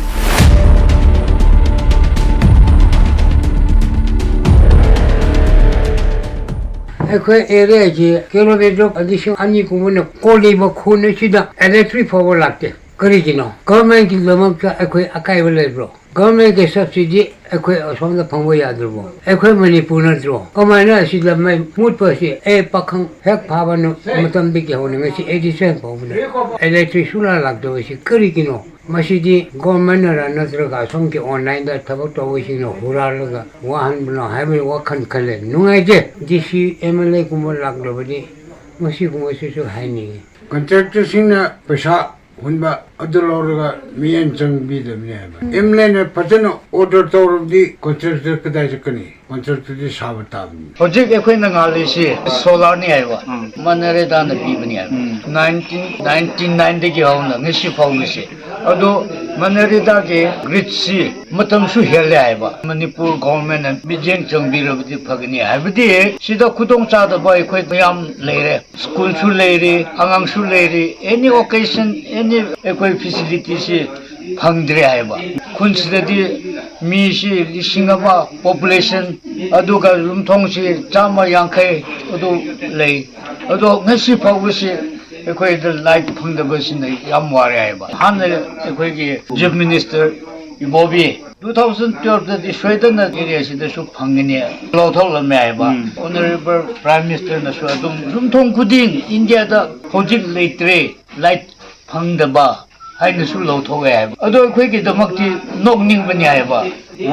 ꯑꯩꯈꯣꯏ ꯑꯦꯔꯤꯌꯥꯁꯤ ꯀꯤꯂꯣꯃꯤꯇꯔ ꯂꯤꯁꯤꯡ ꯑꯅꯤꯒꯨꯝꯕꯅ ꯀꯣꯜꯂꯤꯕ ꯈꯨꯟ ꯑꯁꯤꯗ ꯏꯂꯦꯛꯇ꯭ꯔꯤꯛ ꯐꯥꯎꯕ ꯂꯥꯛꯇꯦ꯫ ꯀꯔꯤꯒꯤꯅꯣ? ꯒꯚꯔꯟꯃꯦꯟꯠꯀꯤꯗꯃꯛꯇ ꯑꯩꯈꯣꯏ ꯑꯀꯥꯏꯕ ꯂꯩꯕ꯭ꯔꯣ? ꯒꯚꯔꯟꯃꯦꯟꯠꯀꯤ ꯁꯕꯁꯤꯗꯤ ꯑꯩꯈꯣꯏ ꯑꯁꯣꯝꯗ ꯐꯪꯕ ꯌꯥꯗ꯭ꯔꯕꯣ? ꯑꯩꯈꯣꯏ ꯃꯅꯤꯄꯨꯔ ꯅꯠꯇ꯭ꯔꯣ? ꯀꯃꯥꯏꯅ ꯑꯁꯤꯗ ꯃꯩ ꯃꯨꯠꯄꯁꯤ? ꯑꯦ, ꯄꯥꯈꯪ ꯍꯦꯛ ꯐꯥꯕ ꯅꯨ-, ꯃꯇꯝꯗꯒꯤ ꯍꯧꯅ ꯉꯁꯤ eighty seven ꯐꯥꯎꯕꯗ ꯏꯂꯦꯛꯇ꯭ꯔꯤꯛ ꯁꯨꯡꯂꯥꯛ ꯂꯥꯛꯇꯕꯁꯤ ꯀꯔꯤꯒꯤꯅꯣ? ꯃꯁꯤꯗꯤ ꯒꯣꯔꯃꯦꯟꯅꯔ ꯅꯠꯇ꯭ꯔꯒ ꯑꯁꯣꯝꯒꯤ ꯑꯣꯟꯂꯥꯏꯟꯗ ꯊꯕꯛ ꯇꯧꯕꯁꯤꯡꯅ ꯍꯨꯔꯥꯜꯂꯒ ꯋꯥꯍꯟꯕꯅꯣ ꯍꯥꯏꯕꯒꯤ ꯋꯥꯈꯜ ꯈꯜꯂꯦ꯫ ꯅꯨꯡꯉꯥꯏꯇꯦ꯫ ꯗꯤ ꯁꯤ, ꯑꯦꯝ ꯑꯦꯜ ꯑꯦꯒꯨꯝꯕ ꯂꯥꯛꯂꯕꯗꯤ ꯃꯁꯤꯒꯨꯝꯕꯁꯤꯁꯨ ꯍꯥꯏꯅꯤꯡꯉꯤ꯫ ꯀꯟꯇ꯭ꯔꯦꯛꯇꯔꯁꯤꯡꯅ ꯄꯩꯁꯥ ꯍꯨꯟꯕ ꯑꯗꯨ ꯂꯧꯔꯒ ꯃꯤꯠꯌꯦꯡ ꯆꯪꯕꯤꯗꯕꯅꯤ ꯍꯥꯏꯕ꯫ ꯑꯦꯝ ꯑꯦꯜ ꯑꯦꯅ ꯐꯖꯅ ꯑꯣꯔꯗꯔ ꯇꯧꯔꯕꯗꯤ ꯀꯟꯇ꯭ꯔꯦꯛꯇꯔ ꯀꯗꯥꯏ ꯆꯠꯀꯅꯤ? ꯀꯟꯇ꯭ꯔꯦꯛꯇꯔꯗꯤ ꯁꯥꯕ ꯇꯥꯕꯅꯤ꯫ ꯍꯧꯖꯤꯛ ꯑꯩꯈꯣꯏꯅ ꯉꯥꯜꯂꯤꯁꯤ ꯁꯣꯂꯥꯔꯅꯤ ꯍꯥꯏꯕ, ꯎꯝ꯫ ꯃꯅꯔꯦꯗꯥꯅ ꯄꯤꯕꯅꯤ ꯍꯥꯏꯕ꯫ ꯎꯝ꯫ Nineteen ninety nineꯗꯒꯤ ꯍꯧꯅ ꯉꯁꯤ ꯐꯥꯎꯕꯁꯦ ꯑꯗꯣ ꯃꯅꯔꯦꯒꯥꯒꯤ ꯔꯤꯠꯁꯤ ꯃꯇꯝꯁꯨ ꯍꯦꯜꯂꯦ ꯍꯥꯏꯕ꯫ ꯃꯅꯤꯄꯨꯔ ꯒꯣꯚꯔꯟꯃꯦꯟꯅ ꯃꯤꯠꯌꯦꯡ ꯆꯪꯕꯤꯔꯕꯗꯤ ꯐꯒꯅꯤ꯫ ꯍꯥꯏꯕꯗꯤ ꯁꯤꯗ ꯈꯨꯗꯣꯡꯆꯥꯗꯕ ꯑꯩꯈꯣꯏ ꯃꯌꯥꯝ ꯂꯩꯔꯦ꯫ ꯁ꯭ꯀꯨꯜꯁꯨ ꯂꯩꯔꯤ, ꯑꯉꯥꯡꯁꯨ ꯂꯩꯔꯤ, ꯑꯦꯅꯤ ꯑꯣꯀꯦꯖꯟ, ꯑꯦꯅꯤ ꯑꯩꯈꯣꯏ ꯐꯦꯁꯤꯂꯤꯇꯤꯁꯤ ꯐꯪꯗ꯭ꯔꯦ ꯍꯥꯏꯕ꯫ ꯈꯨꯟꯁꯤꯗꯗꯤ ꯃꯤꯁꯤ ꯂꯤꯁꯤꯡ ꯑꯃ ꯄꯣꯄꯨꯂꯦꯁꯟ, ꯑꯗꯨꯒ ꯌꯨꯝꯊꯣꯡꯁꯤ ꯆꯥꯝꯃ ꯌꯥꯡꯈꯩ ꯑꯗꯨ ꯂꯩ꯫ ꯑꯗꯣ ꯉꯁꯤ ꯐꯥꯎꯕꯁꯤ ꯑꯩꯈꯣꯏꯗ ꯂꯥꯏꯠ ꯐꯪꯗꯕꯁꯤꯅ ꯌꯥꯝ ꯋꯥꯔꯦ ꯍꯥꯏꯕ꯫ ꯍꯥꯟꯅ ꯑꯩꯈꯣꯏꯒꯤ ꯆꯤꯐ ꯃꯤꯅꯤꯁꯇꯔ ꯏꯕꯣꯕꯤ ꯇꯨ ꯊꯥꯎꯖꯟ ꯇꯨꯋꯦꯜꯐꯇꯗꯤ ꯁꯣꯏꯗꯅ ꯑꯦꯔꯤꯌꯥꯁꯤꯗꯁꯨ ꯐꯪꯒꯅꯤ ꯂꯧꯊꯣꯛꯂꯝꯃꯦ ꯍꯥꯏꯕ꯫ ꯎꯝ꯫ ꯑꯣꯅꯔꯦꯕꯜ ꯄ꯭ꯔꯥꯏꯝ ꯃꯤꯅꯤꯁꯇꯔꯅꯁꯨ ꯑꯗꯨꯝ ꯌꯨꯝꯊꯣꯡ ꯈꯨꯗꯤꯡ ꯏꯟꯗꯤꯌꯥꯗ ꯍꯧꯖꯤꯛ ꯂꯩꯇ꯭ꯔꯦ ꯂꯥꯏꯠ ꯐꯪꯗꯕ ꯍꯥꯏꯅꯁꯨ ꯂꯧꯊꯣꯛꯑꯦ ꯍꯥꯏꯕ꯫ ꯑꯗꯣ ꯑꯩꯈꯣꯏꯒꯤꯗꯃꯛꯇꯤ ꯅꯣꯛꯅꯤꯡꯕꯅꯤ ꯍꯥꯏꯕ꯫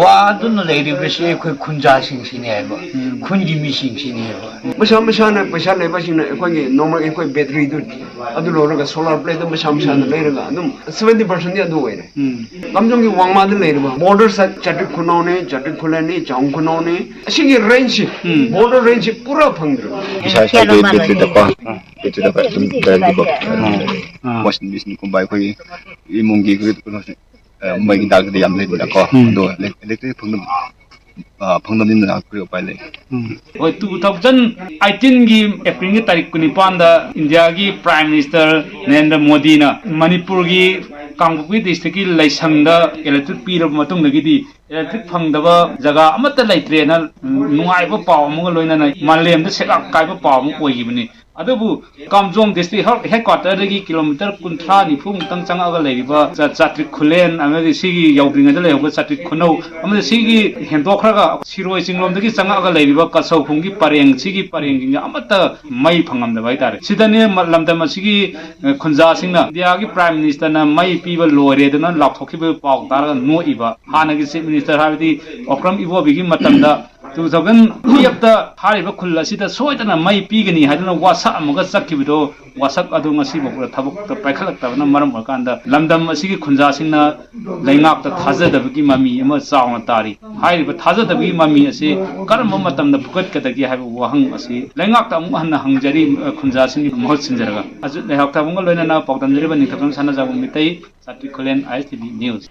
ꯋꯥꯗꯨꯅ ꯂꯩꯔꯤꯕꯁꯤ ꯑꯩꯈꯣꯏ ꯈꯨꯟꯖꯥꯁꯤꯡꯁꯤꯅꯤ ꯍꯥꯏꯕ, ꯎꯝ꯫ ꯈꯨꯟꯒꯤ ꯃꯤꯁꯤꯡꯁꯤꯅꯤ ꯍꯥꯏꯕ꯫ ꯃꯁꯥ ꯃꯁꯥꯅ ꯄꯩꯁꯥ ꯂꯩꯕꯁꯤꯡꯅ ꯑꯩꯈꯣꯏꯒꯤ ꯅꯣꯡꯃ ꯑꯩꯈꯣꯏ ꯕꯦꯇ꯭ꯔꯤꯗꯨ ꯑꯗꯨ ꯂꯧꯔꯒ ꯁꯣꯂꯥꯔ ꯄ꯭ꯂꯦꯠꯇ ꯃꯁꯥ ꯃꯁꯥꯅ ꯂꯩꯔꯒ ꯑꯗꯨꯝ ꯁꯚꯦꯟꯇꯤ ꯄꯥꯔꯁꯦꯟꯗꯤ ꯑꯗꯨ ꯑꯣꯏꯔꯦ꯫ ꯎꯝ꯫ ꯀꯥꯝꯖꯣꯡꯒꯤ ꯋꯥꯡꯃꯗ ꯂꯩꯔꯤꯕ ꯕꯣꯔꯗꯔ ꯁꯥꯏꯠ ꯆꯥꯇ꯭ꯔꯤꯛ ꯈꯨꯅꯧꯅꯤ, ꯆꯥꯇ꯭ꯔꯤꯛ ꯈꯨꯂꯦꯟꯅꯤ, ꯆꯥꯎ ꯈꯨꯅꯧꯅꯤ, ꯑꯁꯤꯒꯤ ꯔꯦꯟꯖꯁꯤ, ꯎꯝ꯫ ꯕꯣꯔꯗꯔ ꯔꯦꯟꯖꯁꯤ ꯄꯨꯔꯥ ꯐꯪꯗ꯭ꯔꯦ꯫ ꯏꯁꯥ ꯏꯁꯥꯒꯤ ꯕꯦꯇ꯭ꯔꯤꯗꯀꯣ, ꯕꯦꯇ꯭ꯔꯤꯗꯀꯣ ꯑꯗꯨꯝ ꯗꯥꯏꯔꯦꯛ ꯀꯣ꯫ ꯎꯝ꯫ ꯋꯥꯁꯤꯡ ꯃꯦꯆꯤꯟꯒꯨꯝꯕ ꯑꯩꯈꯣꯏꯒꯤ ꯏꯃꯨꯡꯒꯤ ꯀꯩꯅꯣꯁꯦ, ꯑ, ꯃꯩꯒꯤ ꯗꯥꯛꯇꯗꯤ ꯌꯥꯝ ꯂꯩꯕꯅꯤꯅꯀꯣ꯫ ꯎꯝ꯫ ꯑꯗꯣ ꯏꯂꯦꯛ-, ꯏꯂꯦꯛꯇ꯭ꯔꯤꯛ ꯐꯪꯗꯕ, ꯑ, ꯐꯪꯗꯕꯅꯤꯅ ꯀꯔꯤ ꯎꯄꯥꯏ ꯂꯩ? ꯎꯝ꯫ ꯍꯣꯏ, ꯇꯨ ꯊꯥꯎꯖꯟ ꯑꯩꯠꯇꯤꯟꯒꯤ ꯑꯦꯄ꯭ꯔꯤꯜꯒꯤ ꯇꯥꯔꯤꯛ ꯀꯨꯟꯅꯤꯄꯥꯟꯗ ꯏꯟꯗꯤꯌꯥꯒꯤ ꯄ꯭ꯔꯥꯏꯝ ꯃꯤꯅꯤꯁꯇꯔ ꯅꯔꯦꯟꯗ꯭ꯔ ꯃꯣꯗꯤꯅ ꯃꯅꯤꯄꯨꯔꯒꯤ ꯀꯥꯡꯄꯣꯛꯄꯤ ꯗꯤꯁꯇ꯭ꯔꯤꯛꯀꯤ ꯂꯩꯁꯪꯗ ꯏꯂꯦꯛꯇ꯭ꯔꯤꯛ ꯄꯤꯔꯕ ꯃꯇꯨꯡꯗꯒꯤꯗꯤ ꯏꯂꯦꯛꯇ꯭ꯔꯤꯛ ꯐꯪꯗꯕ ꯖꯒꯥ ꯑꯃꯠꯇ ꯂꯩꯇ꯭ꯔꯦꯅ ꯅꯨꯡꯉꯥꯏꯕ ꯄꯥꯎ ꯑꯃꯒ ꯂꯣꯏꯅꯅ ꯃꯥꯂꯦꯝꯗ ꯁꯦꯒꯥꯛ ꯀꯥꯏꯕ ꯄꯥꯎ ꯑꯃ ꯑꯣꯏꯈꯤꯕꯅꯤ꯫ ꯑꯗꯨꯕꯨ ꯀꯥꯝꯖꯣꯡ ꯗꯤꯁꯇ꯭ꯔꯤꯛ ꯍꯦꯜꯊ ꯍꯦꯗꯀ꯭ꯋꯥꯇꯔꯗꯒꯤ ꯀꯤꯂꯣꯃꯤꯇꯔ ꯀꯨꯟꯊ꯭ꯔꯥ ꯅꯤꯐꯨ ꯃꯨꯛꯇꯪ ꯆꯪꯉꯛꯑꯒ ꯂꯩꯔꯤꯕ ꯆꯥ-, ꯆꯥꯇ꯭ꯔꯤꯛ ꯈꯨꯂꯦꯟ ꯑꯃꯗꯤ ꯁꯤꯒꯤ ꯌꯧꯗ꯭ꯔꯤꯉꯩꯗ ꯂꯩꯍꯧꯕ ꯆꯥꯇ꯭ꯔꯤꯛ ꯈꯨꯅꯧ ꯑꯃꯗꯤ ꯁꯤꯒꯤ ꯍꯦꯟꯗꯣꯛꯈ꯭ꯔꯒ ꯁꯤꯔꯣꯏ ꯆꯤꯡꯂꯣꯝꯗꯒꯤ ꯆꯪꯉꯛꯑꯒ ꯂꯩꯔꯤꯕ ꯀꯁꯧꯈꯣꯡꯒꯤ ꯄꯔꯦꯡ, ꯁꯤꯒꯤ ꯄꯔꯦꯡꯁꯤꯡꯁꯦ ꯑꯃꯠꯇ ꯃꯩ ꯐꯪꯉꯝꯗꯕ ꯍꯥꯏꯇꯥꯔꯦ꯫ ꯁꯤꯗꯅꯦ ꯃ-, ꯂꯝꯗꯝ ꯑꯁꯤꯒꯤ, ꯑ, ꯈꯨꯟꯖꯥꯁꯤꯡꯅ ꯏꯟꯗꯤꯌꯥꯒꯤ ꯄ꯭ꯔꯥꯏꯝ ꯃꯤꯅꯤꯁꯇꯔꯅ ꯃꯩ ꯄꯤꯕ ꯂꯣꯏꯔꯦꯗꯅ ꯂꯥꯎꯊꯣꯛꯈꯤꯕ ꯄꯥꯎ ꯇꯥꯔꯒ ꯅꯣꯛꯏꯕ꯫ ꯍꯥꯟꯅꯒꯤ ꯆꯤꯐ ꯃꯤꯅꯤꯁꯇꯔ ꯍꯥꯏꯕꯗꯤ ꯑꯣꯀ꯭ꯔꯝ ꯏꯕꯣꯕꯤꯒꯤ ꯃꯇꯝꯗ ꯇꯨ ꯊꯥꯎꯖꯟ ꯇꯨꯌꯦꯜꯞꯇ ꯍꯥꯏꯔꯤꯕ ꯈꯨꯜ ꯑꯁꯤꯗ ꯁꯣꯏꯗꯅ ꯃꯩ ꯄꯤꯒꯅꯤ ꯍꯥꯏꯗꯨꯅ ꯋꯥꯁꯛ ꯑꯃꯒ ꯆꯠꯈꯤꯕꯗꯣ, ꯋꯥꯁꯛ ꯑꯗꯨ ꯉꯁꯤꯐꯥꯎꯕꯗ ꯊꯕꯛꯇ ꯄꯥꯏꯈꯠꯂꯛꯇꯕꯅ ꯃꯔꯝ ꯑꯣꯏꯔꯀꯥꯟꯗ, ꯂꯝꯗꯝ ꯑꯁꯤꯒꯤ ꯈꯨꯟꯖꯥꯁꯤꯡꯅ ꯂꯩꯉꯥꯛꯇ ꯊꯥꯖꯗꯕꯒꯤ ꯃꯃꯤ ꯑꯃ ꯆꯥꯎꯅ ꯇꯥꯔꯤ꯫ ꯍꯥꯏꯔꯤꯕ ꯊꯥꯖꯗꯕꯒꯤ ꯃꯃꯤ ꯑꯁꯤ ꯀꯔꯝꯕ ꯃꯇꯝꯗ ꯐꯨꯒꯠꯀꯗꯒꯦ ꯍꯥꯏꯕ ꯋꯥꯍꯪ ꯑꯁꯤ ꯂꯩꯉꯥꯛꯇ ꯑꯃꯨꯛ ꯍꯟꯅ ꯍꯪꯖꯔꯤ, ꯑ, ꯈꯨꯟꯖꯥꯁꯤꯡꯒꯤ ꯃꯍꯨꯠ ꯁꯤꯟꯖꯔꯒ꯫ ꯑꯖꯤꯠ ꯂꯩꯍꯥꯎ ꯊꯥꯕꯝꯒ ꯂꯣꯏꯅꯅ ꯄꯥꯎꯗꯝꯖꯔꯤꯕ ꯅꯤꯡꯊꯧꯖꯝ ꯁꯅꯥꯖꯥꯎꯕ ꯃꯤꯇꯩ, ꯆꯥꯇ꯭ꯔꯤꯛ ꯈꯨꯂꯦꯟ, ISTV News꯫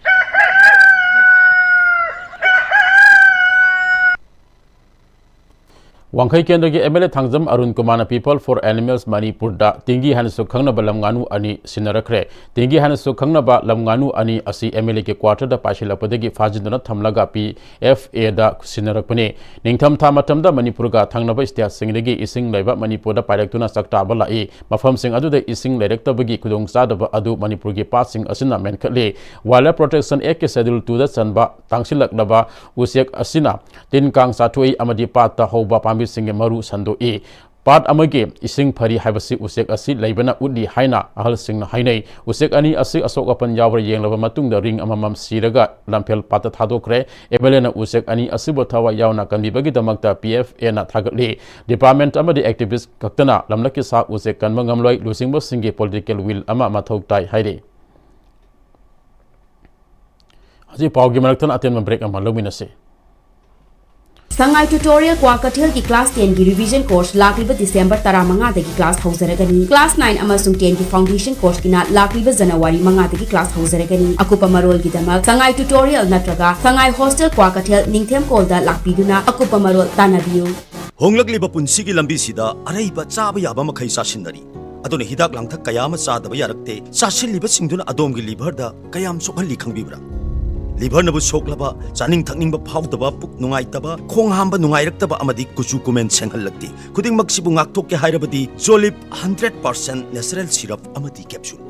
ꯋꯥꯡꯈꯩ ꯀꯦꯟꯗ꯭ꯔꯒꯤ MLA ꯊꯥꯡꯖꯝ ꯑꯔꯨꯟ ꯀꯨꯃꯥꯔꯅ People for Animals ꯃꯅꯤꯄꯨꯔꯗ ꯇꯤꯡꯒꯤ ꯍꯥꯏꯅꯁꯨ ꯈꯪꯅꯕ ꯂꯝ ꯉꯥꯅꯨ ꯑꯅꯤ ꯁꯤꯟꯅꯔꯛꯈ꯭ꯔꯦ꯫ ꯇꯤꯡꯒꯤ ꯍꯥꯏꯅꯁꯨ ꯈꯪꯅꯕ ꯂꯝ ꯉꯥꯅꯨ ꯑꯅꯤ ꯑꯁꯤ MLAꯒꯤ quarterꯗ ꯄꯥꯏꯁꯤꯜꯂꯛꯄꯗꯒꯤ ꯐꯥꯖꯤꯟꯗꯨꯅ ꯊꯝꯂꯒ PFAꯗ ꯁꯤꯟꯅꯔꯛꯄꯅꯤ꯫ ꯅꯤꯡꯊꯝꯊꯥ ꯃꯇꯝꯗ ꯃꯅꯤꯄꯨꯔꯒ ꯊꯪꯅꯕ stateꯁꯤꯡꯗꯒꯤ ꯏꯁꯤꯡ ꯂꯩꯕ ꯃꯅꯤꯄꯨꯔꯗ ꯄꯥꯏꯔꯛꯇꯨꯅ ꯆꯥꯛꯇꯥꯕ ꯂꯥꯛꯏ꯫ ꯃꯐꯝꯁꯤꯡ ꯑꯗꯨꯗ ꯏꯁꯤꯡ ꯂꯩꯔꯛꯇꯕꯒꯤ ꯈꯨꯗꯣꯡꯆꯥꯗꯕ ꯑꯗꯨ ꯃꯅꯤꯄꯨꯔꯒꯤ ꯄꯥꯠꯁꯤꯡ ꯑꯁꯤꯅ ꯃꯦꯟꯈꯠꯂꯤ꯫ Wildlife Protection Actꯀꯤ Schedule twoꯗ ꯆꯟꯕ ꯇꯥꯡꯁꯤꯜꯂꯛꯂꯕ ꯎꯆꯦꯛ ꯑꯁꯤꯅ ꯇꯤꯟ ꯀꯥꯡ ꯆꯥꯊꯣꯛꯏ ꯑꯃꯗꯤ ꯄꯥꯠꯇ ꯍꯧꯕ ꯄꯥꯝꯕꯤꯁꯤꯡꯒꯤ ꯃꯔꯨ ꯁꯟꯗꯣꯛꯏ꯫ ꯄꯥꯠ ꯑꯃꯒꯤ ꯏꯁꯤꯡ ꯐꯔꯤ ꯍꯥꯏꯕꯁꯤ ꯎꯆꯦꯛ ꯑꯁꯤ ꯂꯩꯕꯅ ꯎꯠꯂꯤ ꯍꯥꯏꯅ ꯑꯍꯜꯁꯤꯡꯅ ꯍꯥꯏꯅꯩ꯫ ꯎꯆꯦꯛ ꯑꯅꯤ ꯑꯁꯤ ꯑꯁꯣꯛ ꯑꯄꯟ ꯌꯥꯎꯕ꯭ꯔꯥ ꯌꯦꯡꯂꯕ ꯃꯇꯨꯡꯗ ring ꯑꯃꯃꯝ ꯁꯤꯔꯒ ꯂꯝꯐꯦꯜ ꯄꯥꯠꯇ ꯊꯥꯗꯣꯛꯈ꯭ꯔꯦ꯫ MLAꯅ ꯎꯆꯦꯛ ꯑꯅꯤ ꯑꯁꯤꯕꯨ ꯊꯋꯥꯏ ꯌꯥꯎꯅ ꯀꯟꯕꯤꯕꯒꯤꯗꯃꯛꯇ PFAꯅ ꯊꯥꯒꯠꯂꯤ꯫ Department ꯑꯃꯗꯤ activist ꯈꯛꯇꯅ ꯂꯝꯂꯛꯀꯤ ꯁꯥ ꯎꯆꯦꯛ ꯀꯟꯕ ꯉꯝꯂꯣꯏ, ꯂꯨꯆꯤꯡꯕꯁꯤꯡꯒꯤ political will ꯑꯃ ꯃꯊꯧ ꯇꯥꯏ ꯍꯥꯏꯔꯤ꯫ ꯍꯧꯖꯤꯛ ꯄꯥꯎꯒꯤ ꯃꯔꯛꯇꯅ ꯑꯇꯦꯟꯕ break ꯑꯃ ꯂꯧꯃꯤꯟꯅꯁꯤ꯫ ꯁꯉꯥꯏ Tutorial ꯀ꯭ꯋꯥꯀꯩꯊꯦꯜꯒꯤ class tenꯒꯤ revision course ꯂꯥꯛꯂꯤꯕ December ꯇꯔꯥꯃꯉꯥꯗꯒꯤ class ꯍꯧꯖꯔꯒꯅꯤ꯫ Class nine ꯑꯃꯁꯨꯡ tenꯒꯤ foundation courseꯀꯤꯅ ꯂꯥꯛꯂꯤꯕ January ꯃꯉꯥꯗꯒꯤ class ꯍꯧꯖꯔꯒꯅꯤ꯫ ꯑꯀꯨꯞꯄ ꯃꯔꯣꯜꯒꯤꯗꯃꯛ ꯁꯉꯥꯏ Tutorial ꯅꯠꯇ꯭ꯔꯒ ꯁꯉꯥꯏ Hostel ꯀ꯭ꯋꯥꯀꯩꯊꯦꯜ ꯅꯤꯡꯊꯦꯝꯀꯣꯜꯗ ꯂꯥꯛꯄꯤꯗꯨꯅ ꯑꯀꯨꯞꯄ ꯃꯔꯣꯜ ꯇꯥꯟꯅꯕꯤꯌꯨ꯫ ꯍꯣꯡꯂꯛꯂꯤꯕ ꯄꯨꯟꯁꯤꯒꯤ ꯂꯝꯕꯤꯁꯤꯗ ꯑꯔꯩꯕ ꯆꯥꯕ ꯌꯥꯕ ꯃꯈꯩ ꯆꯥꯁꯤꯟꯅꯔꯤ꯫ ꯑꯗꯨꯅ ꯍꯤꯗꯥꯛ ꯂꯥꯡꯊꯛ ꯀꯌꯥ ꯑꯃ ꯆꯥꯗꯕ ꯌꯥꯔꯛꯇꯦ꯫ ꯆꯥꯁꯤꯜꯂꯤꯕꯁꯤꯡꯗꯨꯅ ꯑꯗꯣꯝꯒꯤ liverꯗ ꯀꯌꯥꯝ ꯁꯣꯛꯍꯜꯂꯤ ꯈꯪꯕꯤꯕ꯭ꯔꯥ? Liverꯅꯕꯨ ꯁꯣꯛꯂꯕ, ꯆꯥꯅꯤꯡ ꯊꯛꯅꯤꯡꯕ ꯐꯥꯎꯗꯕ, ꯄꯨꯛ ꯅꯨꯡꯉꯥꯏꯇꯕ, ꯈꯣꯡ ꯍꯥꯝꯕ ꯅꯨꯡꯉꯥꯏꯔꯛꯇꯕ ꯑꯃꯗꯤ ꯀꯨꯆꯨ ꯀꯨꯃꯦꯟ ꯁꯦꯡꯍꯜꯂꯛꯇꯦ꯫ ꯈꯨꯗꯤꯡꯃꯛꯁꯤꯕꯨ ꯉꯥꯛꯊꯣꯛꯀꯦ ꯍꯥꯏꯔꯕꯗꯤ Jolib hundred percent natural syrup ꯑꯃꯗꯤ capsule꯫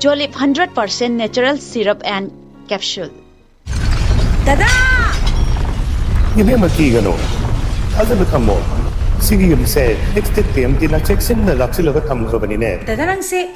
Jolib hundred percent natural syrup and capsule꯫ ꯗꯗꯥ! ꯏꯕꯦꯝꯃ, ꯀꯤꯒꯅꯨ꯫ ꯊꯥꯖꯕ ꯊꯝꯃꯣ꯫ ꯁꯤꯒꯤ ꯌꯨꯝꯁꯦ Exit PMTꯅ ꯆꯦꯛꯁꯤꯟꯅ ꯂꯥꯛꯁꯤꯜꯂꯒ ꯊꯝꯈ꯭ꯔꯕꯅꯤꯅꯦ꯫ ꯗꯗꯥ, ꯅꯪꯁꯦ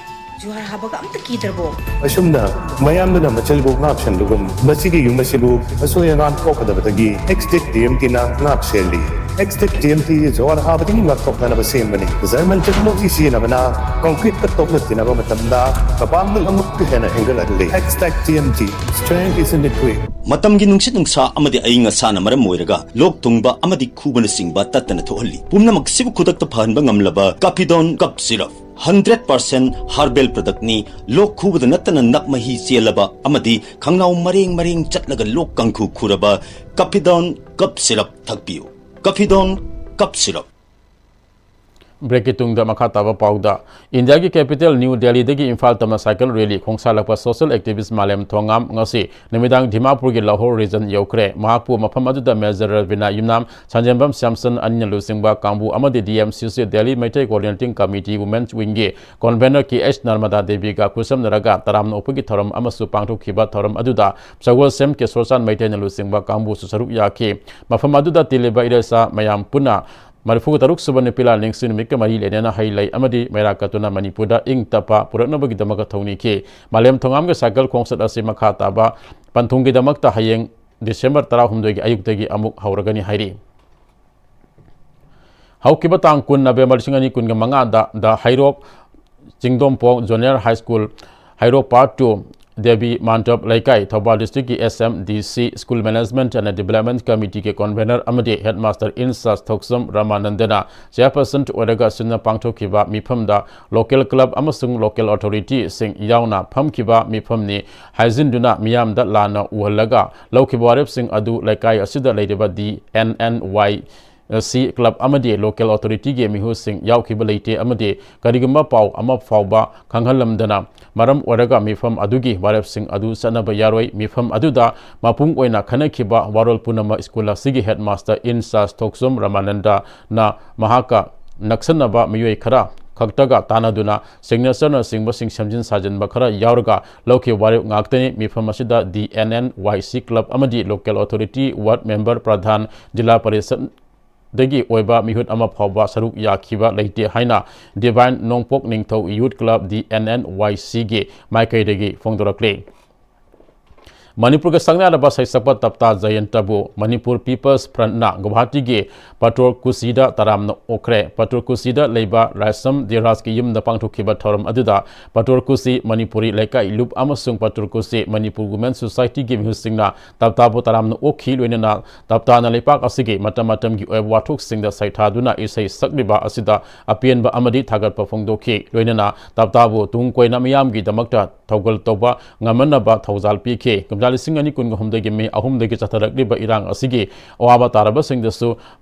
ꯖꯨꯍꯥꯔ ꯍꯥꯕꯒ ꯑꯝꯇ ꯀꯤꯗ꯭ꯔꯕꯣ? ꯑꯁꯨꯝꯅ ꯃꯌꯥꯝꯗꯨꯅ ꯃꯆꯜꯕꯨ ꯉꯥꯛ ꯁꯦꯟꯕꯒꯨꯝ ꯃꯁꯤꯒꯤ ꯌꯨꯝ ꯑꯁꯤꯕꯨ ꯑꯁꯣꯏ ꯑꯉꯥꯝ ꯊꯣꯛꯀꯗꯕꯗꯒꯤ ꯑꯦꯛꯁꯇꯦꯛ ꯇꯤ ꯑꯦꯝ ꯇꯤꯅ ꯉꯥꯛ ꯁꯦꯜꯂꯤ꯫ ꯑꯦꯛꯁꯇꯦꯛ ꯇꯤ ꯑꯦꯝ ꯇꯤ ꯖꯨꯍꯥꯔ ꯍꯥꯕꯗꯒꯤ ꯉꯥꯛꯊꯣꯛꯅꯅꯕ ꯁꯦꯝꯕꯅꯤ꯫ ꯖꯔꯃꯟ ꯇꯦꯛꯅꯣꯂꯣꯖꯤ ꯁꯤꯖꯤꯟꯅꯕꯅ ꯀꯪꯀ꯭ꯔꯤꯠꯀ ꯇꯣꯛꯅ ꯇꯤꯟꯅꯕ ꯃꯇꯝꯗ ꯃꯄꯥꯡꯒꯜ ꯑꯃꯨꯛꯀ ꯍꯦꯟꯅ ꯍꯦꯟꯒꯠꯍꯜꯂꯤ꯫ ꯑꯦꯛꯁꯇꯦꯛ T M T, strength is in the grit꯫ ꯃꯇꯝꯒꯤ ꯅꯨꯡꯁꯤꯠ ꯅꯨꯡꯁꯥ ꯑꯃꯗꯤ ꯑꯏꯪ ꯑꯁꯥꯅ ꯃꯔꯝ ꯑꯣꯏꯔꯒ ꯂꯣꯛ ꯊꯨꯡꯕ ꯑꯃꯗꯤ ꯈꯨꯕꯅꯆꯤꯡꯕ ꯇꯠꯇꯅ ꯊꯣꯛꯍꯜꯂꯤ꯫ ꯄꯨꯝꯅꯃꯛꯁꯤꯕꯨ ꯈꯨꯗꯛꯇ ꯐꯍꯟꯕ ꯉꯝꯂꯕ ꯀꯥꯐꯤꯗꯣꯟ ꯀꯞ ꯁꯤꯔꯞ, ꯍꯟꯗ꯭ꯔꯦꯠ ꯄꯥꯔꯁꯦꯟ ꯍꯥꯔꯕꯦꯜ ꯄ꯭ꯔꯗꯛꯅꯤ꯫ ꯂꯣꯛ ꯈꯨꯕꯗ ꯅꯠꯇꯅ ꯅꯞ ꯃꯍꯤ ꯆꯦꯜꯂꯕ ꯑꯃꯗꯤ ꯈꯪꯅꯥꯎ ꯃꯔꯦꯡ ꯃꯔꯦꯡ ꯆꯠꯂꯒ ꯂꯣꯛ ꯀꯥꯡꯈꯨ ꯈꯨꯔꯕ ꯀꯥꯐꯤꯗꯣꯟ ꯀꯞ ꯁꯤꯔꯞ ꯊꯛꯄꯤꯌꯨ꯫ ꯀꯥꯐꯤꯗꯣꯟ ꯀꯞ ꯁꯤꯔꯞ꯫ ꯕ꯭ꯔꯦꯛꯀꯤ ꯇꯨꯡꯗ ꯃꯈꯥ ꯇꯥꯕ ꯄꯥꯎꯗ, ꯏꯟꯗꯤꯌꯥꯒꯤ ꯀꯦꯄꯤꯇꯦꯜ ꯅ꯭ꯌꯨ ꯗꯦꯜꯂꯤꯗꯒꯤ ꯏꯝꯐꯥꯜ ꯇꯝꯅ ꯁꯥꯏꯀꯜ ꯔꯦꯂꯤ ꯈꯣꯡꯁꯥꯜꯂꯛꯄ ꯁꯣꯁꯤꯌꯦꯜ ꯑꯦꯛꯇꯤꯚꯤꯁ꯭ꯠ ꯃꯥꯂꯦꯝ ꯊꯣꯉꯥꯝ ꯉꯁꯤ ꯅꯨꯃꯤꯗꯥꯡ ꯗꯤꯃꯥꯄꯨꯔꯒꯤ ꯂꯍꯣꯔ ꯔꯤꯖꯟ ꯌꯧꯈ꯭ꯔꯦ꯫ ꯃꯍꯥꯛꯄꯨ ꯃꯐꯝ ꯑꯗꯨꯗ ꯃꯦꯖꯔ ꯔꯕꯤꯅꯥ ꯌꯨꯝꯅꯥꯝ, ꯁꯟꯖꯦꯝꯕꯝ ꯁ꯭ꯌꯥꯝꯁꯟ ꯑꯅꯤꯅ ꯂꯨꯆꯤꯡꯕ ꯀꯥꯡꯕꯨ ꯑꯃꯗꯤ ꯗꯤ M C C, Delhi Meitei coordinating committee women's ꯋꯤꯡꯒꯤ ꯀꯣꯟꯚꯦꯅꯔ ꯀꯦ ꯑꯩꯆ ꯅꯔꯃꯗꯥ ꯗꯦꯕꯤꯒ ꯈꯨꯠꯁꯝꯅꯔꯒ ꯇꯔꯥꯝꯅ ꯑꯣꯛꯄꯒꯤ ꯊꯧꯔꯝ ꯑꯃꯁꯨ ꯄꯥꯡꯊꯣꯛꯈꯤꯕ꯫ ꯊꯧꯔꯝ ꯑꯗꯨꯗ ꯁꯒꯣꯜꯁꯦꯝ ꯀꯤꯁꯣꯔꯆꯥꯟ ꯃꯩꯇꯩꯅ ꯂꯨꯆꯤꯡꯕ ꯀꯥꯡꯕꯨꯁꯨ ꯁꯔꯨꯛ ꯌꯥꯈꯤ꯫ ꯃꯐꯝ ꯑꯗꯨꯗ ꯇꯤꯜꯂꯤꯕ ꯏꯔꯩꯆꯥ ꯃꯌꯥꯝ ꯄꯨꯟꯅ ꯃꯔꯤꯐꯨ ꯇꯔꯨꯛ ꯁꯨꯕ ꯅꯨꯄꯤ ꯂꯥꯟ ꯅꯤꯡꯁꯤꯡ ꯅꯨꯃꯤꯠꯀ ꯃꯔꯤ ꯂꯩꯅꯅ ꯍꯩ ꯂꯩ ꯑꯃꯗꯤ ꯃꯩꯔꯥ ꯀꯠꯇꯨꯅ ꯃꯅꯤꯄꯨꯔꯗ ꯏꯪ ꯇꯞꯄ ꯄꯨꯔꯛꯅꯕꯒꯤꯗꯃꯛꯇ ꯊꯧꯅꯤꯈꯤ꯫ ꯃꯥꯂꯦꯝ ꯊꯣꯉꯥꯝꯒꯤ ꯁꯥꯏꯀꯜ ꯈꯣꯡꯆꯠ ꯑꯁꯤ ꯃꯈꯥ ꯇꯥꯕ ꯄꯟꯊꯨꯡꯒꯤꯗꯃꯛꯇ ꯍꯌꯦꯡ ꯗꯤꯁꯦꯝꯕꯔ ꯇꯔꯥꯍꯨꯝꯗꯣꯏꯒꯤ ꯑꯌꯨꯛꯇꯒꯤ ꯑꯃꯨꯛ ꯍꯧꯔꯒꯅꯤ ꯍꯥꯏꯔꯤ꯫ ꯍꯧꯈꯤꯕ ꯇꯥꯡ ꯀꯨꯟ ꯅꯕꯦꯝꯕꯔ ꯂꯤꯁꯤꯡ ꯑꯅꯤ ꯀꯨꯟꯒ ꯃꯉꯥꯗ ꯗ Heirok Chingdompong junior high school, Heirok part two, Devi Mandap Leikai, Thoubal ꯗꯤꯁꯇ꯭ꯔꯤꯛꯀꯤ S M D C, school management and development ꯀꯃꯤꯇꯤꯒꯤ ꯀꯣꯟꯚꯦꯅꯔ ꯑꯃꯗꯤ ꯍꯦꯗꯃꯥꯁꯇꯔ ꯏꯟꯆꯥꯔꯖ ꯊꯣꯛꯆꯣꯝ ꯔꯃꯥꯅꯟꯗꯅ ꯆꯦꯌꯔꯄꯔꯁꯟ ꯑꯣꯏꯔꯒ ꯁꯤꯟꯅ ꯄꯥꯡꯊꯣꯛꯈꯤꯕ ꯃꯤꯐꯝꯗ ꯂꯣꯀꯦꯜ ꯀ꯭ꯂꯕ ꯑꯃꯁꯨꯡ ꯂꯣꯀꯦꯜ ꯑꯣꯊꯣꯔꯤꯇꯤꯁꯤꯡ ꯌꯥꯎꯅ ꯐꯝꯈꯤꯕ ꯃꯤꯐꯝꯅꯤ꯫ ꯍꯥꯏꯖꯤꯟꯗꯨꯅ ꯃꯤꯌꯥꯝꯗ ꯂꯥꯟꯅ ꯎꯍꯜꯂꯒ ꯂꯧꯈꯤꯕ ꯋꯥꯔꯦꯞꯁꯤꯡ ꯑꯗꯨ ꯂꯩꯀꯥꯏ ꯑꯁꯤꯗ ꯂꯩꯔꯤꯕ ꯗꯤ ꯑꯦꯟ ꯑꯦꯟ ꯋꯥꯏ ꯁꯤ ꯀ꯭ꯂꯕ ꯑꯃꯗꯤ ꯂꯣꯀꯦꯜ ꯑꯣꯊꯣꯔꯤꯇꯤꯒꯤ ꯃꯤꯍꯨꯠꯁꯤꯡ ꯌꯥꯎꯈꯤꯕ ꯂꯩꯇꯦ ꯑꯃꯗꯤ ꯀꯔꯤꯒꯨꯝꯕ ꯄꯥꯎ ꯑꯃ ꯐꯥꯎꯕ ꯈꯪꯍꯜꯂꯝꯗꯅ ꯃꯔꯝ ꯑꯣꯏꯔꯒ ꯃꯤꯐꯝ ꯑꯗꯨꯒꯤ ꯋꯥꯔꯦꯞꯁꯤꯡ ꯑꯗꯨ ꯆꯠꯅꯕ ꯌꯥꯔꯣꯏ꯫ ꯃꯤꯐꯝ ꯑꯗꯨꯗ ꯃꯄꯨꯡ ꯑꯣꯏꯅ ꯈꯟꯅꯈꯤꯕ ꯋꯥꯔꯣꯜ ꯄꯨꯝꯅꯃꯛ ꯁ꯭ꯀꯨꯜ ꯑꯁꯤꯒꯤ ꯍꯦꯗꯃꯥꯁꯇꯔ ꯏꯟꯆꯥꯔꯖ ꯊꯣꯛꯆꯣꯝ ꯔꯃꯥꯅꯟꯗꯅ ꯃꯍꯥꯛꯀ ꯅꯛꯁꯟꯅꯕ ꯃꯤꯑꯣꯏ ꯈꯔ ꯈꯛꯇꯒ ꯇꯥꯟꯅꯗꯨꯅ ꯁꯤꯒꯅꯦꯆꯔꯅꯆꯤꯡꯕꯁꯤꯡ ꯁꯦꯝꯖꯤꯟ ꯁꯥꯖꯤꯟꯕ ꯈꯔ ꯌꯥꯎꯔꯒ ꯂꯧꯈꯤꯕ ꯋꯥꯔꯦꯞ ꯉꯥꯛꯇꯅꯤ꯫ ꯃꯤꯐꯝ ꯑꯁꯤꯗ ꯗꯤ ꯑꯦꯟ ꯑꯦꯟ ꯋꯥꯏ ꯁꯤ ꯀ꯭ꯂꯕ ꯑꯃꯗꯤ ꯂꯣꯀꯦꯜ ꯑꯣꯊꯣꯔꯤꯇꯤ, ꯋꯥꯔꯗ ꯃꯦꯝꯕꯔ, ꯄ꯭ꯔꯙꯥꯟ, ꯖꯤꯂꯥ ꯄꯔꯤꯁꯠ ꯗꯒꯤ ꯑꯣꯏꯕ ꯃꯤꯍꯨꯠ ꯑꯃ ꯐꯥꯎꯕ ꯁꯔꯨꯛ ꯌꯥꯈꯤꯕ ꯂꯩꯇꯦ ꯍꯥꯏꯅ ꯗꯤꯚꯥꯏꯟ ꯅꯣꯡꯄꯣꯛ ꯅꯤꯡꯊꯧ ꯌꯨꯠ ꯀ꯭ꯂꯕ, ꯗꯤ ꯑꯦꯟ ꯑꯦꯟ ꯋꯥꯏ ꯁꯤꯒꯤ ꯃꯥꯏꯀꯩꯗꯒꯤ ꯐꯣꯡꯗꯣꯔꯛꯂꯤ꯫ ꯃꯅꯤꯄꯨꯔꯒ ꯁꯛꯅꯥꯏꯔꯕ ꯁꯩꯁꯛꯄ ꯇꯞꯇꯥ ꯖꯌꯟꯇꯕꯨ ꯃꯅꯤꯄꯨꯔ ꯄꯤꯄꯜꯁ ꯐ꯭ꯔꯟꯠꯅ ꯒꯨꯋꯥꯍꯥꯇꯤꯒꯤ ꯄꯇꯣꯔꯀꯨꯁꯤꯗ ꯇꯔꯥꯝꯅ ꯑꯣꯛꯈ꯭ꯔꯦ꯫ ꯄꯇꯣꯔꯀꯨꯁꯤꯗ ꯂꯩꯕ ꯔꯥꯏꯁꯝ ꯙꯤꯔꯥꯖꯀꯤ ꯌꯨꯝꯗ ꯄꯥꯡꯊꯣꯛꯈꯤꯕ ꯊꯧꯔꯝ ꯑꯗꯨꯗ ꯄꯇꯣꯔꯀꯨꯁꯤ ꯃꯅꯤꯄꯨꯔꯤ ꯂꯩꯀꯥꯏ ꯂꯨꯞ ꯑꯃꯁꯨꯡ ꯄꯇꯣꯔꯀꯨꯁꯤ ꯃꯅꯤꯄꯨꯔ ꯋꯨꯃꯦꯟ ꯁꯣꯁꯥꯏꯇꯤꯒꯤ ꯃꯤꯍꯨꯠꯁꯤꯡꯅ ꯇꯞꯇꯥꯕꯨ ꯇꯔꯥꯝꯅ ꯑꯣꯛꯈꯤ꯫ ꯂꯣꯏꯅꯅ ꯇꯞꯇꯥꯅ ꯂꯩꯄꯥꯛ ꯑꯁꯤꯒꯤ ꯃꯇꯝ ꯃꯇꯝꯒꯤ ꯑꯣꯏꯕ ꯋꯥꯊꯣꯛꯁꯤꯡꯗ ꯁꯩꯊꯥꯗꯨꯅ ꯏꯁꯩ ꯁꯛꯂꯤꯕ ꯑꯁꯤꯗ ꯑꯄꯦꯟꯕ ꯑꯃꯗꯤ ꯊꯥꯒꯠꯄ ꯐꯣꯡꯗꯣꯛꯈꯤ꯫ ꯂꯣꯏꯅꯅ ꯇꯞꯇꯥꯕꯨ ꯇꯨꯡ ꯀꯣꯏꯅ ꯃꯤꯌꯥꯝꯒꯤꯗꯃꯛꯇ ꯊꯧꯒꯜ ꯇꯧꯕ ꯉꯝꯍꯟꯅꯕ ꯊꯧꯖꯥꯜ ꯄꯤꯈꯤ꯫ ꯀꯨꯝꯖꯥ ꯂꯤꯁꯤꯡ ꯑꯅꯤ ꯀꯨꯟꯒ ꯍꯨꯝꯗꯣꯏꯒꯤ ꯃꯦ ꯑꯍꯨꯝꯗꯒꯤ ꯆꯠꯊꯔꯛꯂꯤꯕ ꯏꯔꯥꯡ ꯑꯁꯤꯒꯤ ꯑꯋꯥꯕ ꯇꯥꯔꯕꯁꯤꯡꯗꯁꯨ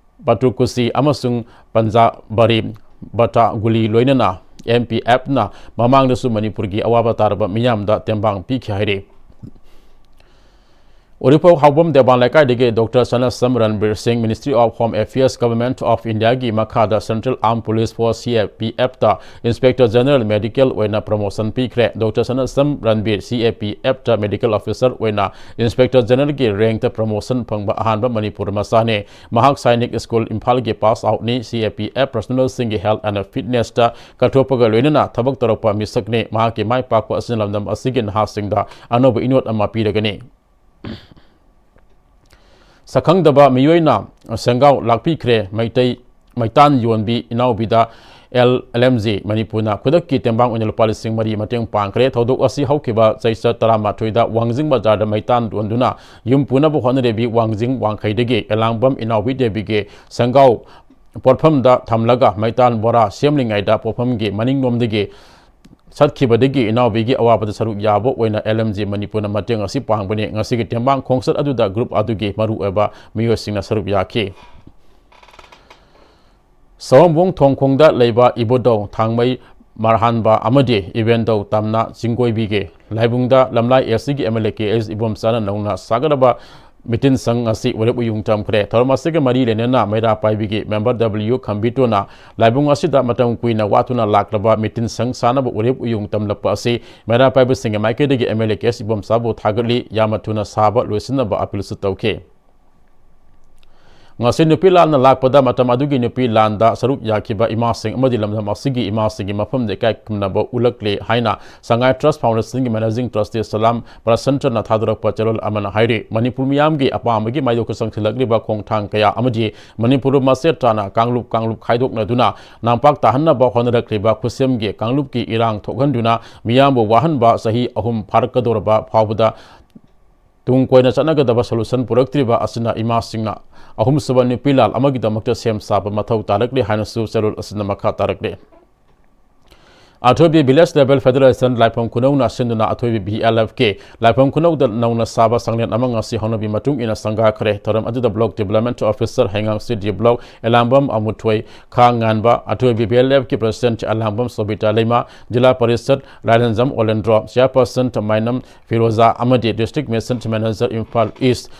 ꯄꯇꯨꯔꯀꯨꯁꯤ ꯑꯃꯁꯨꯡ ꯄꯟꯖꯥꯕꯔꯤ ꯕꯇꯥꯒꯨꯂꯤ ꯂꯣꯏꯅꯅ ꯑꯦꯝ ꯄꯤ ꯑꯦꯐꯅ ꯃꯃꯥꯡꯗꯁꯨ ꯃꯅꯤꯄꯨꯔꯒꯤ ꯑꯋꯥꯕ ꯇꯥꯔꯕ ꯃꯤꯌꯥꯝꯗ ꯇꯦꯡꯕꯥꯡ ꯄꯤꯈꯤ ꯍꯥꯏꯔꯤ꯫ ꯎꯔꯤꯄꯣꯛ ꯍꯥꯎꯕꯝ ꯗꯦꯕꯥꯟ ꯂꯩꯀꯥꯏꯗꯒꯤ ꯗꯣꯛꯇꯔ ꯁꯅꯥꯁꯝ ꯔꯟꯕꯤꯔ ꯁꯤꯡ, Ministry of Home Affairs, Government of Indiaꯒꯤ ꯃꯈꯥꯗ Central Armed Police Force, C A P F ꯇ Inspector General Medical ꯑꯣꯏꯅ promotion ꯄꯤꯈ꯭ꯔꯦ꯫ Doctor Sanasam Ranbir C A P F ꯇ Medical Officer ꯑꯣꯏꯅ Inspector Generalꯒꯤ rankꯇ promotion ꯐꯪꯕ ꯑꯍꯥꯟꯕ ꯃꯅꯤꯄꯨꯔ ꯃꯆꯥꯅꯤ꯫ ꯃꯍꯥꯛ ꯁꯥꯏꯅꯤꯛ ꯁ꯭ꯀꯨꯜ ꯏꯝꯐꯥꯜꯒꯤ pass outꯅꯤ꯫ C A P F personnelꯁꯤꯡꯒꯤ health and fitnessꯇ ꯀꯠꯊꯣꯛꯄꯒ ꯂꯣꯏꯅꯅ ꯊꯕꯛ ꯇꯧꯔꯛꯄ ꯃꯤꯁꯛꯅꯤ꯫ ꯃꯍꯥꯛꯀꯤ ꯃꯥꯏ ꯄꯥꯛꯄ ꯑꯁꯤꯅ ꯂꯝꯗꯝ ꯑꯁꯤꯒꯤ ꯅꯍꯥꯁꯤꯡꯗ ꯑꯅꯧꯕ ꯏꯅꯣꯠ ꯑꯃ ꯄꯤꯔꯒꯅꯤ꯫ ꯁꯛꯈꯪꯗꯕ ꯃꯤꯑꯣꯏꯅ ꯁꯦꯡꯒꯥꯎ ꯂꯥꯛꯄꯤꯈ꯭ꯔꯦ꯫ ꯃꯩꯇꯩ ꯃꯩꯇꯥꯟ ꯌꯣꯟꯕꯤ ꯏꯅꯥꯎꯕꯤꯗ ꯑꯦꯜ ꯑꯦꯜ ꯑꯦꯝ ꯖꯤ ꯃꯅꯤꯄꯨꯔꯅ ꯈꯨꯗꯛꯀꯤ ꯇꯦꯡꯕꯥꯡ ꯑꯣꯏꯅ ꯂꯨꯄꯥ ꯂꯤꯁꯤꯡ ꯃꯔꯤ ꯃꯇꯦꯡ ꯄꯥꯡꯈ꯭ꯔꯦ꯫ ꯊꯧꯗꯣꯛ ꯑꯁꯤ ꯍꯧꯈꯤꯕ ꯆꯩꯆꯠ ꯇꯔꯥꯃꯥꯊꯣꯏꯗ ꯋꯥꯡꯖꯤꯡ ꯕꯖꯥꯔꯗ ꯃꯩꯇꯥꯟ ꯌꯣꯟꯗꯨꯅ ꯌꯨꯝ ꯄꯨꯅꯕ ꯍꯣꯠꯅꯔꯤꯕꯤ ꯋꯥꯡꯖꯤꯡ ꯋꯥꯡꯈꯩꯗꯒꯤ ꯑꯦꯂꯥꯡꯕꯝ ꯏꯅꯥꯎꯕꯤ ꯗꯦꯕꯤꯒꯤ ꯁꯦꯡꯒꯥꯎ ꯄꯣꯠꯐꯝꯗ ꯊꯝꯂꯒ ꯃꯩꯇꯥꯟ ꯕꯣꯔꯥ ꯁꯦꯝꯂꯤꯉꯩꯗ ꯄꯣꯠꯐꯝꯒꯤ ꯃꯅꯤꯡꯂꯣꯝꯗꯒꯤ ꯆꯠꯈꯤꯕꯗꯒꯤ ꯏꯅꯥꯎꯕꯤꯒꯤ ꯑꯋꯥꯕꯗ ꯁꯔꯨꯛ ꯌꯥꯕ ꯑꯣꯏꯅ ꯑꯦꯜ ꯑꯦꯝ ꯖꯤ ꯃꯅꯤꯄꯨꯔꯅ ꯃꯇꯦꯡ ꯑꯁꯤ ꯄꯥꯡꯕꯅꯤ꯫ ꯉꯁꯤꯒꯤ ꯇꯦꯡꯕꯥꯡ ꯈꯣꯡꯆꯠ ꯑꯗꯨꯗ group ꯑꯗꯨꯒꯤ ꯃꯔꯨꯑꯣꯏꯕ ꯃꯤꯑꯣꯏꯁꯤꯡꯅ ꯁꯔꯨꯛ ꯌꯥꯈꯤ꯫ ꯁꯑꯣꯝꯕꯨꯡ ꯊꯣꯡꯈꯣꯡꯗ ꯂꯩꯕ ꯏꯕꯨꯙꯧ ꯊꯥꯡꯃꯩ ꯃꯔꯍꯥꯟꯕ ꯑꯃꯗꯤ ꯏꯕꯦꯟꯗꯧ ꯇꯝꯅ ꯆꯤꯡꯒꯣꯏꯕꯤꯒꯤ ꯂꯥꯏꯕꯨꯡꯗ ꯂꯝꯂꯥꯏ ꯑꯦ ꯁꯤꯒꯤ ꯑꯦꯝ ꯑꯦꯜ ꯑꯦ ꯀꯦ ꯑꯦꯁ ꯏꯕꯣꯝꯆꯥꯅ ꯅꯧꯅ ꯁꯥꯒꯗꯕ ꯃꯤꯇꯤꯟ ꯁꯪ ꯑꯁꯤ ꯎꯔꯦꯞ ꯎꯌꯨꯡ ꯇꯝꯈ꯭ꯔꯦ꯫ ꯊꯧꯔꯝ ꯑꯁꯤꯒ ꯃꯔꯤ ꯂꯩꯅꯅ ꯃꯩꯔꯥ ꯄꯥꯏꯕꯤꯒꯤ member W ꯈꯝꯕꯤꯇꯣꯅ ꯂꯥꯏꯕꯨꯡ ꯑꯁꯤꯗ ꯃꯇꯝ ꯀꯨꯏꯅ ꯋꯥꯠꯇꯨꯅ ꯂꯥꯛꯂꯕ ꯃꯤꯇꯤꯟ ꯁꯪ ꯁꯥꯅꯕ ꯎꯔꯦꯞ ꯎꯌꯨꯡ ꯇꯝꯂꯛꯄ ꯑꯁꯤ ꯃꯩꯔꯥ ꯄꯥꯏꯕꯁꯤꯡꯒꯤ ꯃꯥꯏꯀꯩꯗꯒꯤ ꯑꯦꯝ ꯑꯦꯜ ꯑꯦ ꯀꯦ ꯑꯦꯁ ꯏꯕꯣꯝꯆꯥꯕꯨ ꯊꯥꯒꯠꯂꯤ꯫ ꯌꯥꯝꯅ ꯊꯨꯅ ꯁꯥꯕ ꯂꯣꯏꯁꯤꯟꯅꯕ appealꯁꯨ ꯇꯧꯈꯤ꯫ ꯉꯁꯤ ꯅꯨꯄꯤ ꯂꯥꯟꯅ ꯂꯥꯛꯄꯗ ꯃꯇꯝ ꯑꯗꯨꯒꯤ ꯅꯨꯄꯤ ꯂꯥꯟꯗ ꯁꯔꯨꯛ ꯌꯥꯈꯤꯕ ꯏꯃꯥꯁꯤꯡ ꯑꯃꯗꯤ ꯂꯝꯗꯝ ꯑꯁꯤꯒꯤ ꯏꯃꯥꯁꯤꯡꯒꯤ ꯃꯐꯝꯗ ꯏꯀꯥꯏ ꯈꯨꯝꯅꯕ ꯎꯠꯂꯛꯂꯦ ꯍꯥꯏꯅ ꯁꯉꯥꯏ Trust Foundationꯒꯤ Managing Trustee ꯁꯂꯥꯝ ꯄ꯭ꯔꯁꯟꯇꯅ ꯊꯥꯗꯣꯔꯛꯄ ꯆꯦꯔꯣꯜ ꯑꯃꯅ ꯍꯥꯏꯔꯤ꯫ ꯃꯅꯤꯄꯨꯔ ꯃꯤꯌꯥꯝꯒꯤ ꯑꯄꯥꯝꯕꯒꯤ ꯃꯥꯏꯌꯣꯛꯇ ꯆꯪꯁꯤꯜꯂꯛꯂꯤꯕ ꯈꯣꯡꯊꯥꯡ ꯀꯌꯥ ꯑꯃꯗꯤ ꯃꯅꯤꯄꯨꯔ ꯃꯆꯦꯠ ꯇꯥꯅ ꯀꯥꯡꯂꯨꯞ ꯀꯥꯡꯂꯨꯞ ꯈꯥꯏꯗꯣꯛꯅꯗꯨꯅ ꯅꯝꯄꯥꯛ ꯇꯥꯍꯟꯅꯕ ꯍꯣꯠꯅꯔꯛꯂꯤꯕ ꯈꯨꯠꯁꯦꯝꯒꯤ ꯀꯥꯡꯂꯨꯞꯀꯤ ꯏꯔꯥꯡ ꯊꯣꯛꯍꯟꯗꯨꯅ ꯃꯤꯌꯥꯝꯕꯨ ꯋꯥꯍꯟꯕ ꯆꯍꯤ ꯑꯍꯨꯝ ꯐꯥꯔꯛꯀꯗꯧꯔꯕ ꯐꯥꯎꯕꯗ ꯇꯨꯡ ꯀꯣꯏꯅ ꯆꯠꯅꯒꯗꯕ solution ꯄꯨꯔꯛꯇ꯭ꯔꯤꯕ ꯑꯁꯤꯅ ꯏꯃꯥꯁꯤꯡꯅ ꯑꯍꯨꯝꯁꯨꯕ ꯅꯨꯄꯤ ꯂꯥꯜ ꯑꯃꯒꯤꯗꯃꯛꯇ ꯁꯦꯝ ꯁꯥꯕ ꯃꯊꯧ ꯇꯥꯔꯛꯂꯤ ꯍꯥꯏꯅꯁꯨ ꯆꯦꯔꯣꯜ ꯑꯁꯤꯅ ꯃꯈꯥ ꯇꯥꯔꯛꯂꯤ꯫ ꯑꯊꯣꯏꯕꯤ Village Level Federation ꯂꯥꯏꯐꯝ ꯈꯨꯅꯧꯅ ꯁꯤꯟꯗꯨꯅ ꯑꯊꯣꯏꯕꯤ VLFꯀꯤ ꯂꯥꯏꯐꯝ ꯈꯨꯅꯧꯗ ꯅꯧꯅ ꯁꯥꯕ ꯁꯪꯂꯦꯟ ꯑꯃ ꯉꯁꯤ ꯍꯧꯅꯕꯤ ꯃꯇꯨꯡ ꯏꯟꯅ ꯁꯪꯒꯥꯈ꯭ꯔꯦ꯫ ꯊꯧꯔꯝ ꯑꯗꯨꯗ Block Development Officer ꯍꯩꯉꯥꯡ C D Block ꯑꯦꯂꯥꯡꯕꯝ ꯑꯃꯨꯊꯣꯏ, ꯈꯥ ꯉꯥꯟꯕ, ꯑꯊꯣꯏꯕꯤ VLFꯀꯤ President ꯑꯦꯂꯥꯡꯕꯝ ꯁꯣꯕꯤꯇꯥ ꯂꯩꯃ, ꯖꯤꯂꯥ ꯄꯔꯤꯁꯠ ꯔꯥꯏꯔꯦꯟꯖꯝ ꯑꯣꯂꯦꯟꯗ꯭ꯔꯣ, Chairperson ꯃꯥꯏꯅꯝ ꯐꯤꯔꯣꯖꯥ ꯑꯃꯗꯤ District Mission Manager Imphal East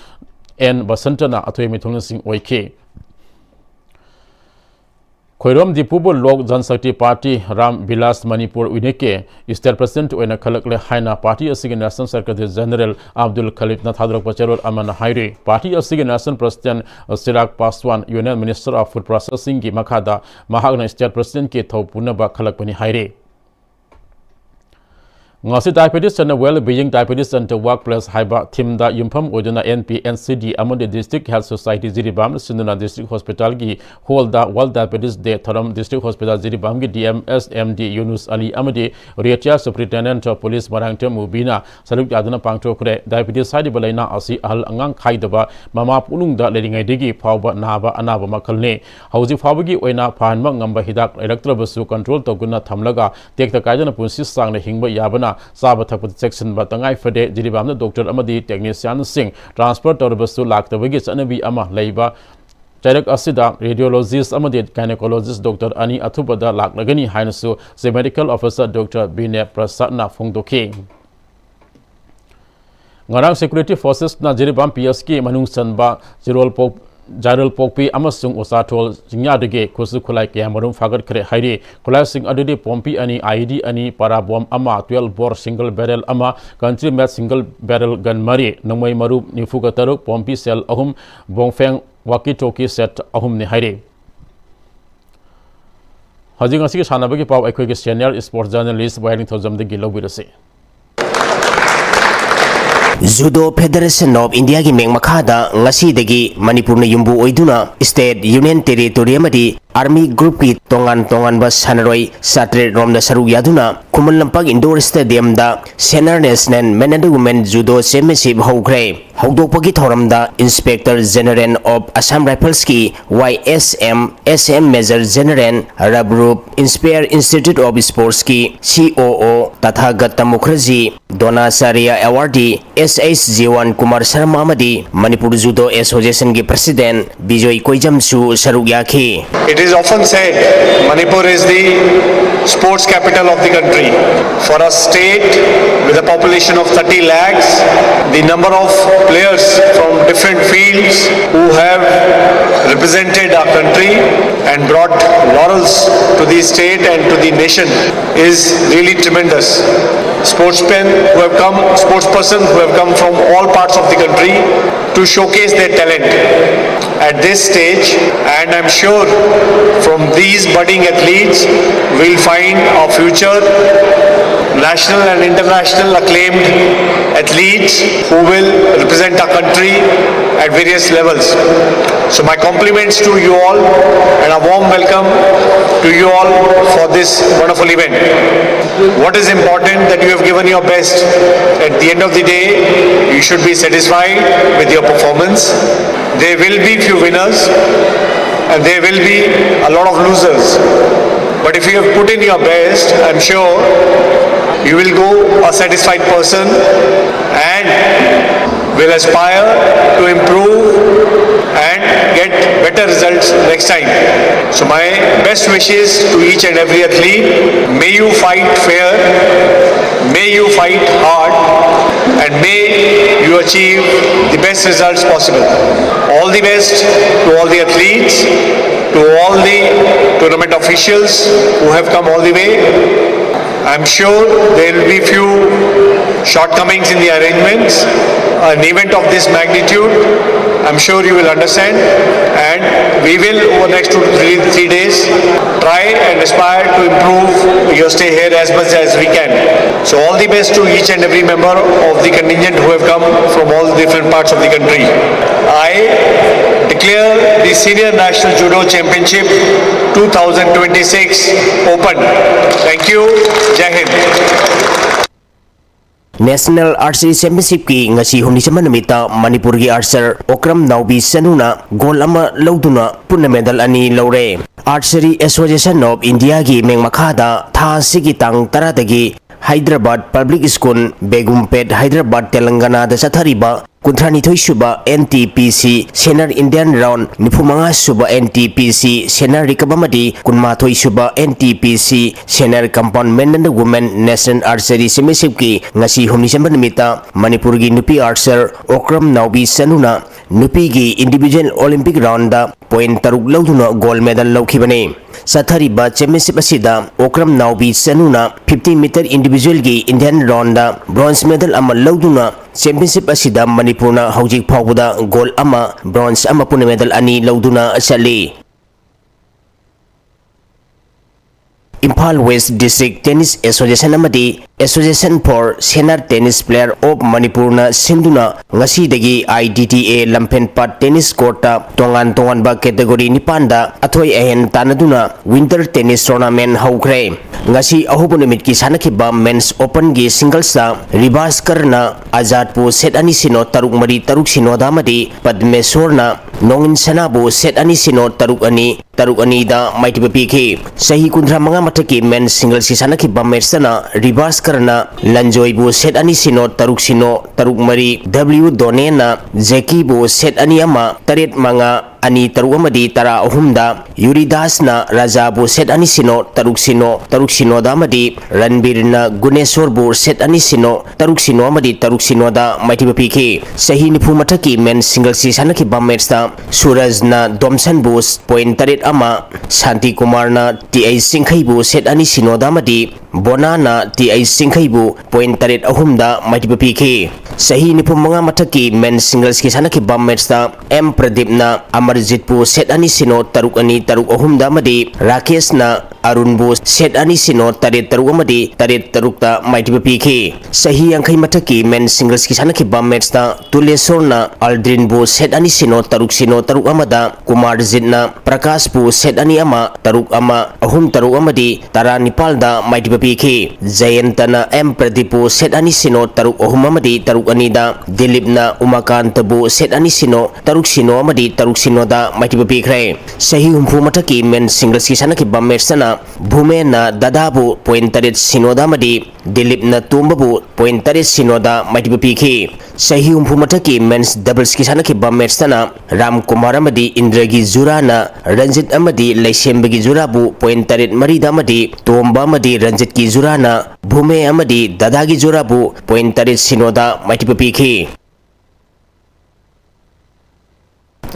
N ꯕꯁꯟꯇꯅ ꯑꯊꯣꯏ ꯃꯤꯊꯨꯡꯅꯁꯤꯡ ꯑꯣꯏꯈꯤ꯫ ꯈꯣꯏꯔꯣꯝ ꯗꯤꯄꯨꯕꯨ ꯂꯣꯛ ꯖꯟꯁꯛꯇꯤ ꯄꯥꯔꯇꯤ ꯔꯥꯝ ꯕꯤꯂꯥꯁ ꯃꯅꯤꯄꯨꯔ ꯎꯏꯅꯦꯀꯦ State President ꯑꯣꯏꯅ ꯈꯜꯂꯛꯂꯦ ꯍꯥꯏꯅ ꯄꯥꯔꯇꯤ ꯑꯁꯤꯒꯤ National Secretary General ꯑꯕꯗꯨꯜ ꯈꯂꯤꯐꯅ ꯊꯥꯗꯣꯔꯛꯄ ꯆꯦꯔꯣꯜ ꯑꯃꯅ ꯍꯥꯏꯔꯤ꯫ ꯄꯥꯔꯇꯤ ꯑꯁꯤꯒꯤ National President ꯆꯤꯔꯥꯒ ꯄꯥꯁꯋꯥꯟ Union Minister of Food Processingꯒꯤ ꯃꯈꯥꯗ ꯃꯍꯥꯛꯅ State Presidentꯀꯤ ꯊꯧ ꯄꯨꯅꯕ ꯈꯜꯂꯛꯄꯅꯤ ꯍꯥꯏꯔꯤ꯫ ꯉꯁꯤ Diabetes and Well Being, Diabetes and Workplace ꯍꯥꯏꯕ themeꯗ ꯌꯨꯝꯐꯝ ꯑꯣꯏꯗꯨꯅ N P N C D ꯑꯃꯗꯤ District Health Society ꯖꯤꯔꯤꯕꯥꯝꯅ ꯁꯤꯟꯗꯨꯅ District Hospitalꯒꯤ hallꯗ World Diabetes Day ꯊꯧꯔꯝ District Hospital ꯖꯤꯔꯤꯕꯥꯝꯒꯤ D M S M D ꯌꯨꯅꯨꯁ ꯑꯂꯤ ꯑꯃꯗꯤ Retire Superintendent of Police Moirangthem ꯃꯨꯕꯤꯅ ꯁꯔꯨꯛ ꯌꯥꯗꯨꯅ ꯄꯥꯡꯊꯣꯛꯈ꯭ꯔꯦ꯫ Diabetes ꯍꯥꯏꯔꯤꯕ ꯂꯥꯏꯅꯥ ꯑꯁꯤ ꯑꯍꯜ ꯑꯉꯥꯡ ꯈꯥꯏꯗꯕ ꯃꯃꯥ ꯄꯨꯛꯅꯨꯡꯗ ꯂꯩꯔꯤꯉꯩꯗꯒꯤ ꯐꯥꯎꯕ ꯅꯥꯕ ꯑꯅꯥꯕ ꯃꯈꯜꯅꯤ꯫ ꯍꯧꯖꯤꯛ ꯐꯥꯎꯕꯒꯤ ꯑꯣꯏꯅ ꯐꯍꯟꯕ ꯉꯝꯕ ꯍꯤꯗꯥꯛ ꯂꯩꯔꯛꯇ꯭ꯔꯕꯁꯨ control ꯇꯧꯗꯨꯅ ꯊꯝꯂꯒ ꯇꯦꯛꯇ ꯀꯥꯏꯗꯅ ꯄꯨꯟꯁꯤ ꯁꯥꯡꯅ ꯍꯤꯡꯕ ꯌꯥꯕꯅ ꯆꯥꯕ ꯊꯛꯄꯗ ꯆꯦꯛꯁꯤꯟꯕ ꯇꯉꯥꯏ ꯐꯗꯦ꯫ ꯖꯤꯔꯤꯕꯥꯝꯗ doctor ꯑꯃꯗꯤ technicianꯁꯤꯡ transfer ꯇꯧꯔꯕꯁꯨ ꯂꯥꯛꯇꯕꯒꯤ ꯆꯠꯅꯕꯤ ꯑꯃ ꯂꯩꯕ ꯆꯩꯔꯛ ꯑꯁꯤꯗ radiologist ꯑꯃꯗꯤ gynecologist doctor ꯑꯅꯤ ꯑꯊꯨꯕꯗ ꯂꯥꯛꯂꯒꯅꯤ ꯍꯥꯏꯅꯁꯨ Chief Medical Officer Doctor ꯕꯤꯅꯦ ꯄ꯭ꯔꯁꯥꯗꯅ ꯐꯣꯡꯗꯣꯛꯈꯤ꯫ ꯉꯔꯥꯡ Security Forcesꯅ ꯖꯤꯔꯤꯕꯥꯝ P Sꯀꯤ ꯃꯅꯨꯡ ꯆꯟꯕ ꯖꯤꯔꯣꯜ ꯄꯣꯛ-, ꯖꯥꯏꯔꯣꯜ ꯄꯣꯛꯄꯤ ꯑꯃꯁꯨꯡ ꯎꯆꯥꯊꯣꯜ ꯆꯤꯡꯌꯥꯗꯒꯤ ꯈꯨꯠꯁꯨ ꯈꯨꯠꯂꯥꯏ ꯀꯌꯥ ꯃꯔꯨꯝ ꯐꯥꯒꯠꯈ꯭ꯔꯦ ꯍꯥꯏꯔꯤ꯫ ꯈꯨꯠꯂꯥꯏꯁꯤꯡ ꯑꯗꯨꯗꯤ ꯄꯣꯝꯄꯤ ꯑꯅꯤ, I E D ꯑꯅꯤ, ꯄꯥꯔꯥ ꯕꯣꯝ ꯑꯃ, twelve bore single barrel ꯑꯃ, country made single barrel gun ꯃꯔꯤ, ꯅꯣꯡꯃꯩ ꯃꯔꯨ ꯅꯤꯐꯨꯒ ꯇꯔꯨꯛ, ꯄꯣꯝꯄꯤ shell ꯑꯍꯨꯝ, ꯕꯣꯡꯐꯦꯡ ꯋꯥꯀꯤ ꯇꯣꯀꯤ ꯁꯦꯠ ꯑꯍꯨꯝꯅꯤ ꯍꯥꯏꯔꯤ꯫ ꯍꯧꯖꯤꯛ ꯉꯁꯤꯒꯤ ꯁꯥꯟꯅꯕꯒꯤ ꯄꯥꯎ ꯑꯩꯈꯣꯏꯒꯤ senior sports journalist ꯋꯥꯍꯦꯡ ꯅꯤꯡꯊꯧꯖꯝꯗꯒꯤ ꯂꯧꯕꯤꯔꯁꯤ꯫ Judo Federation of Indiaꯒꯤ ꯃꯤꯡ ꯃꯈꯥꯗ ꯉꯁꯤꯗꯒꯤ ꯃꯅꯤꯄꯨꯔꯅ ꯌꯨꯝꯕꯨ ꯑꯣꯏꯗꯨꯅ state, union territory ꯑꯃꯗꯤ army groupꯀꯤ ꯇꯣꯉꯥꯟ ꯇꯣꯉꯥꯟꯕ ꯁꯥꯟꯅꯔꯣꯏ ꯆꯥꯇ꯭ꯔꯦꯠ ꯔꯣꯝꯗ ꯁꯔꯨꯛ ꯌꯥꯗꯨꯅ Khuman Lampak indoor stadiumꯗ senior national men and women judo championship ꯍꯧꯈ꯭ꯔꯦ꯫ ꯍꯧꯗꯣꯛꯄꯒꯤ ꯊꯧꯔꯝꯗ Inspector General of Assam Riflesꯀꯤ Y S M, S M Major General Rabrup, Inspire Institute of Sportsꯀꯤ C O O Tathagata Mukherjee, Dronacharya Awardee S H Jiwan Kumar Sharma ꯑꯃꯗꯤ Manipur Judo Associationꯒꯤ President Bijoy ꯀꯣꯏꯖꯝꯁꯨ ꯁꯔꯨꯛ ꯌꯥꯈꯤ꯫ It is often said Manipur is the sports capital of the country. For a state with a population of thirty lakhs, the number of players from different fields who have represented our country and brought laurels to the state and to the nation is really tremendous. Sportsmen who have come, sportspersons who have come from all parts of the country to showcase their talent at this stage, and I'm sure from these budding athletes we'll find our future national and international acclaimed athletes who will represent our country at various levels. So my compliments to you all and a warm welcome to you all for this wonderful event. What is important that you have given your best. At the end of the day, you should be satisfied with your performance. There will be few winners and there will be a lot of losers. But if you have put in your best, I'm sure you will go a satisfied person and will aspire to improve and get better results next time. So my best wishes to each and every athlete. May you fight fair, may you fight hard, and may you achieve the best results possible. All the best to all the athletes, to all the tournament officials who have come all the way. I'm sure there will be few shortcomings in the arrangements. An event of this magnitude, I'm sure you will understand, and we will, over the next two to three, three days, try and aspire to improve your stay here as much as we can. So all the best to each and every member of the contingent who have come from all different parts of the country. I declare the Senior National Judo Championship two thousand twenty-six open. Thank you. Jai Hind. National Archery Championshipꯀꯤ ꯉꯁꯤ ꯍꯨꯝꯅꯤ ꯆꯟꯕ ꯅꯨꯃꯤꯠꯇ ꯃꯅꯤꯄꯨꯔꯒꯤ archer Okram ꯅꯥꯎꯕꯤ ꯆꯅꯨꯅ gold ꯑꯃ ꯂꯧꯗꯨꯅ ꯄꯨꯟꯅ medal ꯑꯅꯤ ꯂꯧꯔꯦ꯫ Archery Association of Indiaꯒꯤ ꯃꯤꯡ ꯃꯈꯥꯗ ꯊꯥ ꯑꯁꯤꯒꯤ ꯇꯥꯡ ꯇꯔꯥꯗꯒꯤ Hyderabad Public School, Begumpet, Hyderabad, Telanganaꯗ ꯆꯠꯊꯔꯤꯕ ꯀꯨꯟꯊ꯭ꯔꯥꯅꯤꯊꯣꯏ ꯁꯨꯕ N T P C Senior Indian Round, ꯅꯤꯐꯨ ꯃꯉꯥ ꯁꯨꯕ N T P C Senior Recurve ꯑꯃꯗꯤ ꯀꯨꯟꯃꯥꯊꯣꯏ ꯁꯨꯕ N T P C Senior Compound Men and Women National Archery Championshipꯀꯤ ꯉꯁꯤ ꯍꯨꯝꯅꯤ ꯆꯟꯕ ꯅꯨꯃꯤꯠꯇ ꯃꯅꯤꯄꯨꯔꯒꯤ ꯅꯨꯄꯤ archer ꯑꯣꯀ꯭ꯔꯝ ꯅꯥꯎꯕꯤ ꯆꯅꯨꯅ ꯅꯨꯄꯤꯒꯤ individual Olympic roundꯗ point ꯇꯔꯨꯛ ꯂꯧꯗꯨꯅ gold medal ꯂꯧꯈꯤꯕꯅꯤ꯫ ꯆꯠꯊꯔꯤꯕ championship ꯑꯁꯤꯗ Okram ꯅꯥꯎꯕꯤ ꯆꯅꯨꯅ fifty meter individualꯒꯤ Indian roundꯗ bronze medal ꯑꯃ ꯂꯧꯗꯨꯅ championship ꯑꯁꯤꯗ ꯃꯅꯤꯄꯨꯔꯅ ꯍꯧꯖꯤꯛ ꯐꯥꯎꯕꯗ gold ꯑꯃ, bronze ꯑꯃ, ꯄꯨꯟꯅ medal ꯑꯅꯤ ꯂꯧꯗꯨꯅ ꯆꯠꯂꯤ꯫ Imphal West District Tennis Association ꯑꯃꯗꯤ Association for Senior Tennis Player of Manipurꯅ ꯁꯤꯟꯗꯨꯅ ꯉꯁꯤꯗꯒꯤ I T T A ꯂꯝꯐꯦꯟꯄꯥꯠ tennis courtꯇ ꯇꯣꯉꯥꯟ ꯇꯣꯉꯥꯟꯕ category ꯅꯤꯄꯥꯟꯗ ꯑꯊꯣꯏ ꯑꯍꯦꯟ ꯇꯥꯟꯅꯗꯨꯅ winter tennis tournament ꯍꯧꯈ꯭ꯔꯦ꯫ ꯉꯁꯤ ꯑꯍꯧꯕ ꯅꯨꯃꯤꯠꯀꯤ ꯁꯥꯟꯅꯈꯤꯕ men's openꯒꯤ singlesꯇ ꯔꯤꯕꯥꯁꯀꯔꯅ ꯑꯖꯥꯠꯄꯨ set ꯑꯅꯤ ꯁꯤꯅꯣ ꯇꯔꯨꯛ ꯃꯔꯤ, ꯇꯔꯨꯛ ꯁꯤꯅꯣꯗ ꯑꯃꯗꯤ ꯄꯗꯃꯦꯁꯣꯔꯅ ꯅꯣꯡꯏꯟ ꯁꯅꯥꯕꯨ set ꯑꯅꯤ ꯁꯤꯅꯣ ꯇꯔꯨꯛ ꯑꯅꯤ, ꯇꯔꯨꯛ ꯑꯅꯤꯗ ꯃꯥꯏꯊꯤꯕ ꯄꯤꯈꯤ꯫ ꯆꯍꯤ ꯀꯨꯟꯊ꯭ꯔꯥ ꯃꯉꯥ ꯃꯊꯛꯀꯤ men's singlesꯀꯤ ꯁꯥꯟꯅꯈꯤꯕ matchꯇꯅ ꯔꯤꯕꯥꯁꯀꯔꯅ ꯂꯟꯖꯣꯏꯕꯨ set ꯑꯅꯤ ꯁꯤꯅꯣ ꯇꯔꯨꯛ ꯁꯤꯅꯣ, ꯇꯔꯨꯛ ꯃꯔꯤ, W ꯗꯣꯅꯦꯅ ꯖꯦꯀꯤꯕꯨ set ꯑꯅꯤ ꯑꯃ, ꯇꯔꯦꯠ ꯃꯉꯥ, ꯑꯅꯤ ꯇꯔꯨꯛ ꯑꯃꯗꯤ ꯇꯔꯥ ꯑꯍꯨꯝꯗ, ꯌꯨꯔꯤꯗꯥꯁꯅ ꯔꯥꯖꯥꯕꯨ set ꯑꯅꯤ ꯁꯤꯅꯣ ꯇꯔꯨꯛ ꯁꯤꯅꯣ, ꯇꯔꯨꯛ ꯁꯤꯅꯣꯗ ꯑꯃꯗꯤ ꯔꯟꯕꯤꯔꯅ ꯒꯨꯅꯦꯁꯣꯔꯕꯨ set ꯑꯅꯤ ꯁꯤꯅꯣ ꯇꯔꯨꯛ ꯁꯤꯅꯣ ꯑꯃꯗꯤ ꯇꯔꯨꯛ ꯁꯤꯅꯣꯗ ꯃꯥꯏꯊꯤꯕ ꯄꯤꯈꯤ꯫ ꯆꯍꯤ ꯅꯤꯐꯨ ꯃꯊꯛꯀꯤ men's singlesꯀꯤ ꯁꯥꯟꯅꯈꯤꯕ matchꯇ ꯁꯨꯔꯖꯅ ꯗꯣꯝꯁꯟꯕꯨ point ꯇꯔꯦꯠ ꯑꯃ, ꯁꯥꯟꯇꯤ ꯀꯨꯃꯥꯔꯅ ꯇꯤ ꯑꯩꯆ ꯆꯤꯡꯈꯩꯕꯨ set ꯑꯅꯤ ꯁꯤꯅꯣꯗ ꯑꯃꯗꯤ ꯕꯣꯅꯥꯅ ꯇꯤ ꯑꯩꯆ ꯆꯤꯡꯈꯩꯕꯨ ꯄꯣꯏꯟ ꯇꯔꯦꯠ ꯑꯍꯨꯝꯗ ꯃꯥꯏꯊꯤꯕ ꯄꯤꯈꯤ꯫ ꯆꯍꯤ ꯅꯤꯐꯨ ꯃꯉꯥ ꯃꯊꯛꯀꯤ ꯃꯦꯟ ꯁꯤꯡꯒꯜꯁꯀꯤ ꯁꯥꯟꯅꯈꯤꯕ ꯃꯦꯠꯁꯇ ꯑꯦꯝ ꯄ꯭ꯔꯗꯤꯞꯅ ꯑꯃꯔꯖꯤꯠꯄꯨ ꯁꯦꯠ ꯑꯅꯤ ꯁꯤꯅꯣ ꯇꯔꯨꯛ ꯑꯅꯤ ꯇꯔꯨꯛ ꯑꯍꯨꯝꯗ ꯑꯃꯗꯤ ꯔꯥꯀꯦꯁꯅ ꯑꯔꯨꯟꯕꯨ ꯁꯦꯠ ꯑꯅꯤ ꯁꯤꯅꯣ ꯇꯔꯦꯠ ꯇꯔꯨꯛ ꯑꯃꯗꯤ ꯇꯔꯦꯠ ꯇꯔꯨꯛꯇ ꯃꯥꯏꯊꯤꯕ ꯄꯤꯈꯤ꯫ ꯆꯍꯤ ꯌꯥꯡꯈꯩ ꯃꯊꯛꯀꯤ ꯃꯦꯟ ꯁꯤꯡꯒꯜꯁꯀꯤ ꯁꯥꯟꯅꯈꯤꯕ ꯃꯦꯠꯁꯇ ꯇꯨꯂꯦꯁꯣꯔꯅ ꯑꯜꯗ꯭ꯔꯤꯟꯕꯨ ꯁꯦꯠ ꯑꯅꯤ ꯁꯤꯅꯣ ꯇꯔꯨꯛ ꯁꯤꯅꯣ ꯇꯔꯨꯛ ꯑꯃꯗ, ꯀꯨꯃꯥꯔꯖꯤꯠꯅ ꯄ꯭ꯔꯀꯥꯁꯄꯨ ꯁꯦꯠ ꯑꯅꯤ ꯑꯃ, ꯇꯔꯨꯛ ꯑꯃ, ꯑꯍꯨꯝ ꯇꯔꯨꯛ ꯑꯃꯗꯤ ꯇꯔꯥ ꯅꯤꯄꯥꯜꯗ ꯃꯥꯏꯊꯤꯕ ꯄꯤꯈꯤ꯫ ꯖꯌꯟꯇꯅ ꯑꯦꯝ ꯄ꯭ꯔꯗꯤꯞꯄꯨ ꯁꯦꯠ ꯑꯅꯤ ꯁꯤꯅꯣ ꯇꯔꯨꯛ ꯑꯍꯨꯝ ꯑꯃꯗꯤ ꯇꯔꯨꯛ ꯑꯅꯤꯗ, ꯗꯤꯂꯤꯞꯅ ꯎꯃꯥꯀꯥꯟꯇꯕꯨ ꯁꯦꯠ ꯑꯅꯤ ꯁꯤꯅꯣ ꯇꯔꯨꯛ ꯁꯤꯅꯣ ꯑꯃꯗꯤ ꯇꯔꯨꯛ ꯁꯤꯅꯣꯗ ꯃꯥꯏꯊꯤꯕ ꯄꯤꯈ꯭ꯔꯦ꯫ ꯆꯍꯤ ꯍꯨꯝꯐꯨ ꯃꯊꯛꯀꯤ ꯃꯦꯟ ꯁꯤꯡꯒꯜꯁꯀꯤ ꯁꯥꯟꯅꯈꯤꯕ ꯃꯦꯠꯁꯇꯅ ꯚꯨꯃꯦꯟꯅ ꯗꯥꯗꯥꯕꯨ ꯄꯣꯏꯟ ꯇꯔꯦꯠ ꯁꯤꯅꯣꯗ ꯑꯃꯗꯤ ꯗꯤꯂꯤꯞꯅ ꯇꯣꯝꯕꯕꯨ ꯄꯣꯏꯟ ꯇꯔꯦꯠ ꯁꯤꯅꯣꯗ ꯃꯥꯏꯊꯤꯕ ꯄꯤꯈꯤ꯫ ꯆꯍꯤ ꯍꯨꯝꯐꯨ ꯃꯊꯛꯀꯤ ꯃꯦꯟꯁ ꯗꯕꯜꯁꯀꯤ ꯁꯥꯟꯅꯈꯤꯕ ꯃꯦꯠꯁꯇꯅ ꯔꯥꯝꯀꯨꯃꯥꯔ ꯑꯃꯗꯤ ꯏꯟꯗ꯭ꯔꯒꯤ ꯖꯨꯔꯥꯅ ꯔꯟꯖꯤꯠ ꯑꯃꯗꯤ ꯂꯩꯁꯦꯝꯕꯒꯤ ꯖꯨꯔꯥꯕꯨ ꯄꯣꯏꯟ ꯇꯔꯦꯠ ꯃꯔꯤꯗ ꯑꯃꯗꯤ ꯇꯣꯝꯕ ꯑꯃꯗꯤ ꯔꯟꯖꯤꯠꯀꯤ ꯖꯨꯔꯥꯅ ꯚꯨꯃꯦ ꯑꯃꯗꯤ ꯗꯥꯗꯥꯒꯤ ꯖꯨꯔꯥꯕꯨ ꯄꯣꯏꯟ ꯇꯔꯦꯠ ꯁꯤꯅꯣꯗ ꯃꯥꯏꯊꯤꯕ ꯄꯤꯈꯤ꯫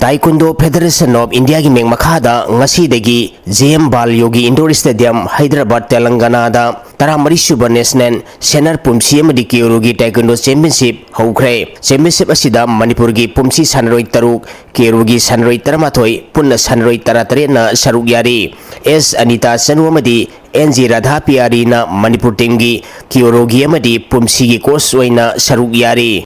Taekwondo Federation of Indiaꯒꯤ ꯃꯤꯡ ꯃꯈꯥꯗ ꯉꯁꯤꯗꯒꯤ ꯖꯦ ꯑꯦꯝ ꯕꯥꯜ ꯌꯣꯒꯤ ꯏꯟꯗꯣꯔ ꯁ꯭ꯇꯦꯗꯤꯌꯝ, ꯍꯩꯗ꯭ꯔꯕꯥꯗ, ꯇꯦꯂꯪꯒꯅꯥꯗ ꯇꯔꯥꯃꯔꯤ ꯁꯨꯕ ꯅꯦꯁꯅꯦꯜ ꯁꯦꯅꯤꯌꯔ ꯄꯨꯝꯁꯤ ꯑꯃꯗꯤ ꯀ꯭ꯌꯣꯔꯣꯒꯤ ꯇꯥꯏꯀꯨꯟꯗꯣ ꯆꯦꯝꯄꯤꯌꯟꯁꯤꯞ ꯍꯧꯈ꯭ꯔꯦ꯫ ꯆꯦꯝꯄꯤꯌꯟꯁꯤꯞ ꯑꯁꯤꯗ ꯃꯅꯤꯄꯨꯔꯒꯤ ꯄꯨꯝꯁꯤ ꯁꯥꯟꯅꯔꯣꯏ ꯇꯔꯨꯛ, ꯀ꯭ꯌꯣꯔꯣꯒꯤ ꯁꯥꯟꯅꯔꯣꯏ ꯇꯔꯥꯃꯥꯊꯣꯏ, ꯄꯨꯟꯅ ꯁꯥꯟꯅꯔꯣꯏ ꯇꯔꯥꯇꯔꯦꯠꯅ ꯁꯔꯨꯛ ꯌꯥꯔꯤ꯫ ꯑꯦꯁ ꯑꯅꯤꯇꯥ ꯆꯅꯨ ꯑꯃꯗꯤ ꯑꯦꯟ ꯖꯤ ꯔꯥꯙꯥ ꯄꯤꯌꯥꯔꯤꯅ ꯃꯅꯤꯄꯨꯔ ꯇꯤꯝꯒꯤ ꯀ꯭ꯌꯣꯔꯣꯒꯤ ꯑꯃꯗꯤ ꯄꯨꯝꯁꯤꯒꯤ ꯀꯣꯆ ꯑꯣꯏꯅ ꯁꯔꯨꯛ ꯌꯥꯔꯤ꯫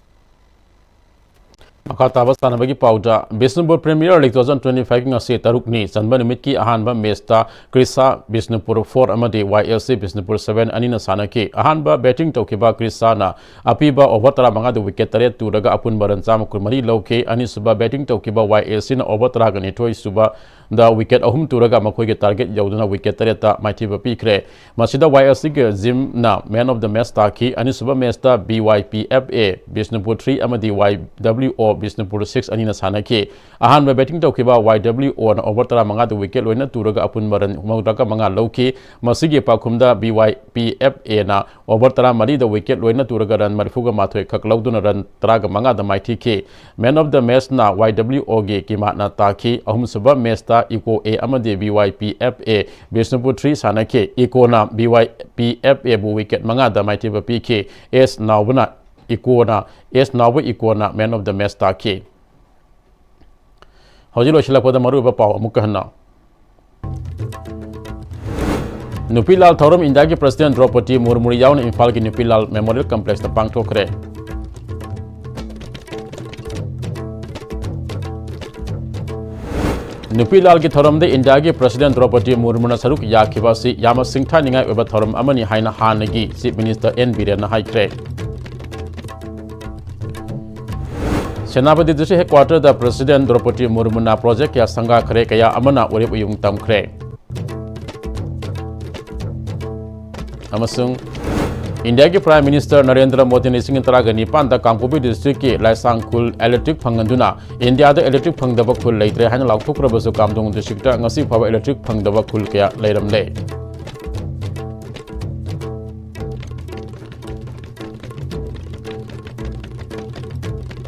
ꯃꯈꯥ ꯇꯥꯕ ꯁꯥꯟꯅꯕꯒꯤ ꯄꯥꯎꯗ, Bishnupur premier league two thousand twenty-five ꯀꯤ ꯉꯁꯤ ꯇꯔꯨꯛꯅꯤ ꯆꯟꯕ ꯅꯨꯃꯤꯠꯀꯤ ꯑꯍꯥꯟꯕ ꯃꯦꯆꯇ ꯀ꯭ꯔꯤꯁꯥ ꯕꯤꯁꯅꯨꯄꯨꯔ four ꯑꯃꯗꯤ ꯋꯥꯏ ꯑꯦꯜ ꯁꯤ ꯕꯤꯁꯅꯨꯄꯨꯔ seven ꯑꯅꯤꯅ ꯁꯥꯟꯅꯈꯤ꯫ ꯑꯍꯥꯟꯕ ꯕꯦꯇꯤꯡ ꯇꯧꯈꯤꯕ ꯀ꯭ꯔꯤꯁꯥꯅ ꯑꯄꯤꯕ ꯑꯣꯚꯔ ꯇꯔꯥꯃꯉꯥꯗ ꯋꯤꯀꯦꯠ ꯇꯔꯦꯠ ꯇꯨꯔꯒ ꯑꯄꯨꯟꯕ ꯔꯟ ꯆꯥꯝꯃ ꯀꯨꯟꯃꯔꯤ ꯂꯧꯈꯤ꯫ ꯑꯅꯤꯁꯨꯕ ꯕꯦꯇꯤꯡ ꯇꯧꯈꯤꯕ ꯋꯥꯏ ꯑꯦꯜ ꯁꯤꯅ ꯑꯣꯚꯔ ꯇꯔꯥꯒ ꯅꯤꯊꯣꯏ ꯁꯨꯕ ꯗ ꯋꯤꯀꯦꯠ ꯑꯍꯨꯝ ꯇꯨꯔꯒ ꯃꯈꯣꯏꯒꯤ ꯇꯥꯔꯒꯦꯠ ꯌꯧꯗꯨꯅ ꯋꯤꯀꯦꯠ ꯇꯔꯦꯠꯇ ꯃꯥꯏꯊꯤꯕ ꯄꯤꯈ꯭ꯔꯦ꯫ ꯃꯁꯤꯗ ꯋꯥꯏ ꯑꯦꯜ ꯁꯤꯒꯤ ꯖꯤꯝꯅ man of the match ꯇꯥꯈꯤ꯫ ꯑꯅꯤꯁꯨꯕ ꯃꯦꯆꯇ B Y P F A Bishnupur three ꯑꯃꯗꯤ ꯋꯥꯏ ꯗꯕ꯭ꯂꯤꯎ ꯑꯣ ꯕꯤꯁꯅꯨꯄꯨꯔ ꯁꯤꯛꯁ ꯑꯅꯤꯅ ꯁꯥꯟꯅꯈꯤ꯫ ꯑꯍꯥꯟꯕ batting ꯇꯧꯈꯤꯕ Y W O ꯅ over ꯇꯔꯥꯃꯉꯥꯗ wicket ꯂꯣꯏꯅ ꯇꯨꯔꯒ ꯑꯄꯨꯟꯕ run ꯃꯧꯗ꯭ꯔꯥꯒ ꯃꯉꯥ ꯂꯧꯈꯤ꯫ ꯃꯁꯤꯒꯤ ꯄꯥꯎꯈꯨꯝꯗ B Y P F A ꯅ over ꯇꯔꯥꯃꯔꯤꯗ wicket ꯂꯣꯏꯅ ꯇꯨꯔꯒ run ꯃꯔꯤꯐꯨꯒ ꯃꯥꯊꯣꯏ ꯈꯛ ꯂꯧꯗꯨꯅ run ꯇꯔꯥꯒ ꯃꯉꯥꯗ ꯃꯥꯏꯊꯤꯈꯤ꯫ Man of the match ꯅ Y W O ꯒꯤ ꯀꯤꯃꯥꯠꯅ ꯇꯥꯈꯤ꯫ ꯑꯍꯨꯝꯁꯨꯕ match ꯇ ꯏꯀꯣ A ꯑꯃꯗꯤ B Y P F A Bishnupur three ꯁꯥꯟꯅꯈꯤ꯫ ꯏꯀꯣꯅ B Y P F A ꯕꯨ wicket ꯃꯉꯥꯗ ꯃꯥꯏꯊꯤꯕ ꯄꯤꯈꯤ꯫ ꯑꯦꯁ ꯅꯥꯎꯕꯅ ꯏꯀꯣꯅ, ꯑꯦꯁ ꯅꯥꯎꯕ ꯏꯀꯣꯅ man of the match ꯇꯥꯈꯤ꯫ ꯍꯧꯖꯤꯛ ꯂꯣꯏꯁꯤꯜꯂꯛꯄꯗ ꯃꯔꯨꯑꯣꯏꯕ ꯄꯥꯎ ꯑꯃꯨꯛꯀ ꯍꯟꯅ꯫ ꯅꯨꯄꯤ ꯂꯥꯜ ꯊꯧꯔꯝ ꯏꯟꯗꯤꯌꯥꯒꯤ President ꯗ꯭ꯔꯧꯄꯗꯤ ꯃꯨꯔꯃꯨ ꯌꯥꯎꯅ ꯏꯝꯐꯥꯜꯒꯤ ꯅꯨꯄꯤ ꯂꯥꯜ Memorial Complex ꯇ ꯄꯥꯡꯊꯣꯛꯈ꯭ꯔꯦ꯫ ꯅꯨꯄꯤ ꯂꯥꯜꯒꯤ ꯊꯧꯔꯝꯗ ꯏꯟꯗꯤꯌꯥꯒꯤ President ꯗ꯭ꯔꯧꯄꯗꯤ ꯃꯨꯔꯃꯨꯅ ꯁꯔꯨꯛ ꯌꯥꯈꯤꯕ ꯑꯁꯤ ꯌꯥꯝꯅ ꯁꯤꯡꯊꯥꯅꯤꯡꯉꯥꯏ ꯑꯣꯏꯕ ꯊꯧꯔꯝ ꯑꯃꯅꯤ ꯍꯥꯏꯅ ꯍꯥꯟꯅꯒꯤ Chief Minister N ꯕꯤꯔꯦꯟꯅ ꯍꯥꯏꯈ꯭ꯔꯦ꯫ ꯁꯦꯅꯥꯄꯇꯤ District Headquarter ꯗ President ꯗ꯭ꯔꯧꯄꯗꯤ ꯃꯨꯔꯃꯨꯅ project ꯀꯌꯥ ꯁꯪꯒꯥꯈ꯭ꯔꯦ, ꯀꯌꯥ ꯑꯃꯅ ꯎꯔꯤꯞ ꯎꯌꯨꯡ ꯇꯝꯈ꯭ꯔꯦ꯫ ꯑꯃꯁꯨꯡ ꯏꯟꯗꯤꯌꯥꯒꯤ Prime Minister ꯅꯔꯦꯟꯗ꯭ꯔ ꯃꯣꯗꯤꯅ ꯂꯤꯁꯤꯡ ꯇꯔꯥꯒ ꯅꯤꯄꯥꯟꯗ ꯀꯥꯡꯄꯣꯛꯄꯤ district ꯀꯤ ꯂꯥꯏꯁꯥꯡ ꯈꯨꯜ electric ꯐꯪꯍꯟꯗꯨꯅ ꯏꯟꯗꯤꯌꯥꯗ electric ꯐꯪꯗꯕ ꯈꯨꯜ ꯂꯩꯇ꯭ꯔꯦ ꯍꯥꯏꯅ ꯂꯥꯎꯊꯣꯛꯈ꯭ꯔꯕꯁꯨ, ꯀꯥꯝꯗꯣꯡ district ꯇ ꯉꯁꯤ ꯐꯥꯎꯕ electric ꯐꯪꯗꯕ ꯈꯨꯜ ꯀꯌꯥ ꯂꯩꯔꯝꯂꯦ꯫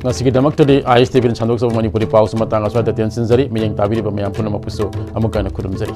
ꯉꯁꯤꯒꯤꯗꯃꯛꯇꯗꯤ I S T V ꯅ ꯁꯟꯗꯣꯛꯆꯕ ꯃꯅꯤꯄꯨꯔꯤ ꯄꯥꯎꯁꯨ ꯃꯇꯥꯡ ꯑꯁ꯭ꯋꯥꯏꯗ ꯇꯦꯟꯁꯤꯟꯖꯔꯤ꯫ ꯃꯤꯠꯌꯦꯡ ꯇꯥꯕꯤꯔꯤꯕ ꯃꯌꯥꯝ ꯄꯨꯝꯅꯃꯛꯄꯨꯁꯨ ꯑꯃꯨꯛꯀ ꯍꯟꯅ ꯈꯨꯔꯨꯝꯖꯔꯤ꯫